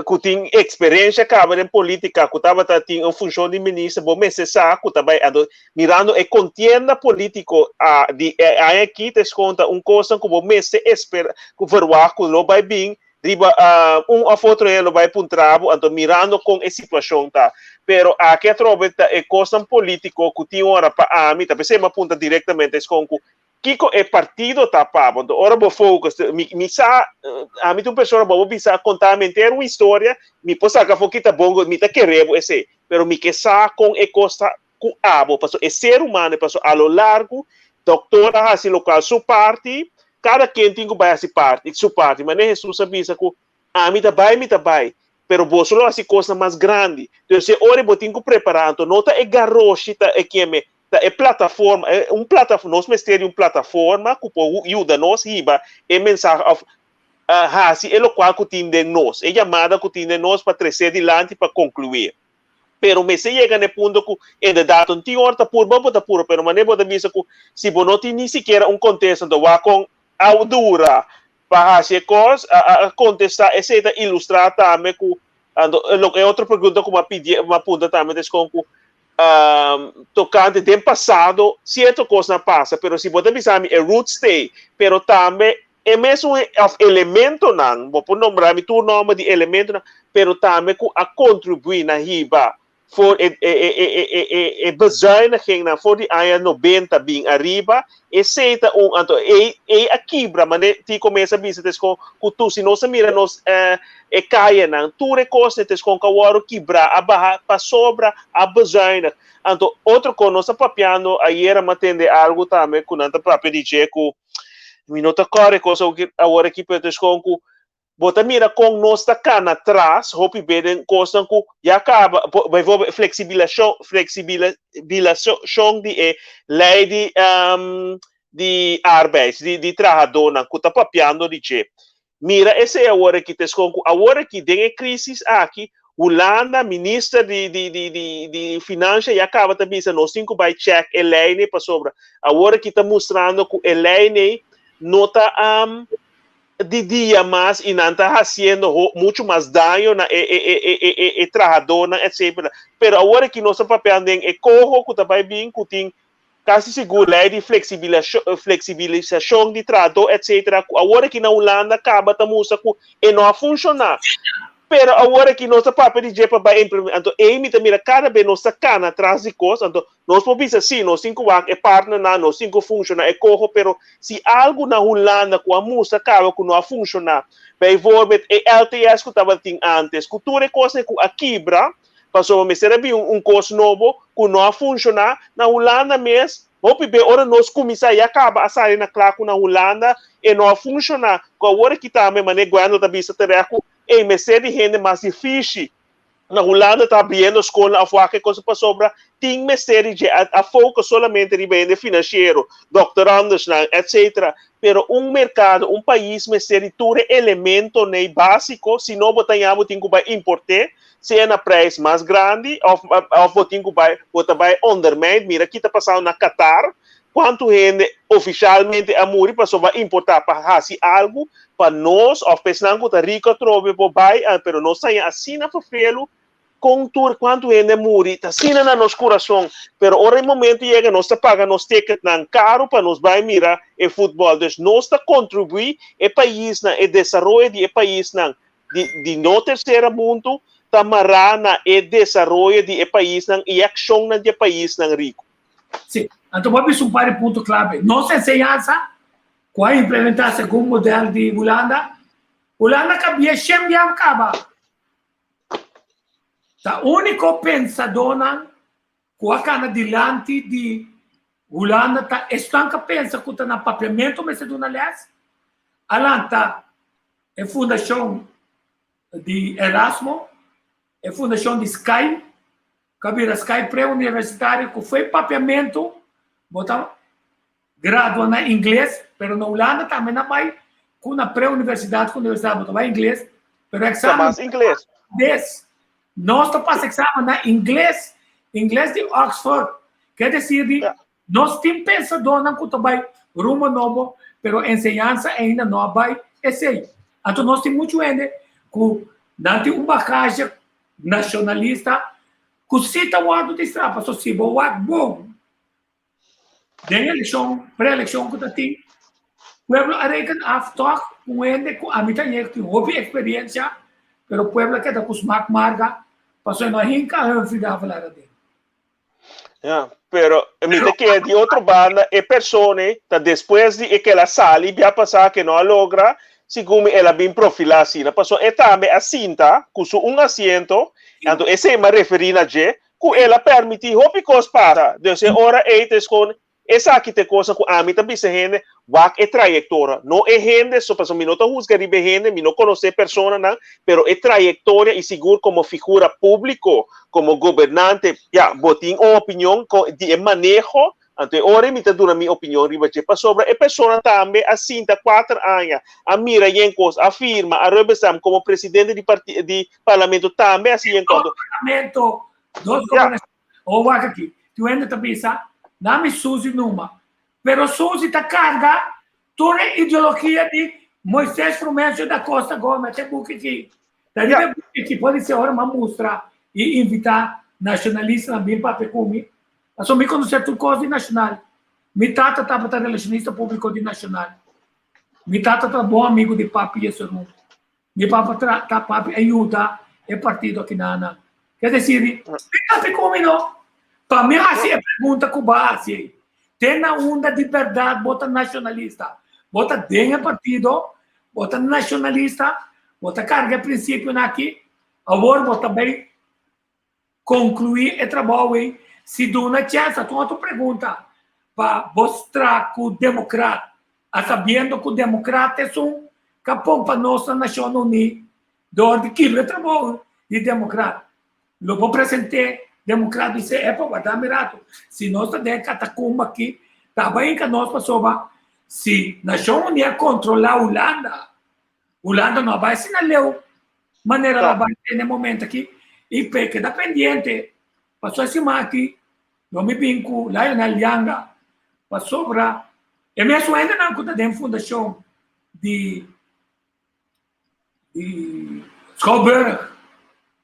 ku tin eksperensha kaba den polítika ku tabata tin un funshon di minister, bo mester sa ku ta bai anto mirando e kontienda polítiko di e aña aki te skon ta un kosnan ku bo mester espera ku verwagt ku lo bai bin riba un of otro hende lo bai puntra bo, anto mirando kon e situashon ta. Pero aki atrobe ta e kosnan politiko ku tin ora pa ami, ta p'esei mi a puntra direktamente eskon ku kiko e partido ta pa bo. Anto ora bo focus, mi mi sa, ami ta un persona bo bo bisa konta mi henter un historia, mi por saka afó kita bon ku mi ta kere bo esei, pero mi ke sa kon e kos ta ku abo, pasobra e ser humano, pasobra a lo largu doktor a hasi lokual su parti, kada ken tin ku bai hasi parti, su parti. Manera Hesus a bisa ku ami ta bai, mi ta bai, pero boso lo hasi kosnan mas grandi. Entonces e ora bo tin ku prepará, anto no ta e garoshi ta e keme, ta e plataforma, e un plata, nos mester di un plataforma ku por yuda nos hiba e mensahe òf hasi e lokual ku tin den nos, e yamada ku tin den nos pa tres'é dilanti pa konkluí. Pero mester yega na e punto ku inderdat un tin ora ta purba bo ta purba, pero manera bo ta bisa ku si bo no tin ni sikiera un kontesta anto wak kon a dura pa hasi e kos, a kontesta esei ta ilustra tambe ku. Anto e otro pregunta ku mi a pidi, mi a puntra tambe ta eskon ku tokante den pasado sierto kosnan a pasa, pero si bo ta bisa mi e roots stay, pero tambe e mesun of elementonan, bo por nombra mi tur nomber di elementonan, pero tambe ku a kontribuí na hiba for e e e e e e e bezuinigingnan for di aña nobenta bin ariba, esei ta un anto ei ei a kibra mane Tico mes a bisa teskon ku tur si nos a mira nos e kayanan tur e kosnan teskon ku a wòrdu kibrá a baha pasobra a bezuinig anto otro kos nos a papiando ayera mi a tende algu tambe ku nan ta papia di dje ku mi no ta kòrda e kos awor aki pero teskon ku Bo ta mira kon nos ta kana tras hopi be den kosnan ku ya kaba, bijvoorbeeld fleksibilashon, fleksibilashon di e lei di di arbeids, di di trahadónan ku ta papiando di dje. Mira esei awor aki ta eskon ku awor aki den e krisis aki Hulanda minister di di di di di finansha ya kaba ta bisa nos tin ku bai chèk e lei nei pasobra awor aki ta mustrando ku e lei nei no ta di dia mas y nan ta haciendo mucho mas daño na e e e e e e trahadornan etcetera. Pero awor aki nos ta papiando den e coho cu ta bay bin cu tin casi sigur ley di flexibilisacion di trahador etcetera cu awor aki na Hulanda caba ta mustra cu e no a funciona. Pero awor aki nos ta papia di dje pa bay implementa anto ey mi ta mira cada bes nos ta cana tras di cos anto Nos por bisa sí, nos tin ku wak e partnernan, nos tin ku funshoná e koho, pero si algu na Hulanda ku a mustra kaba ku no a funshoná, bijvoorbeeld e LTS ku tabatin antes, ku tur e kosnan ku a kibra, pasobra mester a bin un kos nobo ku no a funshoná, na Hulanda mes, hopi be ora nos kuminsá ya kaba a sali na kla ku na Hulanda e no a funshoná, ku awor aki tambe manera Gwendell ta bisa terecht ku ey mester di hende mas difishi Na Hulanda ta abriendo skolnan of wak e cosa pasobra tin mester di dje. A focus solamente riba hende financiero, doctorandusnan, etc. Pero un mercado, un pais mester di tur e elementoney basico, si no bo ta ña bo tin cu bay importe, sea na prijs mas grandi of of bo tin cu bay bo ta bay ondermijnd. Mira ki ta pasando na Qatar, Cuantu hende oficialmente a muri pasobra a importa pa haci algu pa nos of pa esnan cu ta rico atrobe por bay, pero nos ta haña asina vervelu con tur cuantu hende a muri ta asina na nos curason, pero ora e momento yega nos ta paga nos ticketnan caro pa nos bay mira e futbol. Dus nos ta contribui e paisnan, e desaroyo di e paisnan di di no tercera mundo ta mara na e desaroyo di e paisnan y e accionnan di e paisnan rico. Sí, anto bo a bisa un par di punto clave. Nos enseñansa cu a implementa segun model di Hulanda, Hulanda cabia shen biaha caba. Ta unico pensadornan cu a cana dilanti di Hulanda ta esnan cu a pensa cu ta na papiamento mester duna les, a lanta e fundacion di Erasmo, e fundacion di Sky, Ka bira sky pre-universitario ku foi papiamentu, bo ta gradua na ingles, pero na Hulanda tambe nan bai ku na pre-universidad ku universidad bo ta bai ingles, pero Ta examen mas ingles. Des. Nos ta pasa examen na ingles, ingles di Oxford. Ke desir di nos tin pensadornan ku ta bai rumbo nobo, pero enseñansa ainda no a bai esei. Anto nos tin muchu hende ku nan tin un bagaje Nacionalista cu si ta wordo distra paso si bo wak bon den eleccion pre-eleccion cu ta tin pueblo a reken af toch un hende cu ami ta yeg tin hopi experiencia pero pueblo a keda cu smaak marga paso e no a hinca Humphrey Davelaar aden. Ja, pero mi ta kere di otro banda e persona ta despues di e ke el a sali bia pasá ke no a logra, segun mi el a bin profilá asina. Pasobra e tambe a sinta ku su un asiento, anto esei mi a referí na dje, ku el a permití hopi kos pasa. Dus e ora ei ta eskon Esaki ta e cosa cu ami ta bisa hende, wak e trayectoria, no e hende, so pasobra mi no ta huzga riba e hende, mi no conoce e personanan, pero e trayectoria y sigur como figura publico, como gobernante, ya, bo tin un opinion di e maneho, anto e ora mi ta duna mi opinion riba dje, pasobra e persona tambe a sinta cuater aña, a mira yen cos, a firma, a rubberstamp como presidente di di parlamento tambe a haci yen cos. Dos parlamento, dos gobernacion. Oh, wak aki. Tin hende ta bisa, Nami Suzy numa. Pero Suzy ta karga tur e ideologia di Moisés Frumencio da Costa Gomez, e buki aki. Ta riba e buki aki pode ser ora m'a mustra i invitá nashonalistanan bin papia ku mi. Pasobra mi konosé tur kos di Nashonal. Mi tata tabata relashonista públiko di Nashonal. Mi tata ta bon amigu di papi Jesurun. Mi papa tra ta papi a yuda e partido aki nan. Ke desir, mi papia ku mi no. Pa mi hasi e pregunta ku bo a hasi ei. Te na unda di bèrdat bo ta nashonalista? Bo ta den e partido, bo ta nashonalista, bo ta karga e prinsipionan aki, awor bo ta bai Conclui e trabou ei si duna chens a un otro pregunta pa bo stra cu Democrat a sabiendo cu Democrat esun ca pon pa nos na Nacion Uni door di kibra e trabou di Democrat lo bo presente Democrat bis'e epa warda mi rato si nos ta den e catacumba aki ta bai hinca nos pasobra si Nacion Uni a controla Hulanda Hulanda no a bai asina leu manera la bai den e momento aki i pe keda pendiente pasobra e siman aki lo mi bin ku Lionel Yanga pasobra e mesun hendenan ku ta den fundashon di di Schouwburg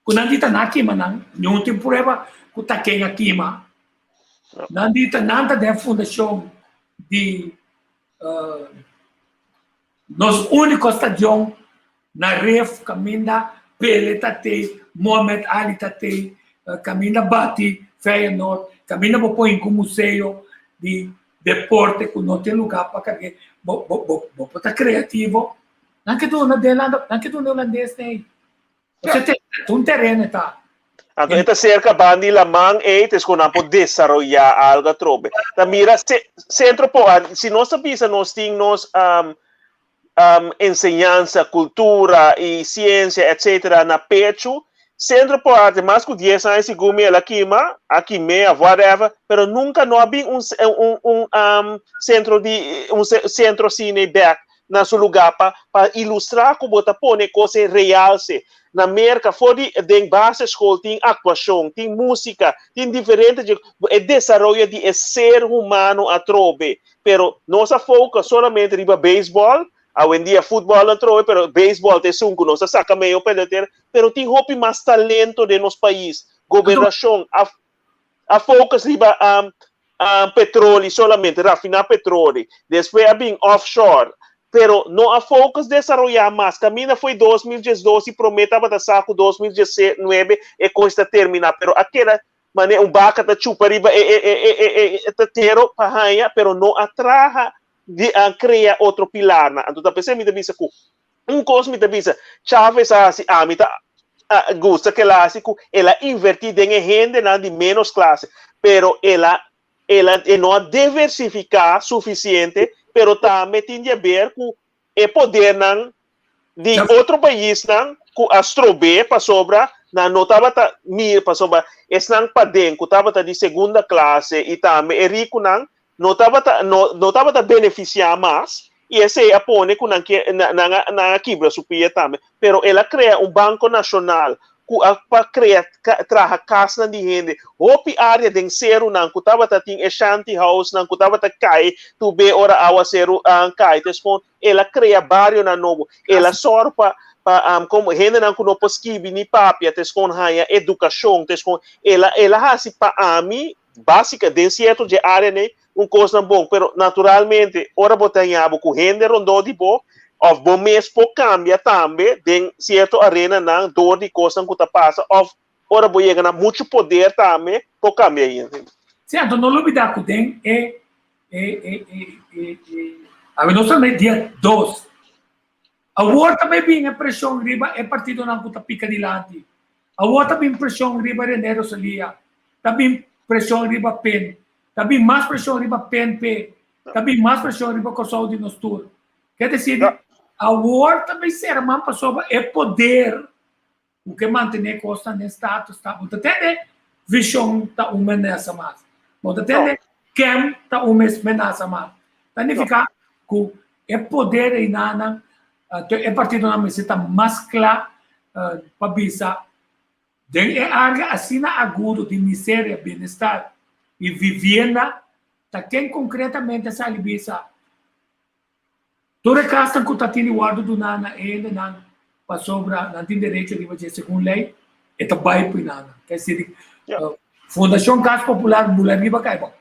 ku nan di ta na kima nan niun tin prueba ku ta ken a kima nan di ta nan ta den fundashon di Nos úniko stadion na Rif kaminda Pele ta tei, Mohamed Ali ta tei, kaminda bati Feyenoord, kaminda bo por hinka un museo di deporte ku no tin lugá pa karg'é. Bo bo bo bo por ta kreativo. Nan ke duna Nederland, nan ke duna Holandes nei. Osea ta un tereno e ta. Anto e ta serka banda di laman ei, tes ku nan por desaroyá algu atrobe. Ta mira sentro por, si nos ta bisa nos tin nos enseñansa, kultura i siensia etsetera na pechu, Sentro por Arte mas ku dies aña segun mi el a kima, a kim'é of whatever, pero nunka no a bin un un un sentro di un sentro sine bèk na su lugá pa pa ilustrá ku bo ta pone kos e realse. Na Merka for di den basisschool tin aktuashon, tin músika, tin diferente dje e desaroyo di e ser humano atrobe. Pero nos a focus solamente riba beisbòl, awendia futbòl atrobe, pero beisbòl ta esun ku nos a saka medio pelotero, pero tin hopi mas talento den nos pais. Gobernashon a a focus riba petroli solamente, rafina petroli, despues a bin offshore, pero no a focus desaroya mas, caminda foi 2012 y prome tabata sa cu 2019 e cos ta termina, pero a keda mane un baca ta chupa riba e e e e e tetero pa haya, pero no a traha di a crea otro pilarnan, anto ta pesey mi ta bisa cu Un kos mi ta bisa, Chavez a hasi, ami ta gusta ku el a hasi ku el a invertí den e hendenan di ménos klase, pero el a el a e no a diversifiká sufisiente, pero tambe tin di aber ku e podernan di otro paisnan ku a strob'é pasobra nan no tabata mira pasobra esnan paden ku tabata di segunda klase i tambe e rikunan no tabata no no tabata benefisiá mas i esei a pone ku nan ke nan a nan a kibra su pia tambe. Pero el a krea un banko nashonal ku a pa krea traha kasnan di hende. Hopi área den serunan ku tabata tin e shanty housenan ku tabata kai tur be ora awaseru kai. Te skon el a krea barionan nobo. El a sòru pa pa komo hendenan ku no por skibi ni papia te skon haña edukashon. Te skon el a el a hasi pa ami Básika, den sierto dje áreanan un kosnan bon, pero naturalmente ora bo ta haña bo ku hende rondó di bo òf bo mes por kambia tambe den sierto arenanan dor di kosnan ku ta pasa òf ora bo yega na muchu poder tambe por kambia hende. Sí, anto no lubidá ku den e e e e e e awe nos ta na e dia dos. Awor ta bay bin e presion riba e partidonan cu ta pica dilanti. Awor ta bin presion riba Rene Rosalia. Ta bin presion riba pen. Ta bin mas presion riba PNP. Ta bin mas presion riba Corsou di nos tur. Ke decir, awor ta bay cera man pasobra e poder Ku ke mantené kosnan den status ta. Bo ta tende vishon ta un menasa mas. Bo ta tende kem ta un menasa mas. Ta nifiká ku e poder einanan, e partidonan mester ta mas kla pa bisa den e área asina agudo di miseria, bienestar i vivienda ta ken konkretamente a sali bisa Tur e kasnan ku ta tini wòrdu duná na e hendenan. pasobra nan tin derecho riba dje segun lei, e ta bai pui nan. Ke esei Fundashon Kas Popular bula riba kai bo.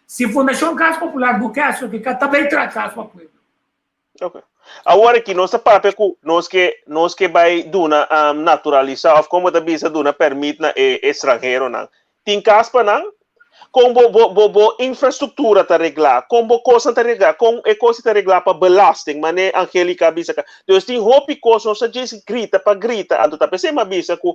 Si Fundashon Kas Popular no ke hasi loke ka ta bai traha kas pa pueblo. Ok. Awor aki nos ta papia ku nos ke nos ke bai duna um, naturalisa of komo ta bisa duna permit na e estranheronan. Tin kas pa nan? Kon bo bo bo bo infrastruktura ta reglá? Kon bo kosnan ta reglá? Kon e kos ta reglá pa belasting? Mane Angelica a bisa ka. Dus tin hopi kos nos ta djis grita pa grita. Anto ta p'esei mi a bisa ku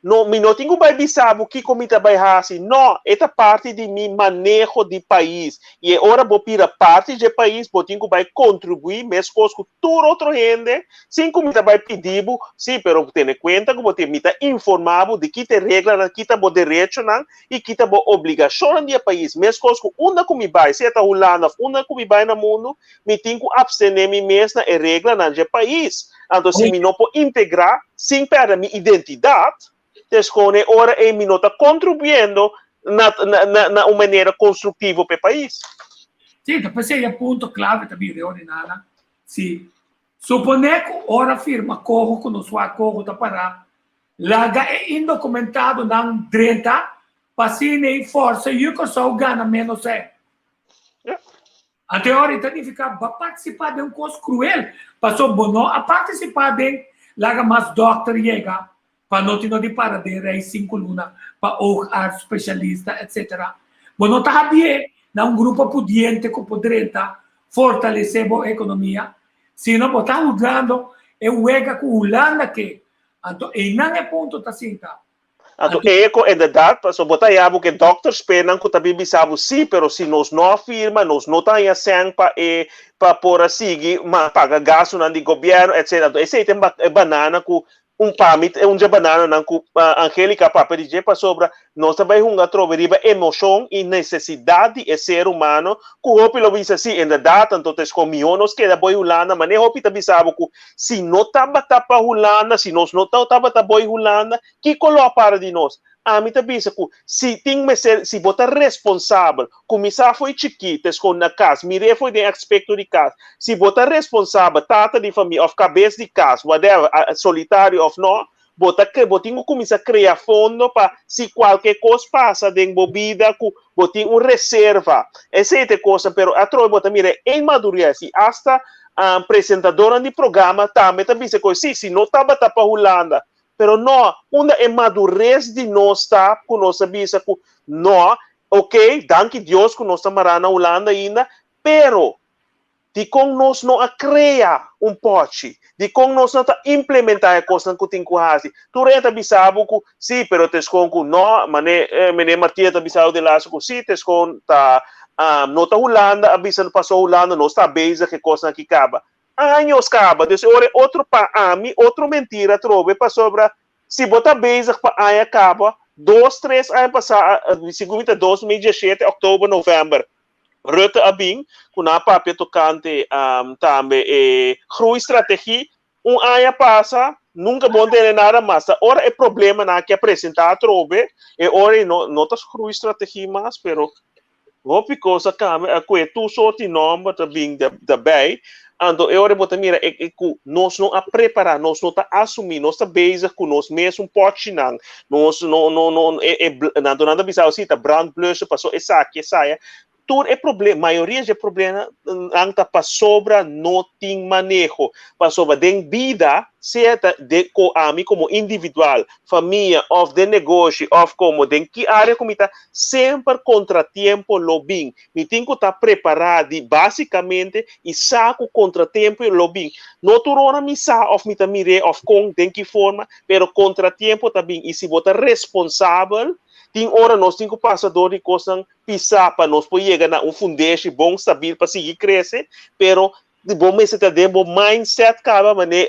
No, mi no tin ku bai bisa bo kiko mi ta bai hasi. No, e ta parti di mi maneho di pais. I e ora bo bira parti dje pais, bo tin ku bai kontribuí meskos ku tur otro hende, sin ku mi ta bai pidi bo, sí, pero tene kuenta ku bo tin, mi ta informá bo di ki ta e reglanan, ki ta bo derechonan i ki ta bo obligashonnan di e pais. Meskos ku unda ku mi bai, sea ta Hulanda òf unda ku mi bai na mundu, mi tin ku apstené mi mes na e reglanan dje pais. Anto si mi no por integrá sin pèrdè mi identidat, te skone e ora ei mi no ta kontribuyendo na na na un manera konstruktivo pa e pais. Sí, ta p'esei e punto klave ta bira e ordinana. Si suponé ku ora firma koho ku nos wak koho ta pará, laga e indokumentadonan drenta pa asina ei fòrsa yu Kòrsou gana ménos sèn. Anto e ora ei ta nifiká bo a partisipá den un kos kruel, pasobra bo no a partisipá den laga mas dòkter yega pa no tin no di para den rei sinku luna pa oogarts, spesialista, etsetera. Bo no ta habié na un grupo pudiente ku por drenta fortalesé bo ekonomia, sino bo ta hudando e wega ku Hulanda ke. Anto einan e punto ta sinta. Anto e ko inderdaad, paso bo ta haña bo ke dokter spenan ku ta bin bisa bo si, pero si nos no a firma, nos no ta haña sèn pa e pa por a sigui ma paga gastunan di gobièrnu etcetera. Anto esei ta e banana ku un pa mi un dje banananan ku Angelica a papia di dje pasobra nos ta bai hunga atrobe riba emoshon i nesesidat di e ser humano ku hopi lo bisa si inderdaad anto ta eskon mihó nos keda boi Hulanda manera hopi ta bisa bo ku Si no tabata pa Hulanda, si nos no tabata boy Hulanda, kiko lo a para di nos? Ami ta bisa ku si tin mester, si bo ta responsabel, kuminsá fo'i chikí, ta eskon na kas, mir'é fo'i den aspekto di kas, si bo ta responsabel, tata di famia òf kabes di kas, whatever, solitario òf no, Bo ta bo tin ku kuminsá krea fondo pa si kualke kos pasa den bo bida ku bo tin un reserva. Esei ta e kosnan, pero atrobe bo ta mira e inmadurez i asta presentadornan di programa tambe ta bisa ku si, si no tabata pa Hulanda. Pero no, unda e madurez di nos ta ku nos a bisa ku no, ok, danki Dios ku nos ta mará na Hulanda ainda, pero Dikon nos no a krea un pòchi? Dikon nos no ta implementá e kosnan ku tin ku hasi? Tur hende ta bisa bo ku sí, pero ta eskon ku no. Mane Meneer Martina ta bisa bo den laatste ku sí, ta eskon ta no ta Hulanda a bisa pasó Hulanda nos ta bezig e kosnan aki kaba. Años kaba. Dus e ora e otro pa ami otro mentira atrobe pasobra si bo ta bezig pa aña kaba, dos tres aña pasá, segun mi ta 2017 òktober, novèmber, Rutte a bin ku nan a papia tokante tambe e groeistrategie. Un aña pasa, nunka bo no tende nada mas. Ta ora e problemanan aki a presentá atrobe, e ora ei no no ta groeistrategie mas, pero hopi kos a kambia, a kue tur sort di nòmber ta bin daarbij. Anto e ora bo ta mira e e ku nos no a prepará, nos no ta asumí, nos ta bezig ku nos mesun pòchinan, nos no no no e e nan ta bisa si ta brandblusser paso esaki esaya. Tur e problem, mayoria dje problemanan ta pasobra no tin maneho, pasobra den bida sea ta den ko ami komo individual, famia òf den negoshi òf komo den ki área ku mi ta, semper kontratiempo lo bin. Mi tin ku ta prepará di básikamente i sa ku kontratiempo lo bin. No tur ora mi sa òf mi ta mir'é òf kon, den ki forma, pero kontratiempo ta bin i si bo ta responsabel, tin ora nos tin ku pasa dor di kosnan pisá pa nos por yega na un fundeshi bon stabil pa sigui krese, pero bo mester ta den bo mindset kaba mane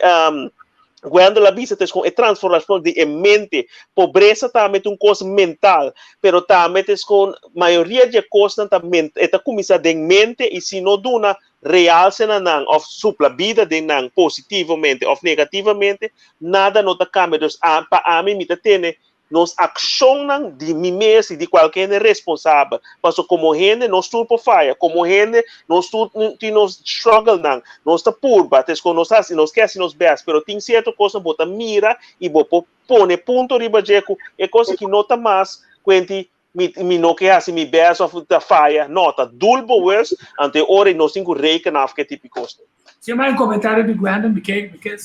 Gwendol a bisa tes kon e transformashon di e mente. Pobresa tambe ta un kos mental, pero tambe tes kon mayoria di e kosnan ta e ta kuminsá den mente i si no duna realse na nan òf supla bida den nan positivamente òf negativamente, nada no ta kambia. Dus pa ami mi ta tene. nos akshonnan di mi mes i di kualke hende responsabel. Paso komo hende nos tur por faya, komo hende nos tur tin nos strugglenan, nos ta purba, ta eskon nos hasi, nos ke hasi nos bèst, pero tin sierto kosnan bo ta mira i bo por pone punto riba dje ku e kos aki no ta mas kuenti mi mi no ke hasi mi bèst òf ta faya, no, ta doelbewust, anto e ora ei nos tin ku reken af ku e tipo kosnan. Si mi haña un komentario di Gwendon mi ke mi ke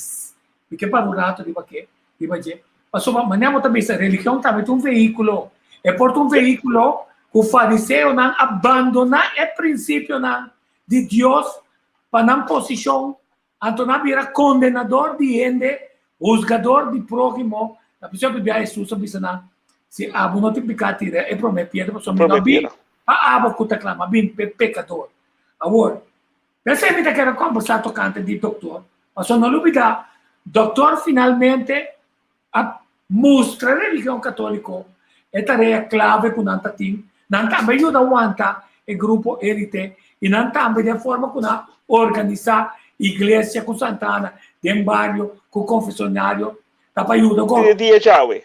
mi ke para un rato riba ke riba dje. Pasobra manera bo ta bisa religion tambe ta un vehíkulo. E por ta un vehíkulo ku fariseonan a bandoná e prinsipionan di Dios pa nan posishon, anto nan a bira kondenador di hende, husgador di próhimo. Ta p'esei ku bia Hesus a bisa nan, Si abo no tin piká tira e promé piedra, pasobra mi no a bin pa abo ku ta klama, a bin p'e pekador. Awor, P'esei mi ta kere kombersá tokante di doktor, pasobra no lubidá, doktor finalmente a mustra religion katóliko e tarea klave ku nan ta tin. Nan tambe a yuda wanta e grupo élite i nan tambe den forma ku nan a organisá iglesia ku Santa Ana den bario ku konfesionario ta pa yuda Di dia djawe.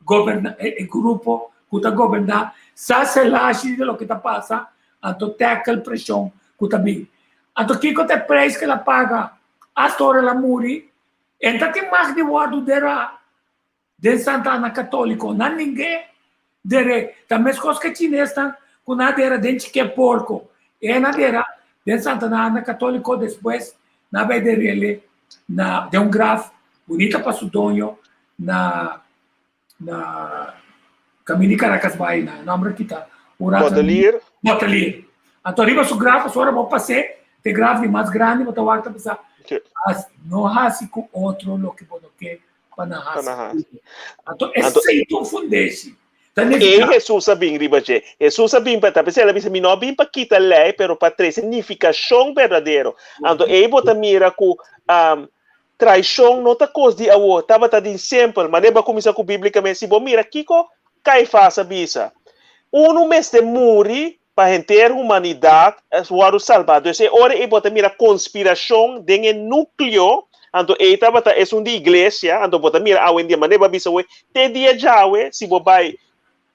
Goberna e grupo ku ta goberná sa selashi di loke ta pasa, anto tackle preshon ku ta bin. Anto kiko ta e preis ku el a paga asta ora el a muri? E ta tin mag di wòrdu derá den Santa Ana Katóliko. Nan ning'é der'é. Ta meskos ku e chinesnan ku nan a dera den chik'é porko. E nan dera den Santa Ana Katóliko, despues nan a bai der'é na den un graf bunita pa su doño na na kaminda di Caracas bai na nomber kita un rato Botelier. Botelier. Anto riba su graf ora bo pas'é te graf di mas grandi bo ta wak ta bisa as no hasi ku otro loke bo no ke pa nan hasi ku bo. Anto esei ta un fundeshi. Ta E nifiká. Hesus a bin riba dje. Hesus a bin pa ta p'esei el a bisa mi no a bin pa kita lei pero pa trese nifikashon berdadero. Anto ei bo ta mira ku Traishon no ta kos di awor, tabata din semper. Manera bo a kuminsá ku bíblikamente, si bo mira kiko Kaifas a bisa, Unu mester muri pa henter humanidat wòrdu salbá. Dus e ora ei bo ta mira konspirashon den e núkleo, anto ei tabata esun di iglesia, anto bo ta mira awendia, manera bo a bisa awe, te dia djawe, si bo bai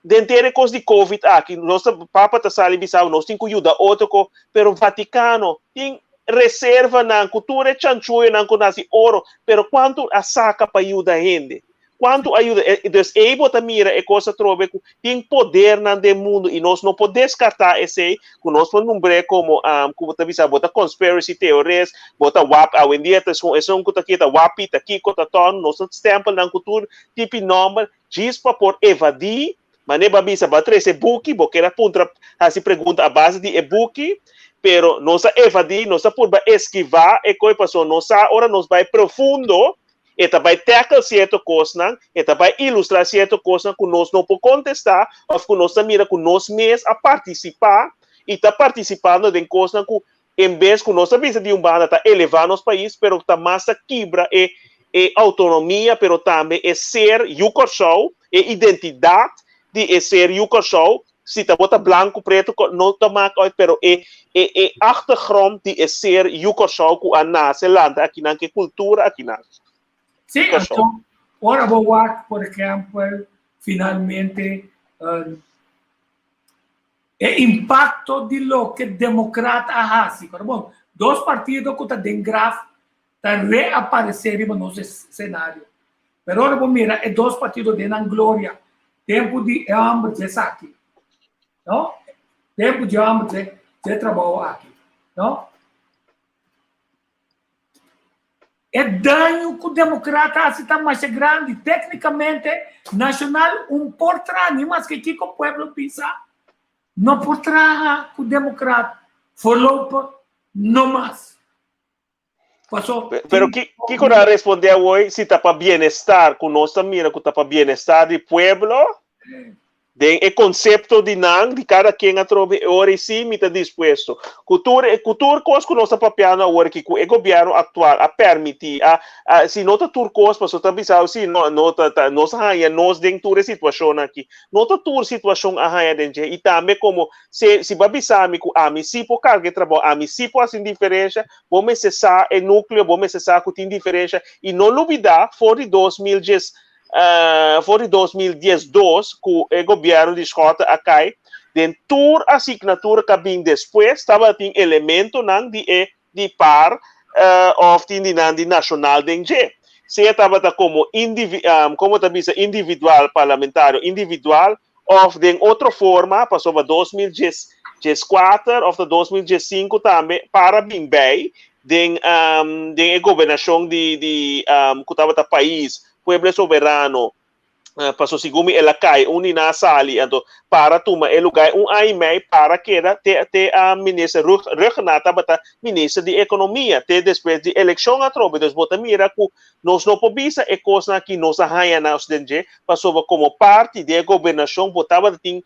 Den ter e kos di covid aki nos ta papa ta sali bisa nos tin ku yuda otro ko pero Vaticano tin reservanan ku tur e chanchuyonan ku nasi oro pero kuantu a saka pa yuda hende kuantu a yuda dus ei bo ta mira e kos atrobe ku tin podernan den mundu i nos no por deskarta esei ku nos por nombr'é komo ku bo ta bisa bo ta conspiracy theorist bo ta wap awendia ta esun ku ta kita wapi ta kiko ta tòn nos ta stempel nan ku tur tipi nòmber Djis pa por evadí, manera bo a bisa, bo a trese e buki, bo ker a puntra, hasi pregunta a base di e buki, pero nos a evadí, nos a purba eskivá e koe pasobra nos sa ora nos bai profundo, e ta bai tackle sierto kosnan, e ta bai ilustrá sierto kosnan ku nos no por kontestá òf ku nos ta mira ku nos mes a partisipá i ta partisipando den kosnan ku En bes ku nos ta bisa di un banda ta elevá nos pais, pero ta mas ta kibra e e outonomia, pero tambe e ser yu Kòrsou, e identidat di e ser yu Kòrsou, si ta bo ta blanku, pretu, no ta mak uit, pero e e e achtergrond di e ser yu Kòrsou ku a nase, lanta akinan, ku e kultura akinan. Sí, anto ora bo wak, por ehèmpel, finalmente E impacto di loke Democrat a haci. Pero bon, dos partido cu ta den graf ta reaparece riba nos escenario. Pero ora bo mira e dos partido den nan gloria, tempo di e homber dje esaki, no? Tempo dje homber dje dje trabao aki, no? E daño ku demokrat a hasi ta masha grandi. Téknikamente, Nashonal un por traha, ni maske kiko pueblo bisa, no por traha ku demokrat voorlopig no mas. Paso Pero kiko nan a respondé awor si ta pa bienestar, ku nos ta mira ku ta pa bienestar di pueblo? Den e konsepto di nan, di kada ken atrobe e ora ei sí mi ta dispuesto. Ku tur e, ku tur kos ku nos ta papiando awor aki, ku e gobièrnu aktual a pèrmití, a, a, si no ta tur kos, pasobra ta bisa sí, no, no ta, ta, nos a haña nos den tur e situashonnan aki. No ta tur situashon a haña den dje. I tambe komo se, si bo a bisa mi ku ami sí por karga e trabou, ami sí por hasi un diferensha, bo mester sa e núkleo, bo mester sa ku tin diferensha. I no lubidá, for di 2010. For di 2012 ku e gobièrnu di Schotte a kai, den tur asignatura ku a bin despues tabatin elementonan di e di par òf tin di nan di nashonal den dje. Sea tabata komo indivi komo ta bisa individual parlamentario individual òf den otro forma pasobra 2014 òf ta 2015 tambe par a bin bei den den e gobernashon di di ku tabata pais Pueblo Soberano paso segun mi el a kai un di nan a sali anto para tuma e lugar un aña y mei para keda te te a minister Rhuggenaath tabata minister di economia te despues di eleccion atrobe dus bo ta mira cu nos no por bisa e cosnan aki nos a haya nos den dje pasobra como parti di e gobernacion bo tabata tin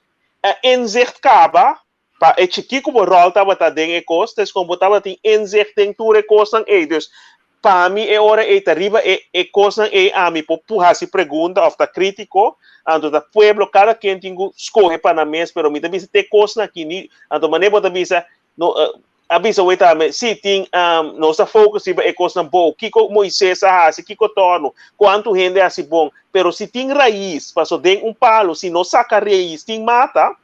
inzicht caba Pa e chikí ku bo ròl tabata den e kos, ta eskon bo tabatin inzicht den tur e kosnan ei. Dus, pa mi e ora ei ta riba e e kosnan ei ami por hasi pregunta òf ta krítiko. Anto ta pueblo, kada ken tin ku skohe pa nan mes, pero mi ta bisa te kosnan aki ni, anto manera bo ta bisa, no, a bisa wei tambe, sí, tin, nos ta focus riba e kosnan bou, kiko Moises a hasi, kiko tòrnu, kuantu hende a hasi bon, pero si tin rais, paso den un palu, si no saka rais tin mata,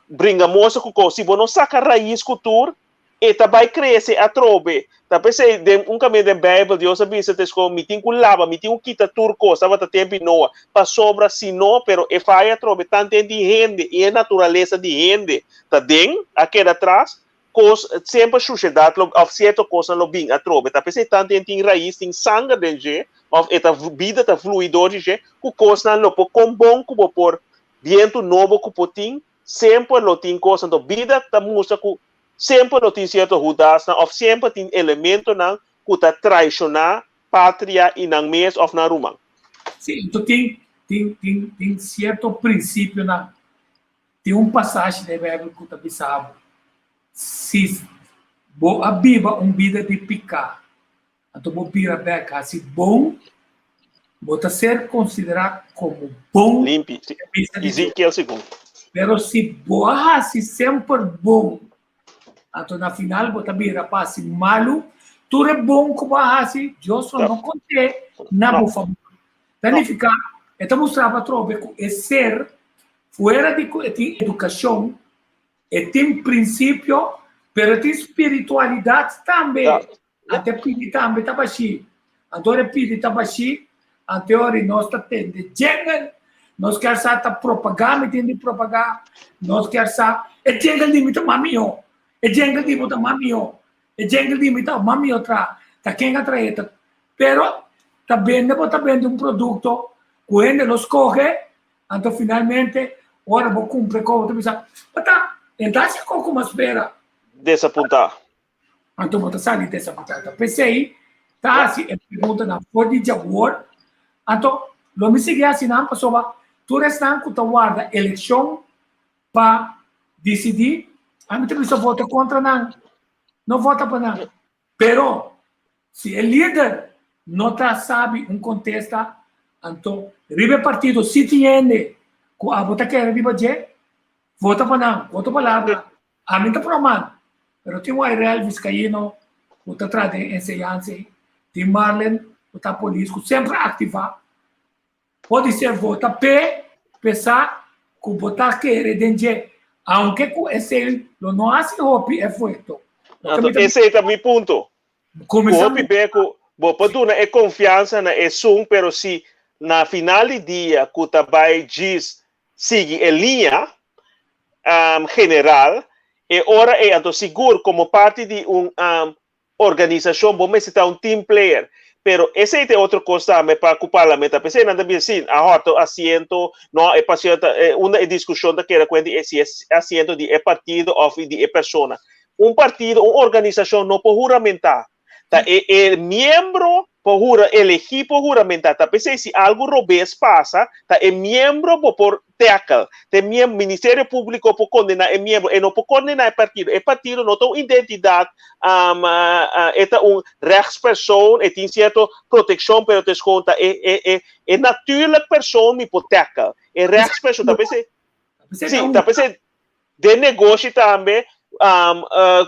Bringa mosa ku kos. Si bo no saka rais ku tur, e ta bai krese atrobe. Ta p'esei den un kaminda den Beibel Dios a bisa te sko, Mi tin ku laba, mi tin ku kita tur kos. Tabata tempu di Noa. Pasobra si no, pero e faya atrobe tanten di hende i e naturalesa di hende ta den, a keda atras, kos, semper shushedat lo, òf sierto kosnan lo bin atrobe. Ta p'esei tanten tin rais, tin sanger den dje, òf e ta, bida ta flui dor di dje, ku kosnan lo por kon bon ku bo por Bientu nobo ku por tin, semper lo tin kos. Anto bida ta mustra ku semper lo tin sierto Hudasnan òf semper tin elementonan ku ta traishoná patria i nan mes òf nan ruman. Sí, anto tin, tin, tin, tin sierto prinsipionan. Tin un pasashi den Beibel ku ta bisa bo, si bo a biba un bida di piká, Anto bo bira bek hasi bon, bo ta ser konsiderá komo bon Limpi, den bista di Dios. Ezekiel segun. Pero si bo a hasi semper bon, anto na final bo ta bira pa hasi malu, tur e bon ku bo a hasi, Dios lo no kont'é na bo fabor. Ta nifiká, e ta mustra bo atrobe ku e ser, fuera di ku e tin edukashon, e tin prinsipio, pero e tin spiritualidat tambe. Ante pidi tambe ta bashí. Anto ora e pidi ta bashí, ante ora nos ta tende jingle, nos kier sa ta propagá mi tin di propagá, nos kier sa e jingle di mi ta mas mihó, e jingle di bo ta mas mihó, e jingle di mi ta mas mihó tra, ta ken a trae ta. Pero ta bende bo ta bende un produkto ku hende lo skohe, anto finalmente ora bo kumpra e kos bo ta bisa, Bata, e ta hasi e kos ku mi a spera. Desapuntá. Anto bo ta sali desapuntá. P'esei ta hasi e preguntanan for di djawor. Anto lo mi sigui hasi nan pasobra tur esnan ku ta warda elekshon pa disidí, ami ta bisa vota kontra nan, no vota pa nan. Pero si e lider no ta sabi un kontesta, anto riba e partido si tin hende ku abo ta kere riba dje, vota pa nan. Ku otro palabra, Ami ta proman, pero tin Wairel Vizcaino ku ta traha den enseñansa ei, tin Marlen ku ta polis ku semper a aktivá. Podi ser bo ta p'e pesa ku bo ta kere den dje, aunke ku esei lo no hasi hopi efekto. Loke Anto mi ta esei ta mi punto. Ku kuminsá hopi be ku bo por duna e konfiansa na esun, pero si na final di dia ku ta bai djis sigui e liña general, e ora ei anto sigur komo parti di un organisashon bo mester ta un team player. Pero esei ta e otro kos tambe pa ku parlamento. P'esei nan ta bisa si a hòrta un asiento, no e pasio ta unda e diskushon ta keda kuenta di si e asiento di e partido òf di e persona. Un partido, un organisashon no por huramentá. Ta e e miembro por hura, elegí por huramentá. Ta p'esei si algu robes pasa, ta e miembro bo por tackle. Ta e miembro, Ministerio Públiko por kondená e miembro. E no por kondená e partido. E partido no ta un identidat, e ta un rechtspersoon, e tin sierto protekshon, pero ta eskon ta e e e e natuurlijk persoon mi por tackle. E rechtspersoon, ta p'esei, sí, ta p'esei den negoshi tambe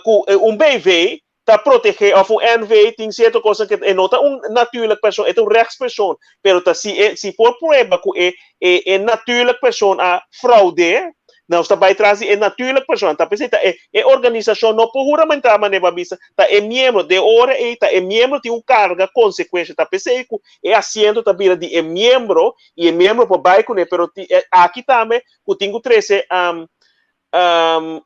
ku un BV. Ta protege of un NV tin cierto cosnan cu e no ta un natuurlijk persoon, e ta un rechtspersoon, pero ta si e si por prueba cu e e e natuurlijk persoon a fraude, nos ta bay tras di e natuurlijk persoon. Ta pesey ta e e organisacion no por huramenta manera bo a bisa, ta e miembro, den ora ey ta e miembro tin un carga consecuencia, ta pesey cu e asiento ta bira di e miembro y e miembro por bay cune, pero ti aki tambe cu tin cu trece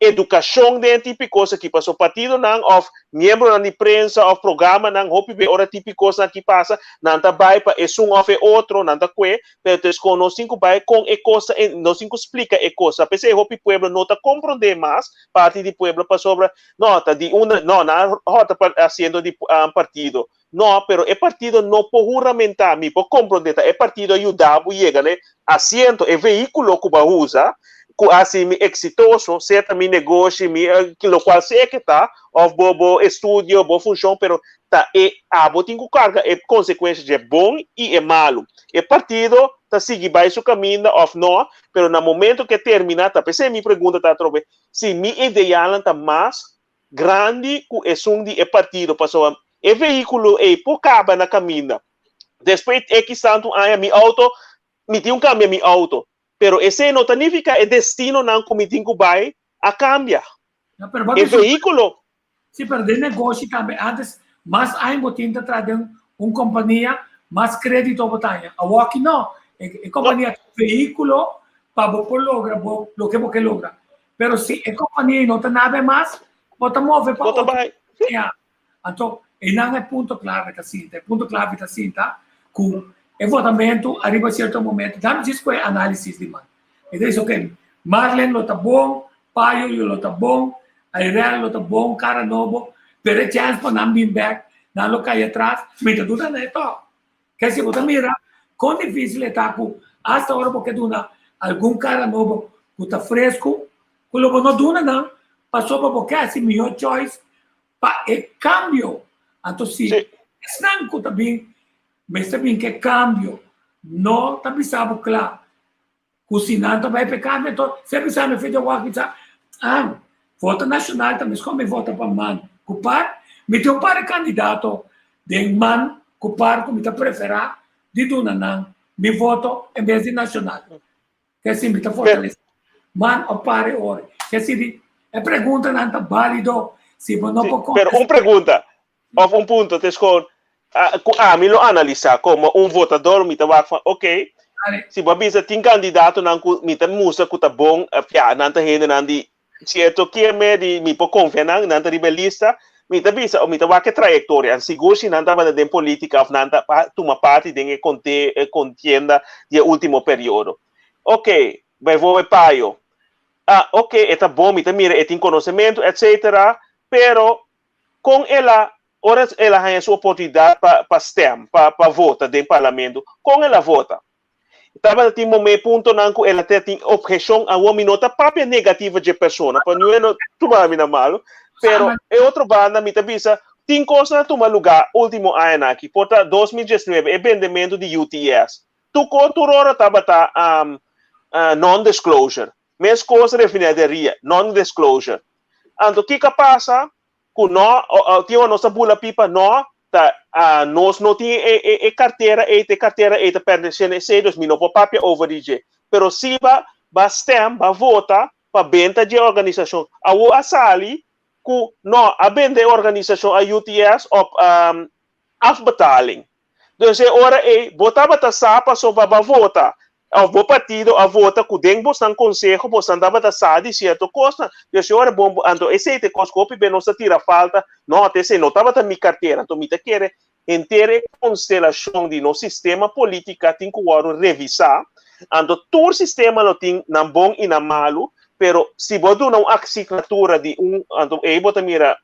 edukashon den e tipo di kos aki, pasobra partidonan òf miembronan di prensa òf programanan hopi be ora tipo di kosnan aki pasa, nan ta bai pa esun òf e otro, nan ta kue, pero entonces kon nos tin ku bai kon e kos ta, nos tin ku splika e kos. P'esei hopi pueblo no ta komprondé mas parti di pueblo pasobra no ta di unda, no nan a hòrta pa asiento di partido, no, pero e partido no por huramentá, mi por komprondé ta e partido a yuda bo yega na e asiento, e vehíkulo ku bo a usa, ku a hasi mi eksitoso, sea ta mi negoshi, mi lokual sea ke ta, òf bo bo estudio, bo funshon, pero ta e abo tin ku karga e konsekuensha dje bon i e malu. E partido ta sigui bai su kaminda òf no, pero na momento ku e terminá, ta p'esei mi pregunta ta atrobe, si mi idealnan ta mas grandi ku esun di e partido, pasobra e vehíkulo ei por kaba na kaminda. Despues ekis tantu aña mi outo, mi tin un kambia mi outo, pero esei no ta nifiká e destinonan ku mi tin ku bai a kambia. No, pero bo E vehíkulo. Sí, pero den negoshi tambe antes mas aña bo tin ta traha den un kompania, mas krédito bo ta haña. Awoki no, e kompania ta un vehíkulo pa bo por logra bo loke bo ke logra. Pero si e kompania no ta nabe mas, bo ta move pa otro kompania. Anto, einan e punto klave ta sinta. E punto klave ta sinta ku e votamentu ariba sierto momento, dame djis ku e análisis di man. E ta bisa, ok, Marlen lo ta bon, Payo lo ta bon, Airel lo ta bon, kara nobo, pero e chèns pa nan bin bèk, nan lo kai atras, mi ta duda na e tòg. Ke si bo ta mira kon difísil e ta ku asta ora bo ke duna algun kara nobo ku ta fresku, ku lo bo no duna nan pasobra bo ke hasi mihó choice pa e kambio. Anto si esnan ku ta bin mester bin ke kambio no ta bisa bo kla Ku si nan ta bai pa e kambio anto se bisa mi fecha wak bisa ah vota nashonal ta meskos mi vota pa man ku par mi tin un par di kandidato den man ku par ku mi ta prefera di duna nan mi voto en bes di nashonal ke si mi ta fortalese man of par e ora ke si di e preguntanan ta balido si bo no por Pero un pregunta Of un punto ta escoge cu ami lo analisa como un votador mi ta wak van ok si bo a bisa tin candidatonan cu mi ta mustra cu ta bon ya nan ta hendenan di cierto kieme di mi por confia nan nan ta riba e lista mi ta bisa mi ta wak e trayectoria en sigur si nan tabata den politica of nan ta tuma parti den e contienda di e ultimo periodo ok bijvoorbeeld Payo ah ok e ta bon mi ta mira e tin conocemento etcetera pero Kon el a, ora el a haña su oportunidat pa pa stem, pa pa vota den parlamento, kon el a vota? Tabata tin momé puntonan ku el a te tin obheshon, awor mi no ta papia negativo dje persona, pa niun e no tuma mi na malu, pero e otro banda mi ta bisa, tin kosnan a tuma lugá último añanan aki, por ta 2019 e bendementu di UTS, tur ko tur ora tabata non-disclosure, meskos refinaderia, non-disclosure. Anto kiko a pasa? Ku no, tin ora nos ta bula pipa, no, ta nos no tin e e e kartera ei, ta e kartera ei ta pertenesé na esei, dus mi no por papia over di dje. Pero si ba ba stem, ba vota pa benta dje organisashon. Awor a sali ku no, a bende e organisashon a UTS op afbetaling. Dus e ora ei bo tabata sa pasobra bo a vota of bo partido a vota ku den bosnan konseho bosnan tabata sa di sierto kosnan. Dus e ora bon anto esei ta e kos ku hopi be nos ta tira falta, no ta esei no tabata mi kartera. Anto mi ta kere henter e konstelashon di nos sistema politika tin ku wòrdu revisá. Anto tur sistema lo tin nan bon i nan malu, pero si bo duna un asignatura di un anto ei bo ta mira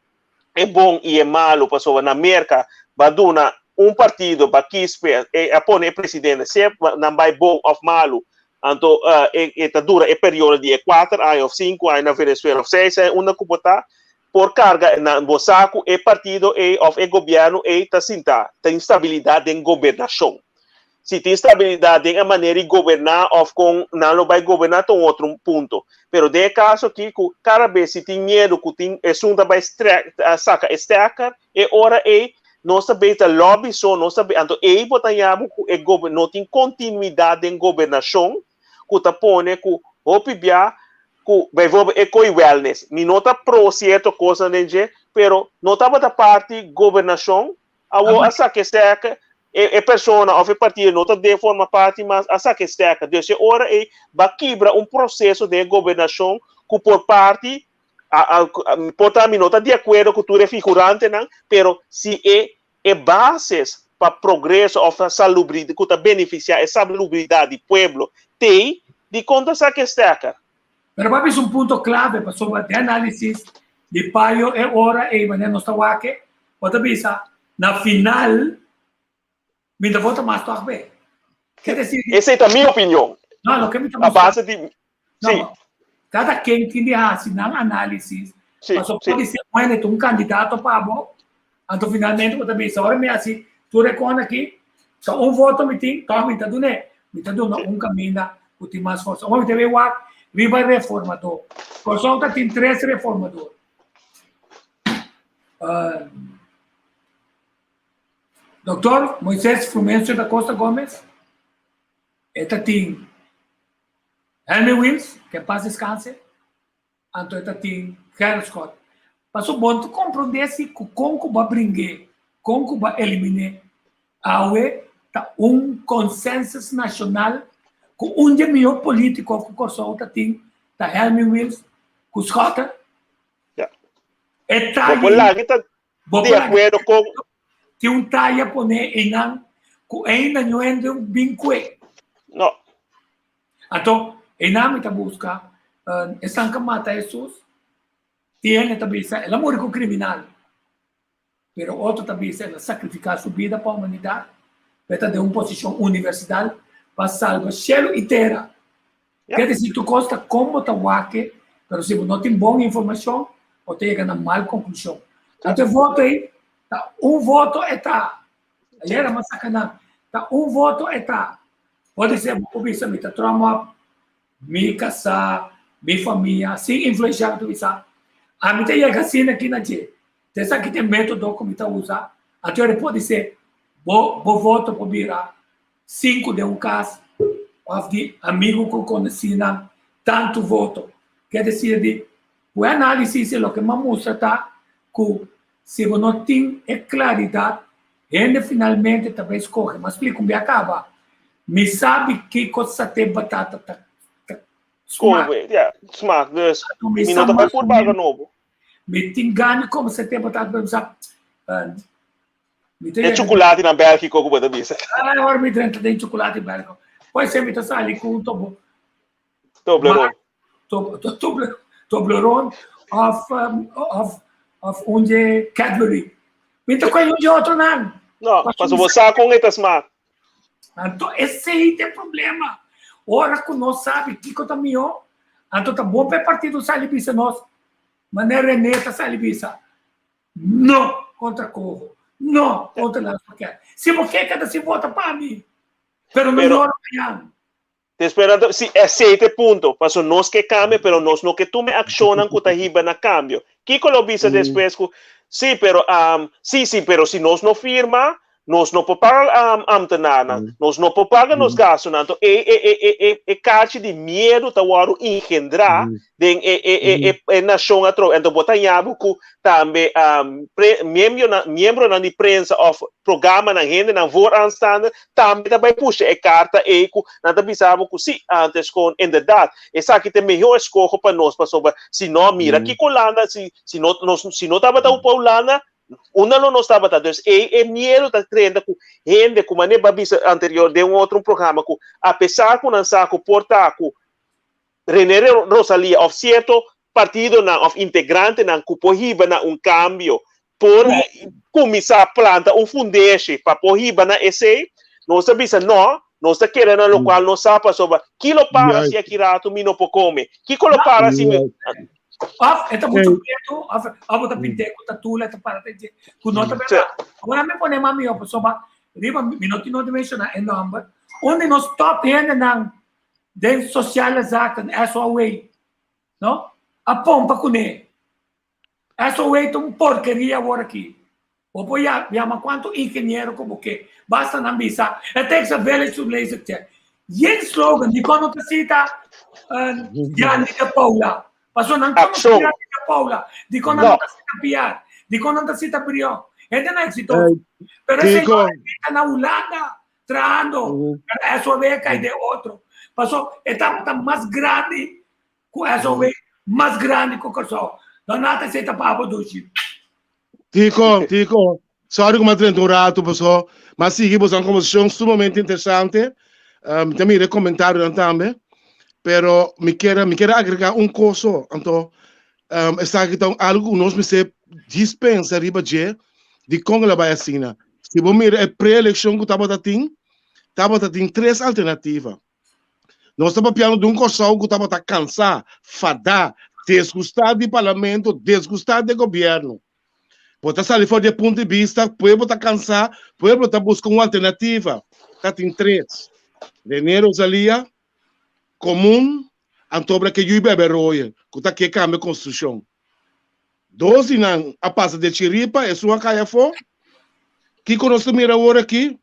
e bon i e malu pasobra na Merka ba duna un partido ba kis p'e e a pone e presidente sea nan bai bon òf malu anto e e ta dura e periodo di e kuater aña òf sinku aña na Venezuela òf seis aña unda ku bo ta por karga nan bo sa ku e partido ei òf e gobièrnu ei ta sinta tin stabilidat den gobernashon. Si tin stabilidat den e manera di goberná òf kon nan lo bai goberná ta un otro punto. Pero den e kaso aki ku kada bes si tin miedu ku tin esun ta bai strek saka e stekker, e ora ei nos ta bei ta lobby so nos ta bei anto ei bo ta yabu ku e gober no tin kontinuidat den gobernashon ku ta pone ku hopi bia ku bijvoorbeeld e koi wellness mi no ta pro sierto kosnan den dje pero no tabata parti gobernashon Awor a saka e stèka, e persona òf e partido no ta den forma parti mas, a saka e stèka. Dus e ora ei ba kibra un proseso den e gobernashon ku por parti, por ta mi no ta di akuerdo ku tur e figurantenan, pero si e e bases pa progreso òf pa salubri ku ta benefisiá e salubridat di pueblo t'ei, dikon ta saka e stèka? Pero papi es un punto clave pasobra den análisis di Payo e ora ei manera nos ta wak e, bo ta bisa na final mi ta vota mas tòg be. Ke desir di. Esei ta mi opinion. No, loke mi ta A mustra. base di, No, si. kada ken tin di hasi nan análisis Si, pasobra si. podi ser un hende ta un kandidato pa bo, anto finalmente bo ta bisa ora mi hasi tur e kos aki ta un voto mi tin tòg mi ta dun'é. Mi ta duna un kaminda ku tin mas forsa. Awor mi ta bay wak riba reformador. Kòrsou ta tin tres reformador. Uh, Doctor Moisés Frumencio da Costa Gomez, e ta tin Henry Wills, que paz descanse, Anto e ta tin Gerrit Scott. Paso bon ta komprondé si ku kon ku bo a bring'é, kon ku bo a eliminé. Awe ta un consensus nashonal ku un di e mihó polítiko ku Kòrsou ta tin ta Helmin Wiels ku Schotten. Ja. E taya Bo por laga ta Bo di por laga akuerdo kon. Tin un taya poné einan ku ainda no hende bin kue. No. Anto, einan mi ta buska esnan ku a mata Hesus, tin hende ta bisa el a muri ku kriminal, pero otro ta bisa el a sakrifiká su bida pa humanidat, pa e ta den un posishon universidal pa salba shelu i tera. Ke disi tur kos ta kon bo ta wak, pero si bo no tin bon informashon, bo ta yega na mal konklushon. Anto e voto ei ta un voto e ta. Ayera mi a saka nan. Ta un voto e ta. Pode ser bo por bisa mi ta trom op mi kasá, mi famia, sin influenshá mi ta bisa. Ami ta yega asina aki na dje. Ta esaki ta e metodo ku mi ta usa. Anto ora pode ser bo bo voto por bira sinku den un kas òf di amigu ku konosínan tantu voto. Ke desir di ku e análisis e loke mi a mustra ta ku Si bo no tin e klaridat, hende finalmente ta bai skohe. M'a splika un bia kaba. Mi sabi kiko saté batata ta ta smak. Kobe, ja, smak. Dus, Anto mi mi sa no ta bai mas o purba algo menos. nobo. Mi tin gana di kome saté batata, pero mi sa, mi ta E yega. chukulati na Bèlgiko ku bo ta bisa. Ai, ora mi drenta den chukulati Bèlgiko. Poi ser mi ta sali ku un tobo. Toblerone. To, to, toble, Toblerone of, um, of, of un de Cadbury. Mi ta koi un de otro nan. No, paso bo sa kon e ta smaak. Anto esei ta e problema. Ora ku nos sabi kiko ta mihó, anto ta bon pa e partido sali bisa nos, manera René ta sali bisa, no kontra Coho, no kontra Landsverkeer. Si bo ke keda sin vota pa mi, pero no Pero yora mañan. Despues nan ta, si, esei ta e punto, paso nos ke kambia, pero nos no ke tuma e akshonnan ku ta hiba na kambio. Kiko lo bisa despues ku, si, pero, si, si, pero si nos no firma, nos no por paga ambtenarnan, nos no por paga nos gastunan. Anto e, e, e, e, e, e kachi di miedu ta wòrdu engendrá den e, e, e, e, e nashon atrobe. Anto bo ta haña bo ku tambe pre, miembronan, miembronan di prensa òf programanan, hendenan vooraanstaande, tambe ta bai pusha e karta ei ku nan ta bisa bo ku si, antes kon inderdaad esaki ta e mehor eskoho pa nos pasobra si no mira kiko Hulanda si si no nos si no tabata pa Hulanda unda lo nos tabata dus ei e miedu ta trenta ku hende ku manera bo a bisa anterior den un otro programa ku apesar ku nan sa ku por ta ku René Rosalia of cierto partidonan of integrantenan cu por hiba na un cambio por cuminsa planta un fundeshi pa por hiba na esey, nos ta bisa no, nos ta kere na locual nos sa pasobra ki lo para si aki rato mi no por come? Kico lo para si mi. Of e ta mucho preto, of of bo ta pint'é cu tatula e ta para ta dje cu no ta berdad. Awor a mi pone mas miho pasobra riba mi no tin no di menciona e nomber. Un di nos top hendenan den sociale zaken, SOA, no? A pompa kuné. SOA ta un porkeria awor aki. Bo por yama kuantu ingeniero ku bo ke, basta nan bisa, it takes a village to raise a child. Yen slogan, dikon no ta sita Yandy de Paula? Pasobra nan konosé Yandy de Paula. Dikon nan no ta sita Piar? Dikon nan ta sita Brion? Hendenan eksitoso. Pero e señor ta na Hulanda trahando, pero SOA kai den otro. Pasobra e tabata mas grandi Ku SOW mas grandi ku Kòrsou. No nada esei ta pa abo dushi. Tico, Tico, sorry ku mi a drenta un ratu paso mi a sigui boso konversashon sumamente interesante. Mi ta mira e komentarionan tambe, pero mi kier mi kier agrega un kos so. Anto esaki ta algu ku nos mester djis pensa riba dje dikon el a bai asina. Si bo mira e pre-elekshon ku tabata tin, tabata tin tres alternativa. Nos ta papiando di un Kòrsou ku tabata kansá, fadá, desgustá di parlamento, desgustá di e gobièrnu. Bo ta sali for di e punto di bista, pueblo ta kansá, pueblo ta buska un alternativa. Ta tin tres, René Rosalia, Komun, antobra ke Yui Bebe Royer, ku ta ke kambia konstitushon. Dos di nan a pasa den chiripa, esun a kai afó. Kiko nos ta mira awor aki?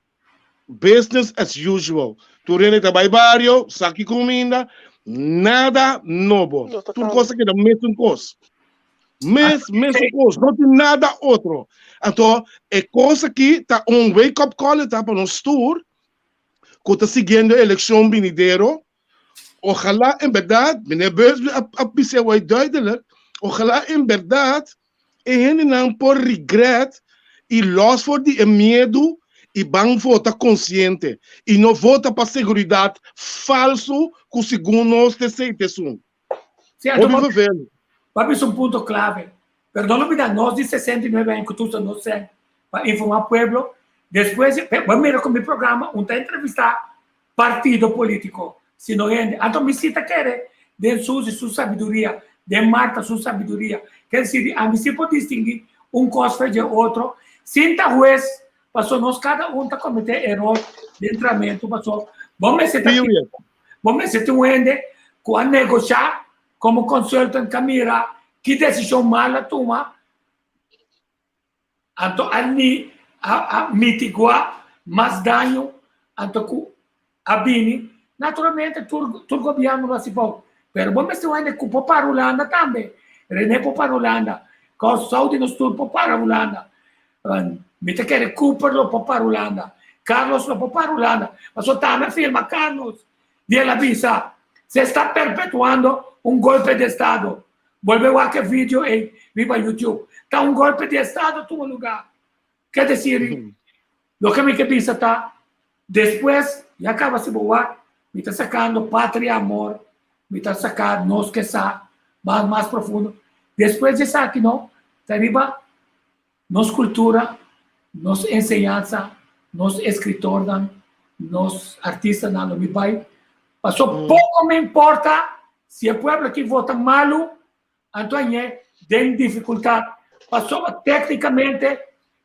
Business as usual. Tur hende ta bai bario, saki kuminda, nada nobo. Tur kos ta keda mesun kos. Mes, mesun kos. No tin nada otro. Anto, e kos aki ta un wake up call ta pa nos tur ku ta siguiendo e elekshon binidero. Ojalá en berdad, meneer Busby a, a bisa awor duidelijk, ojalá en berdad e hendenan por regret i los for di e miedu i ban vota konsiente i no vota pa seguridat falsu ku segun nos ta esei ta esun. Sí, anto Hopi papi, vervelend. papi es un punto clave. Pero no olvida, nos di 69 aña ku tusa nos sen pa informa pueblo. Despues, bo mira ku mi programa un ta entrevista partido politico, sino hende. Anto mi si ta kere den Susi su sabiduria, den Marta su sabiduria. Ker disi di ami si por distingui un cos for dje otro, sin ta hues, paso nos cada un ta comete eror den tramento, paso bo mester ta Period. bo mester tin un hende cu a negosha como consultant ka mira ki decision mal a tuma, Anto a ni a a mitiguá mas daño anto ku a bini. Naturalmente tur tur gobièrnu lo hasi fout, pero bo mester wende ku por para Hulanda tambe. René por para Hulanda, Kòrsou di nos tur por para Hulanda. Mi ta kere Cooper lo por para Hulanda, Carlos lo por para Hulanda. Pasobra tambe a firma Carlos di el a bisa, se está perpetuando un golpe de estado. Bolbe wak e video ei riba YouTube. Ta un golpe di estado tuma lugar. Ke desir, loke mi ke bisa ta, despues ya kaba si bo wak, mi ta sakando patria amor, mi ta saka nos ke sa mas mas profundo. Despues di esaki no, ta riba nos kultura, nos enseñansa, nos eskritornan, nos artistanan lo mi bai. Paso poko mi importa si e pueblo aki vota malu, anto añe den difikultat. Pasobra teknikamente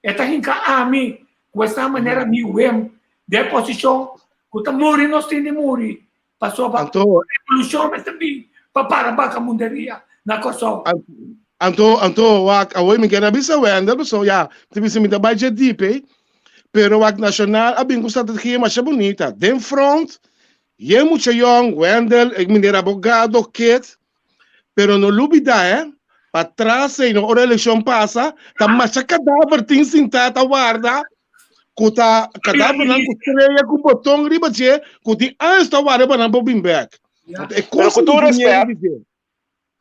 e ta hinka ami ku esta manera mi wem den e posishon ku ta muri nos tin di muri. Pasobra Anto, revolushon mester bin pa para bakamunderia na Kòrsou. Anto, anto, wak, awor mi kier a bisa Wendel, pasobra ya, mi ta bisa mi ta bai dje dip ei, pero wak Nacional a bin ku strategia masha bunita. Den front, yen mucha yòn, Wendel, e meneer abogado, Kit, pero no lubida eh, patras ei, no ora elekshon pasa, ta masha kadaver tin sintá ta warda ku ta kadavernan ku strea ku boton riba dje ku tin años ta warda pa nan por bin bek. Anto e Pero kos ku mi tur tin miedu respet, di dje.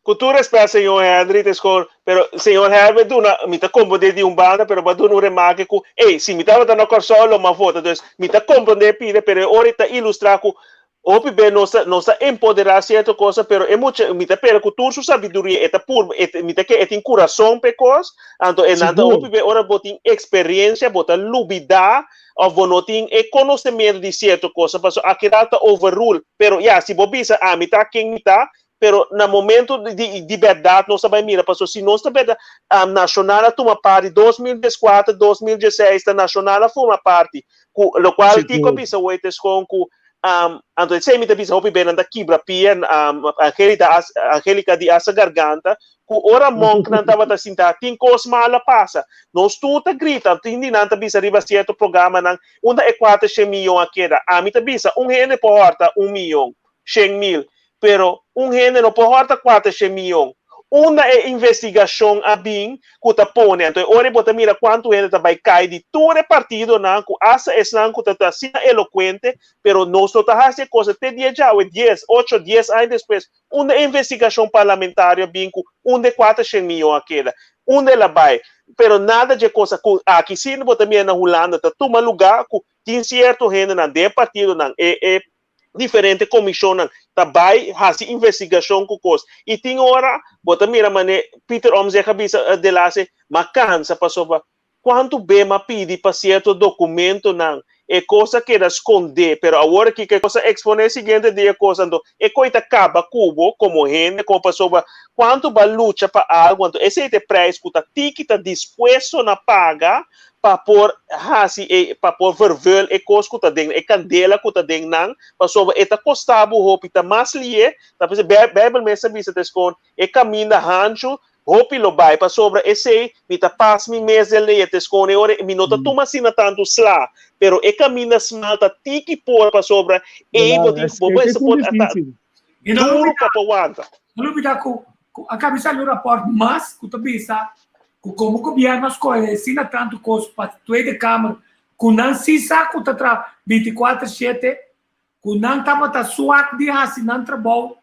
ku tur respet señor Henry ta eskor, pero señor Herbert duna, mi ta komprondé di un banda, pero bo a duna un remake ku, ey, si mi tabata na Kòrsou lo mi a vota, dus mi ta komprondé pida, pero e ora e ta ilustrá ku Hopi be nos ta nos ta empoderá sierto cosa, pero e mucha mi ta pera ku tur su sabiduria e ta purba e mi ta ke e tin kurason p'e kos, anto e nan ta Sigur. hopi be ora bo tin eksperensia bo ta lubidá òf bo no tin e konosementu di sierto cosa pasobra akinan ta overrule, pero ya si bo bisa ami ta ken mi ta. Pero na momento di di berdad nos ta bay mira paso si nos ta berdad Nacional a tuma parti 2014 2016 ta Nacional a forma parti cu locual Tico a bisa hoy ta escon cu anto esey mi ta bisa hopi be nan ta kibra pia Angelica Angelica di asa garganta cu ora monknan tabata sinta tin cos mal a pasa nos tur ta grita tin di nan ta bisa riba cierto programanan unda e cuater shen miyon a keda ami ta bisa un hende por horta un miyon 100.000, pero un hende no por hòrta kuater miyon. Unda e investigashon a bin ku ta pone? Anto e ora bo ta mira kuantu hende ta bai kai di tur e partidonan ku asta esnan ku ta asina elokuente, pero nos no ta hasi e kos te dia djawe, dies, ocho, dies aña despues, unda e investigashon parlamentario a bin ku unda e kuater miyon a keda? Unda el a bai? Pero nada dje kos ku aki si bo ta mira na Hulanda ta tuma lugá ku tin sierto hendenan den e partidonan, e e diferente komishonnan ta bai hasi investigashon ku kos i tin ora bo ta mira mane Pieter Omtzigt a bisa delaste m'a kansa pasobra kuantu be m'a pidi pa sierto dokumentonan e kos a keda skondé pero awor aki ku e kos a eksponé siguiente dia kos anto e koi ta kaba ku bo komo hende komo pasobra kuantu bo a lucha pa algu anto esei ta e preis ku ta tiki ta dispuesto na paga pa por hasi e pa por vervul e kos ku ta den e kandela ku ta den nan pasobra e ta kosta bo hopi ta mas lié ta p'esei Bijbel mes ta bisa ta eskon e kaminda hanchu hopi lo bai pasobra esei mi ta pas mi mes den lei ta eskon e ora mi no ta tuma asina tantu sla pero e kaminda smal ta tiki por pasobra ei bo tin bo mester por ta duru pa por wanta. No lubida ku ku a kabisa un rapòrt mas ku ta bisa ku komo gobièrnu a skohe asina tantu kos pa Tweede Kamer ku nan si sa ku ta traha binti kuater shete, ku nan tabata swak di hasi nan trabou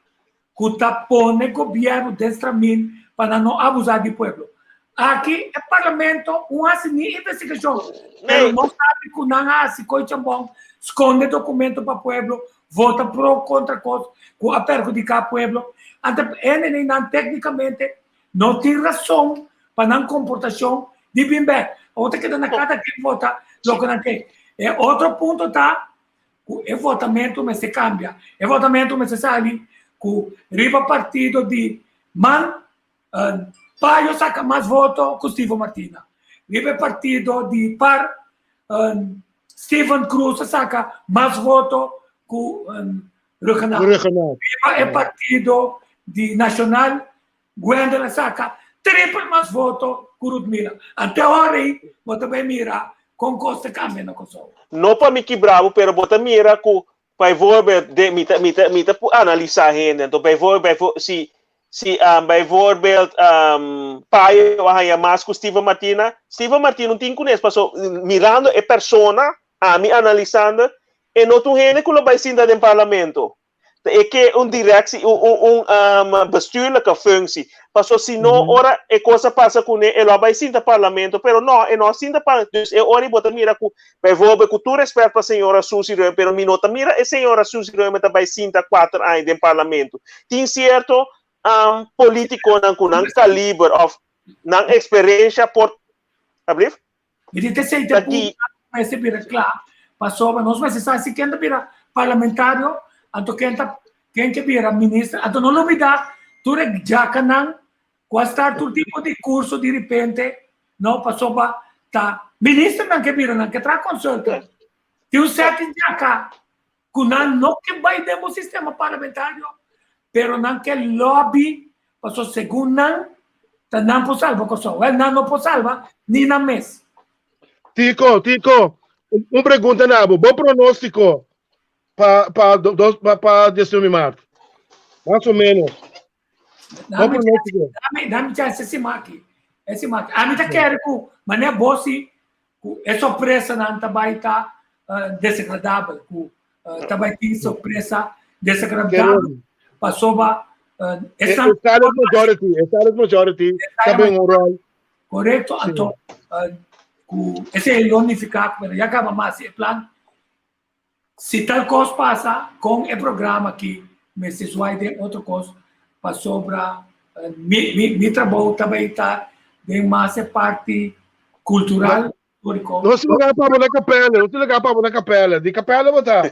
ku ta pone gobièrnu den stramin pa nan no abusá di pueblo. Aki e parlamento un hasi ni investigashon, pero no sabi ku nan a hasi koi chambon, skonde dokumento pa pueblo, vota pro kontra kos ku a perhudiká pueblo. Anto hende nan téknikamente no tin rason pa nan komportashon di bin bèk. Awor ta keda na kada ken vota loke nan ke. E otro punto ta ku e votamentu mester kambia. E votamentu mester sali ku riba partido di man Payo saka mas voto ku Steven Martina. Riba e partido di par Steven Cruz a saka mas voto ku Rhuggenaath. Riba e partido di Nacional Gwendel a saka triple mas voto ku Ruthmila. Ante ora ei bo ta bai mira kon kos ta kambia na Kòrsou. No pa mi kibra bo, pero bo ta mira ku bijvoorbeeld de mi ta mi ta mi ta por analisa hende anto bijvoorbeeld si si bijvoorbeeld Payo a haña mas ku Steven Martina, Steven Martina no tin kunes paso mirando e persona ami analisando e no ta un hende ku lo bai sinta den parlamento. Ta e ke un directie, un, un, un um, bestuurlijke functie. Paso si no, ora e cosa pasa kuné, e lo a bai sinta parlamento, pero no, e no a sinta parlamento. Dus e ora bo ta mira ku, bijvoorbeeld, ku tur respet pa señora Suzy Römer, pero mi no ta mira e señora Suzy Römer ta bai sinta kuater aña den parlamento. Tin cierto um, politiconan ku nan kaliber of nan experiencia por, alblief? Mi di tesei te punto mester bira kla pasobra nos mester sa si ken ta bira parlamentario anto ken ta ken ke bira minister anto no lubida tur e djakanan ku a start tur tipo di kurso di ripente no pasobra ta ministernan ke bira nan ke traha consultant tin un set di djaka ku nan no ke bai den bo sistema parlamentario, pero nan ke lobby pasobra segun nan ta nan por salba Kòrsou. Wèl, nan no por salba ni nan mes. Tico, Tico, un pregunta na bo. Bo pronóstiko pa pa dos pa pa 19 mart. Mas o menos. Bo pronóstiko. Dame, dame chance ese maki. Ese maki. Ami ta kere ku manera bo si ku e sorpresanan ta bai ta desagradabel, ku ta bai tin sorpresa desagradabel pasobra esnan. E silent majority, e silent majority ta bin un rol. Korekto, anto ku esei lo nifiká ku ya kaba mas e plan. Si tal kos pasa kon e programa aki mester zwai den otro kos pasobra mi mi mi trabou ta bay ta den mas e parti cultural historico. Nos tin lugar pa bo na Capelle, nos tin lugar pa bo na Capelle. Di Capelle bo ta?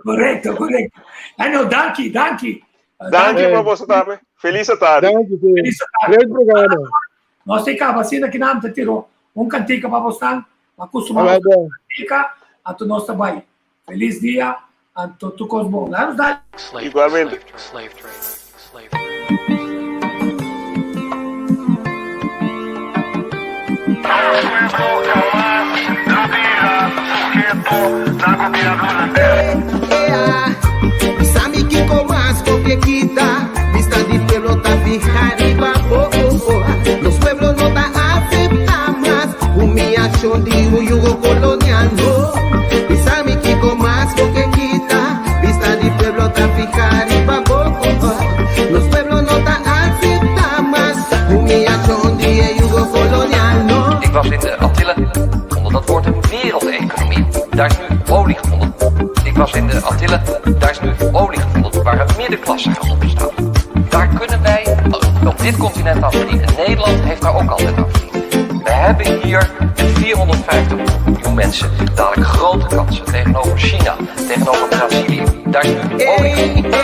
Correcto, correcto. Ay no, danki, danki. Danki pa boso tambe. Felis atardi. Danki, Feliz atardi. Great programa. Nos ta kaba asina ki nan ta tiro un kantika pa bosnan. Pa kustumá bosnan kantika, anto nos ta bai. Felis dia, anto tur kos bon. Laat nos dal. Igualmente. Ik was in de Antillen onder dat woord wereldeconomie. Daar is nu olie gevonden. Ik was in de Antillen, daar is nu olie gevonden waar een middenklasse gaat opstaan. Daar kunnen wij op dit continent aan verdienen. Nederland heeft daar ook altijd aan verdiend. We hebben hier met 450 miljoen mensen dadelijk grote kansen tegenover China, tegenover Brazilië. Daar is nu olie gevonden.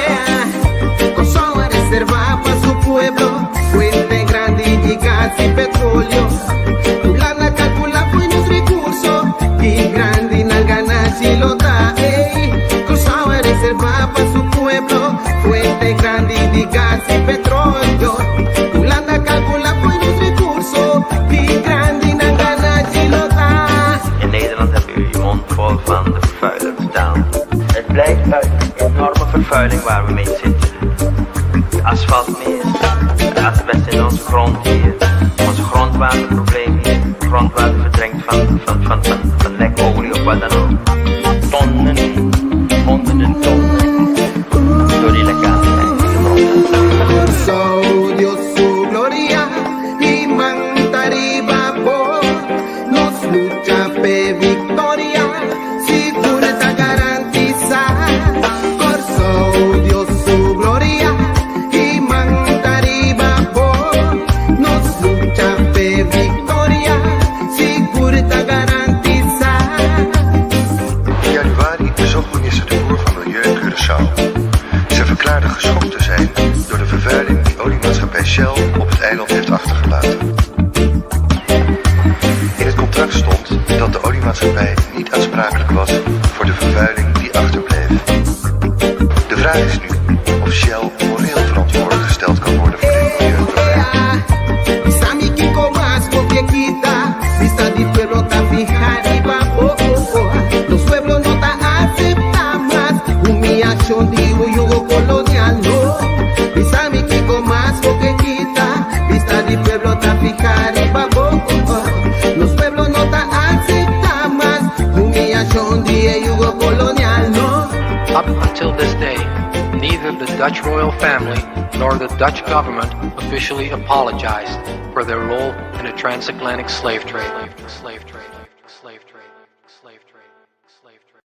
In Nederland hebben jullie je mond vol van de vervuiler betaald. Het blijkt uit de enorme vervuiling waar we mee zitten. Het asfaltmeer, het asbest in onze grond hier, ons grondwaterprobleem hier, grondwater verdrenkt van, van, van, van, van lekolie of wat dan ook. Tonnen, honderden tonnen, door die lekkage in de grond. Kòrsou, Dios su gloria i man ta riba bo. Nos lucha p'e viktoria, sigur ta garantisá. Kòrsou, Dios su gloria i man ta riba bo. Nos lucha p'e viktoria, sigur ta garantisá. In januari bezocht minister De Boer van Milieu Curaçao. Ze verklaarde geschokt te zijn door de vervuiling die oliemaatschappij Shell op het eiland heeft achtergelaten. In het contract stond dat de oliemaatschappij niet aansprakelijk was voor de vervuiling die achterbleef. De vraag is nu of Shell moreel verantwoordelijk gesteld kan worden voor dit milieuprobleem. Bisami kiko mas bo ke kita, Bista di pueblo ta fiha riba bo. Nos pueblo no ta aseptá mas humiliashon di yugo kolonial no. Bisami kiko mas bo ke kita, Bista di pueblo ta fiha riba bo. Nos pueblo no ta aseptá mas humiliashon di yugo kolonial no. Up until this day, neither the Dutch royal family nor the Dutch government officially apologized for their role in the transatlantic slave trade. Slave trade. Slave trade. Slave trade. Slave trade.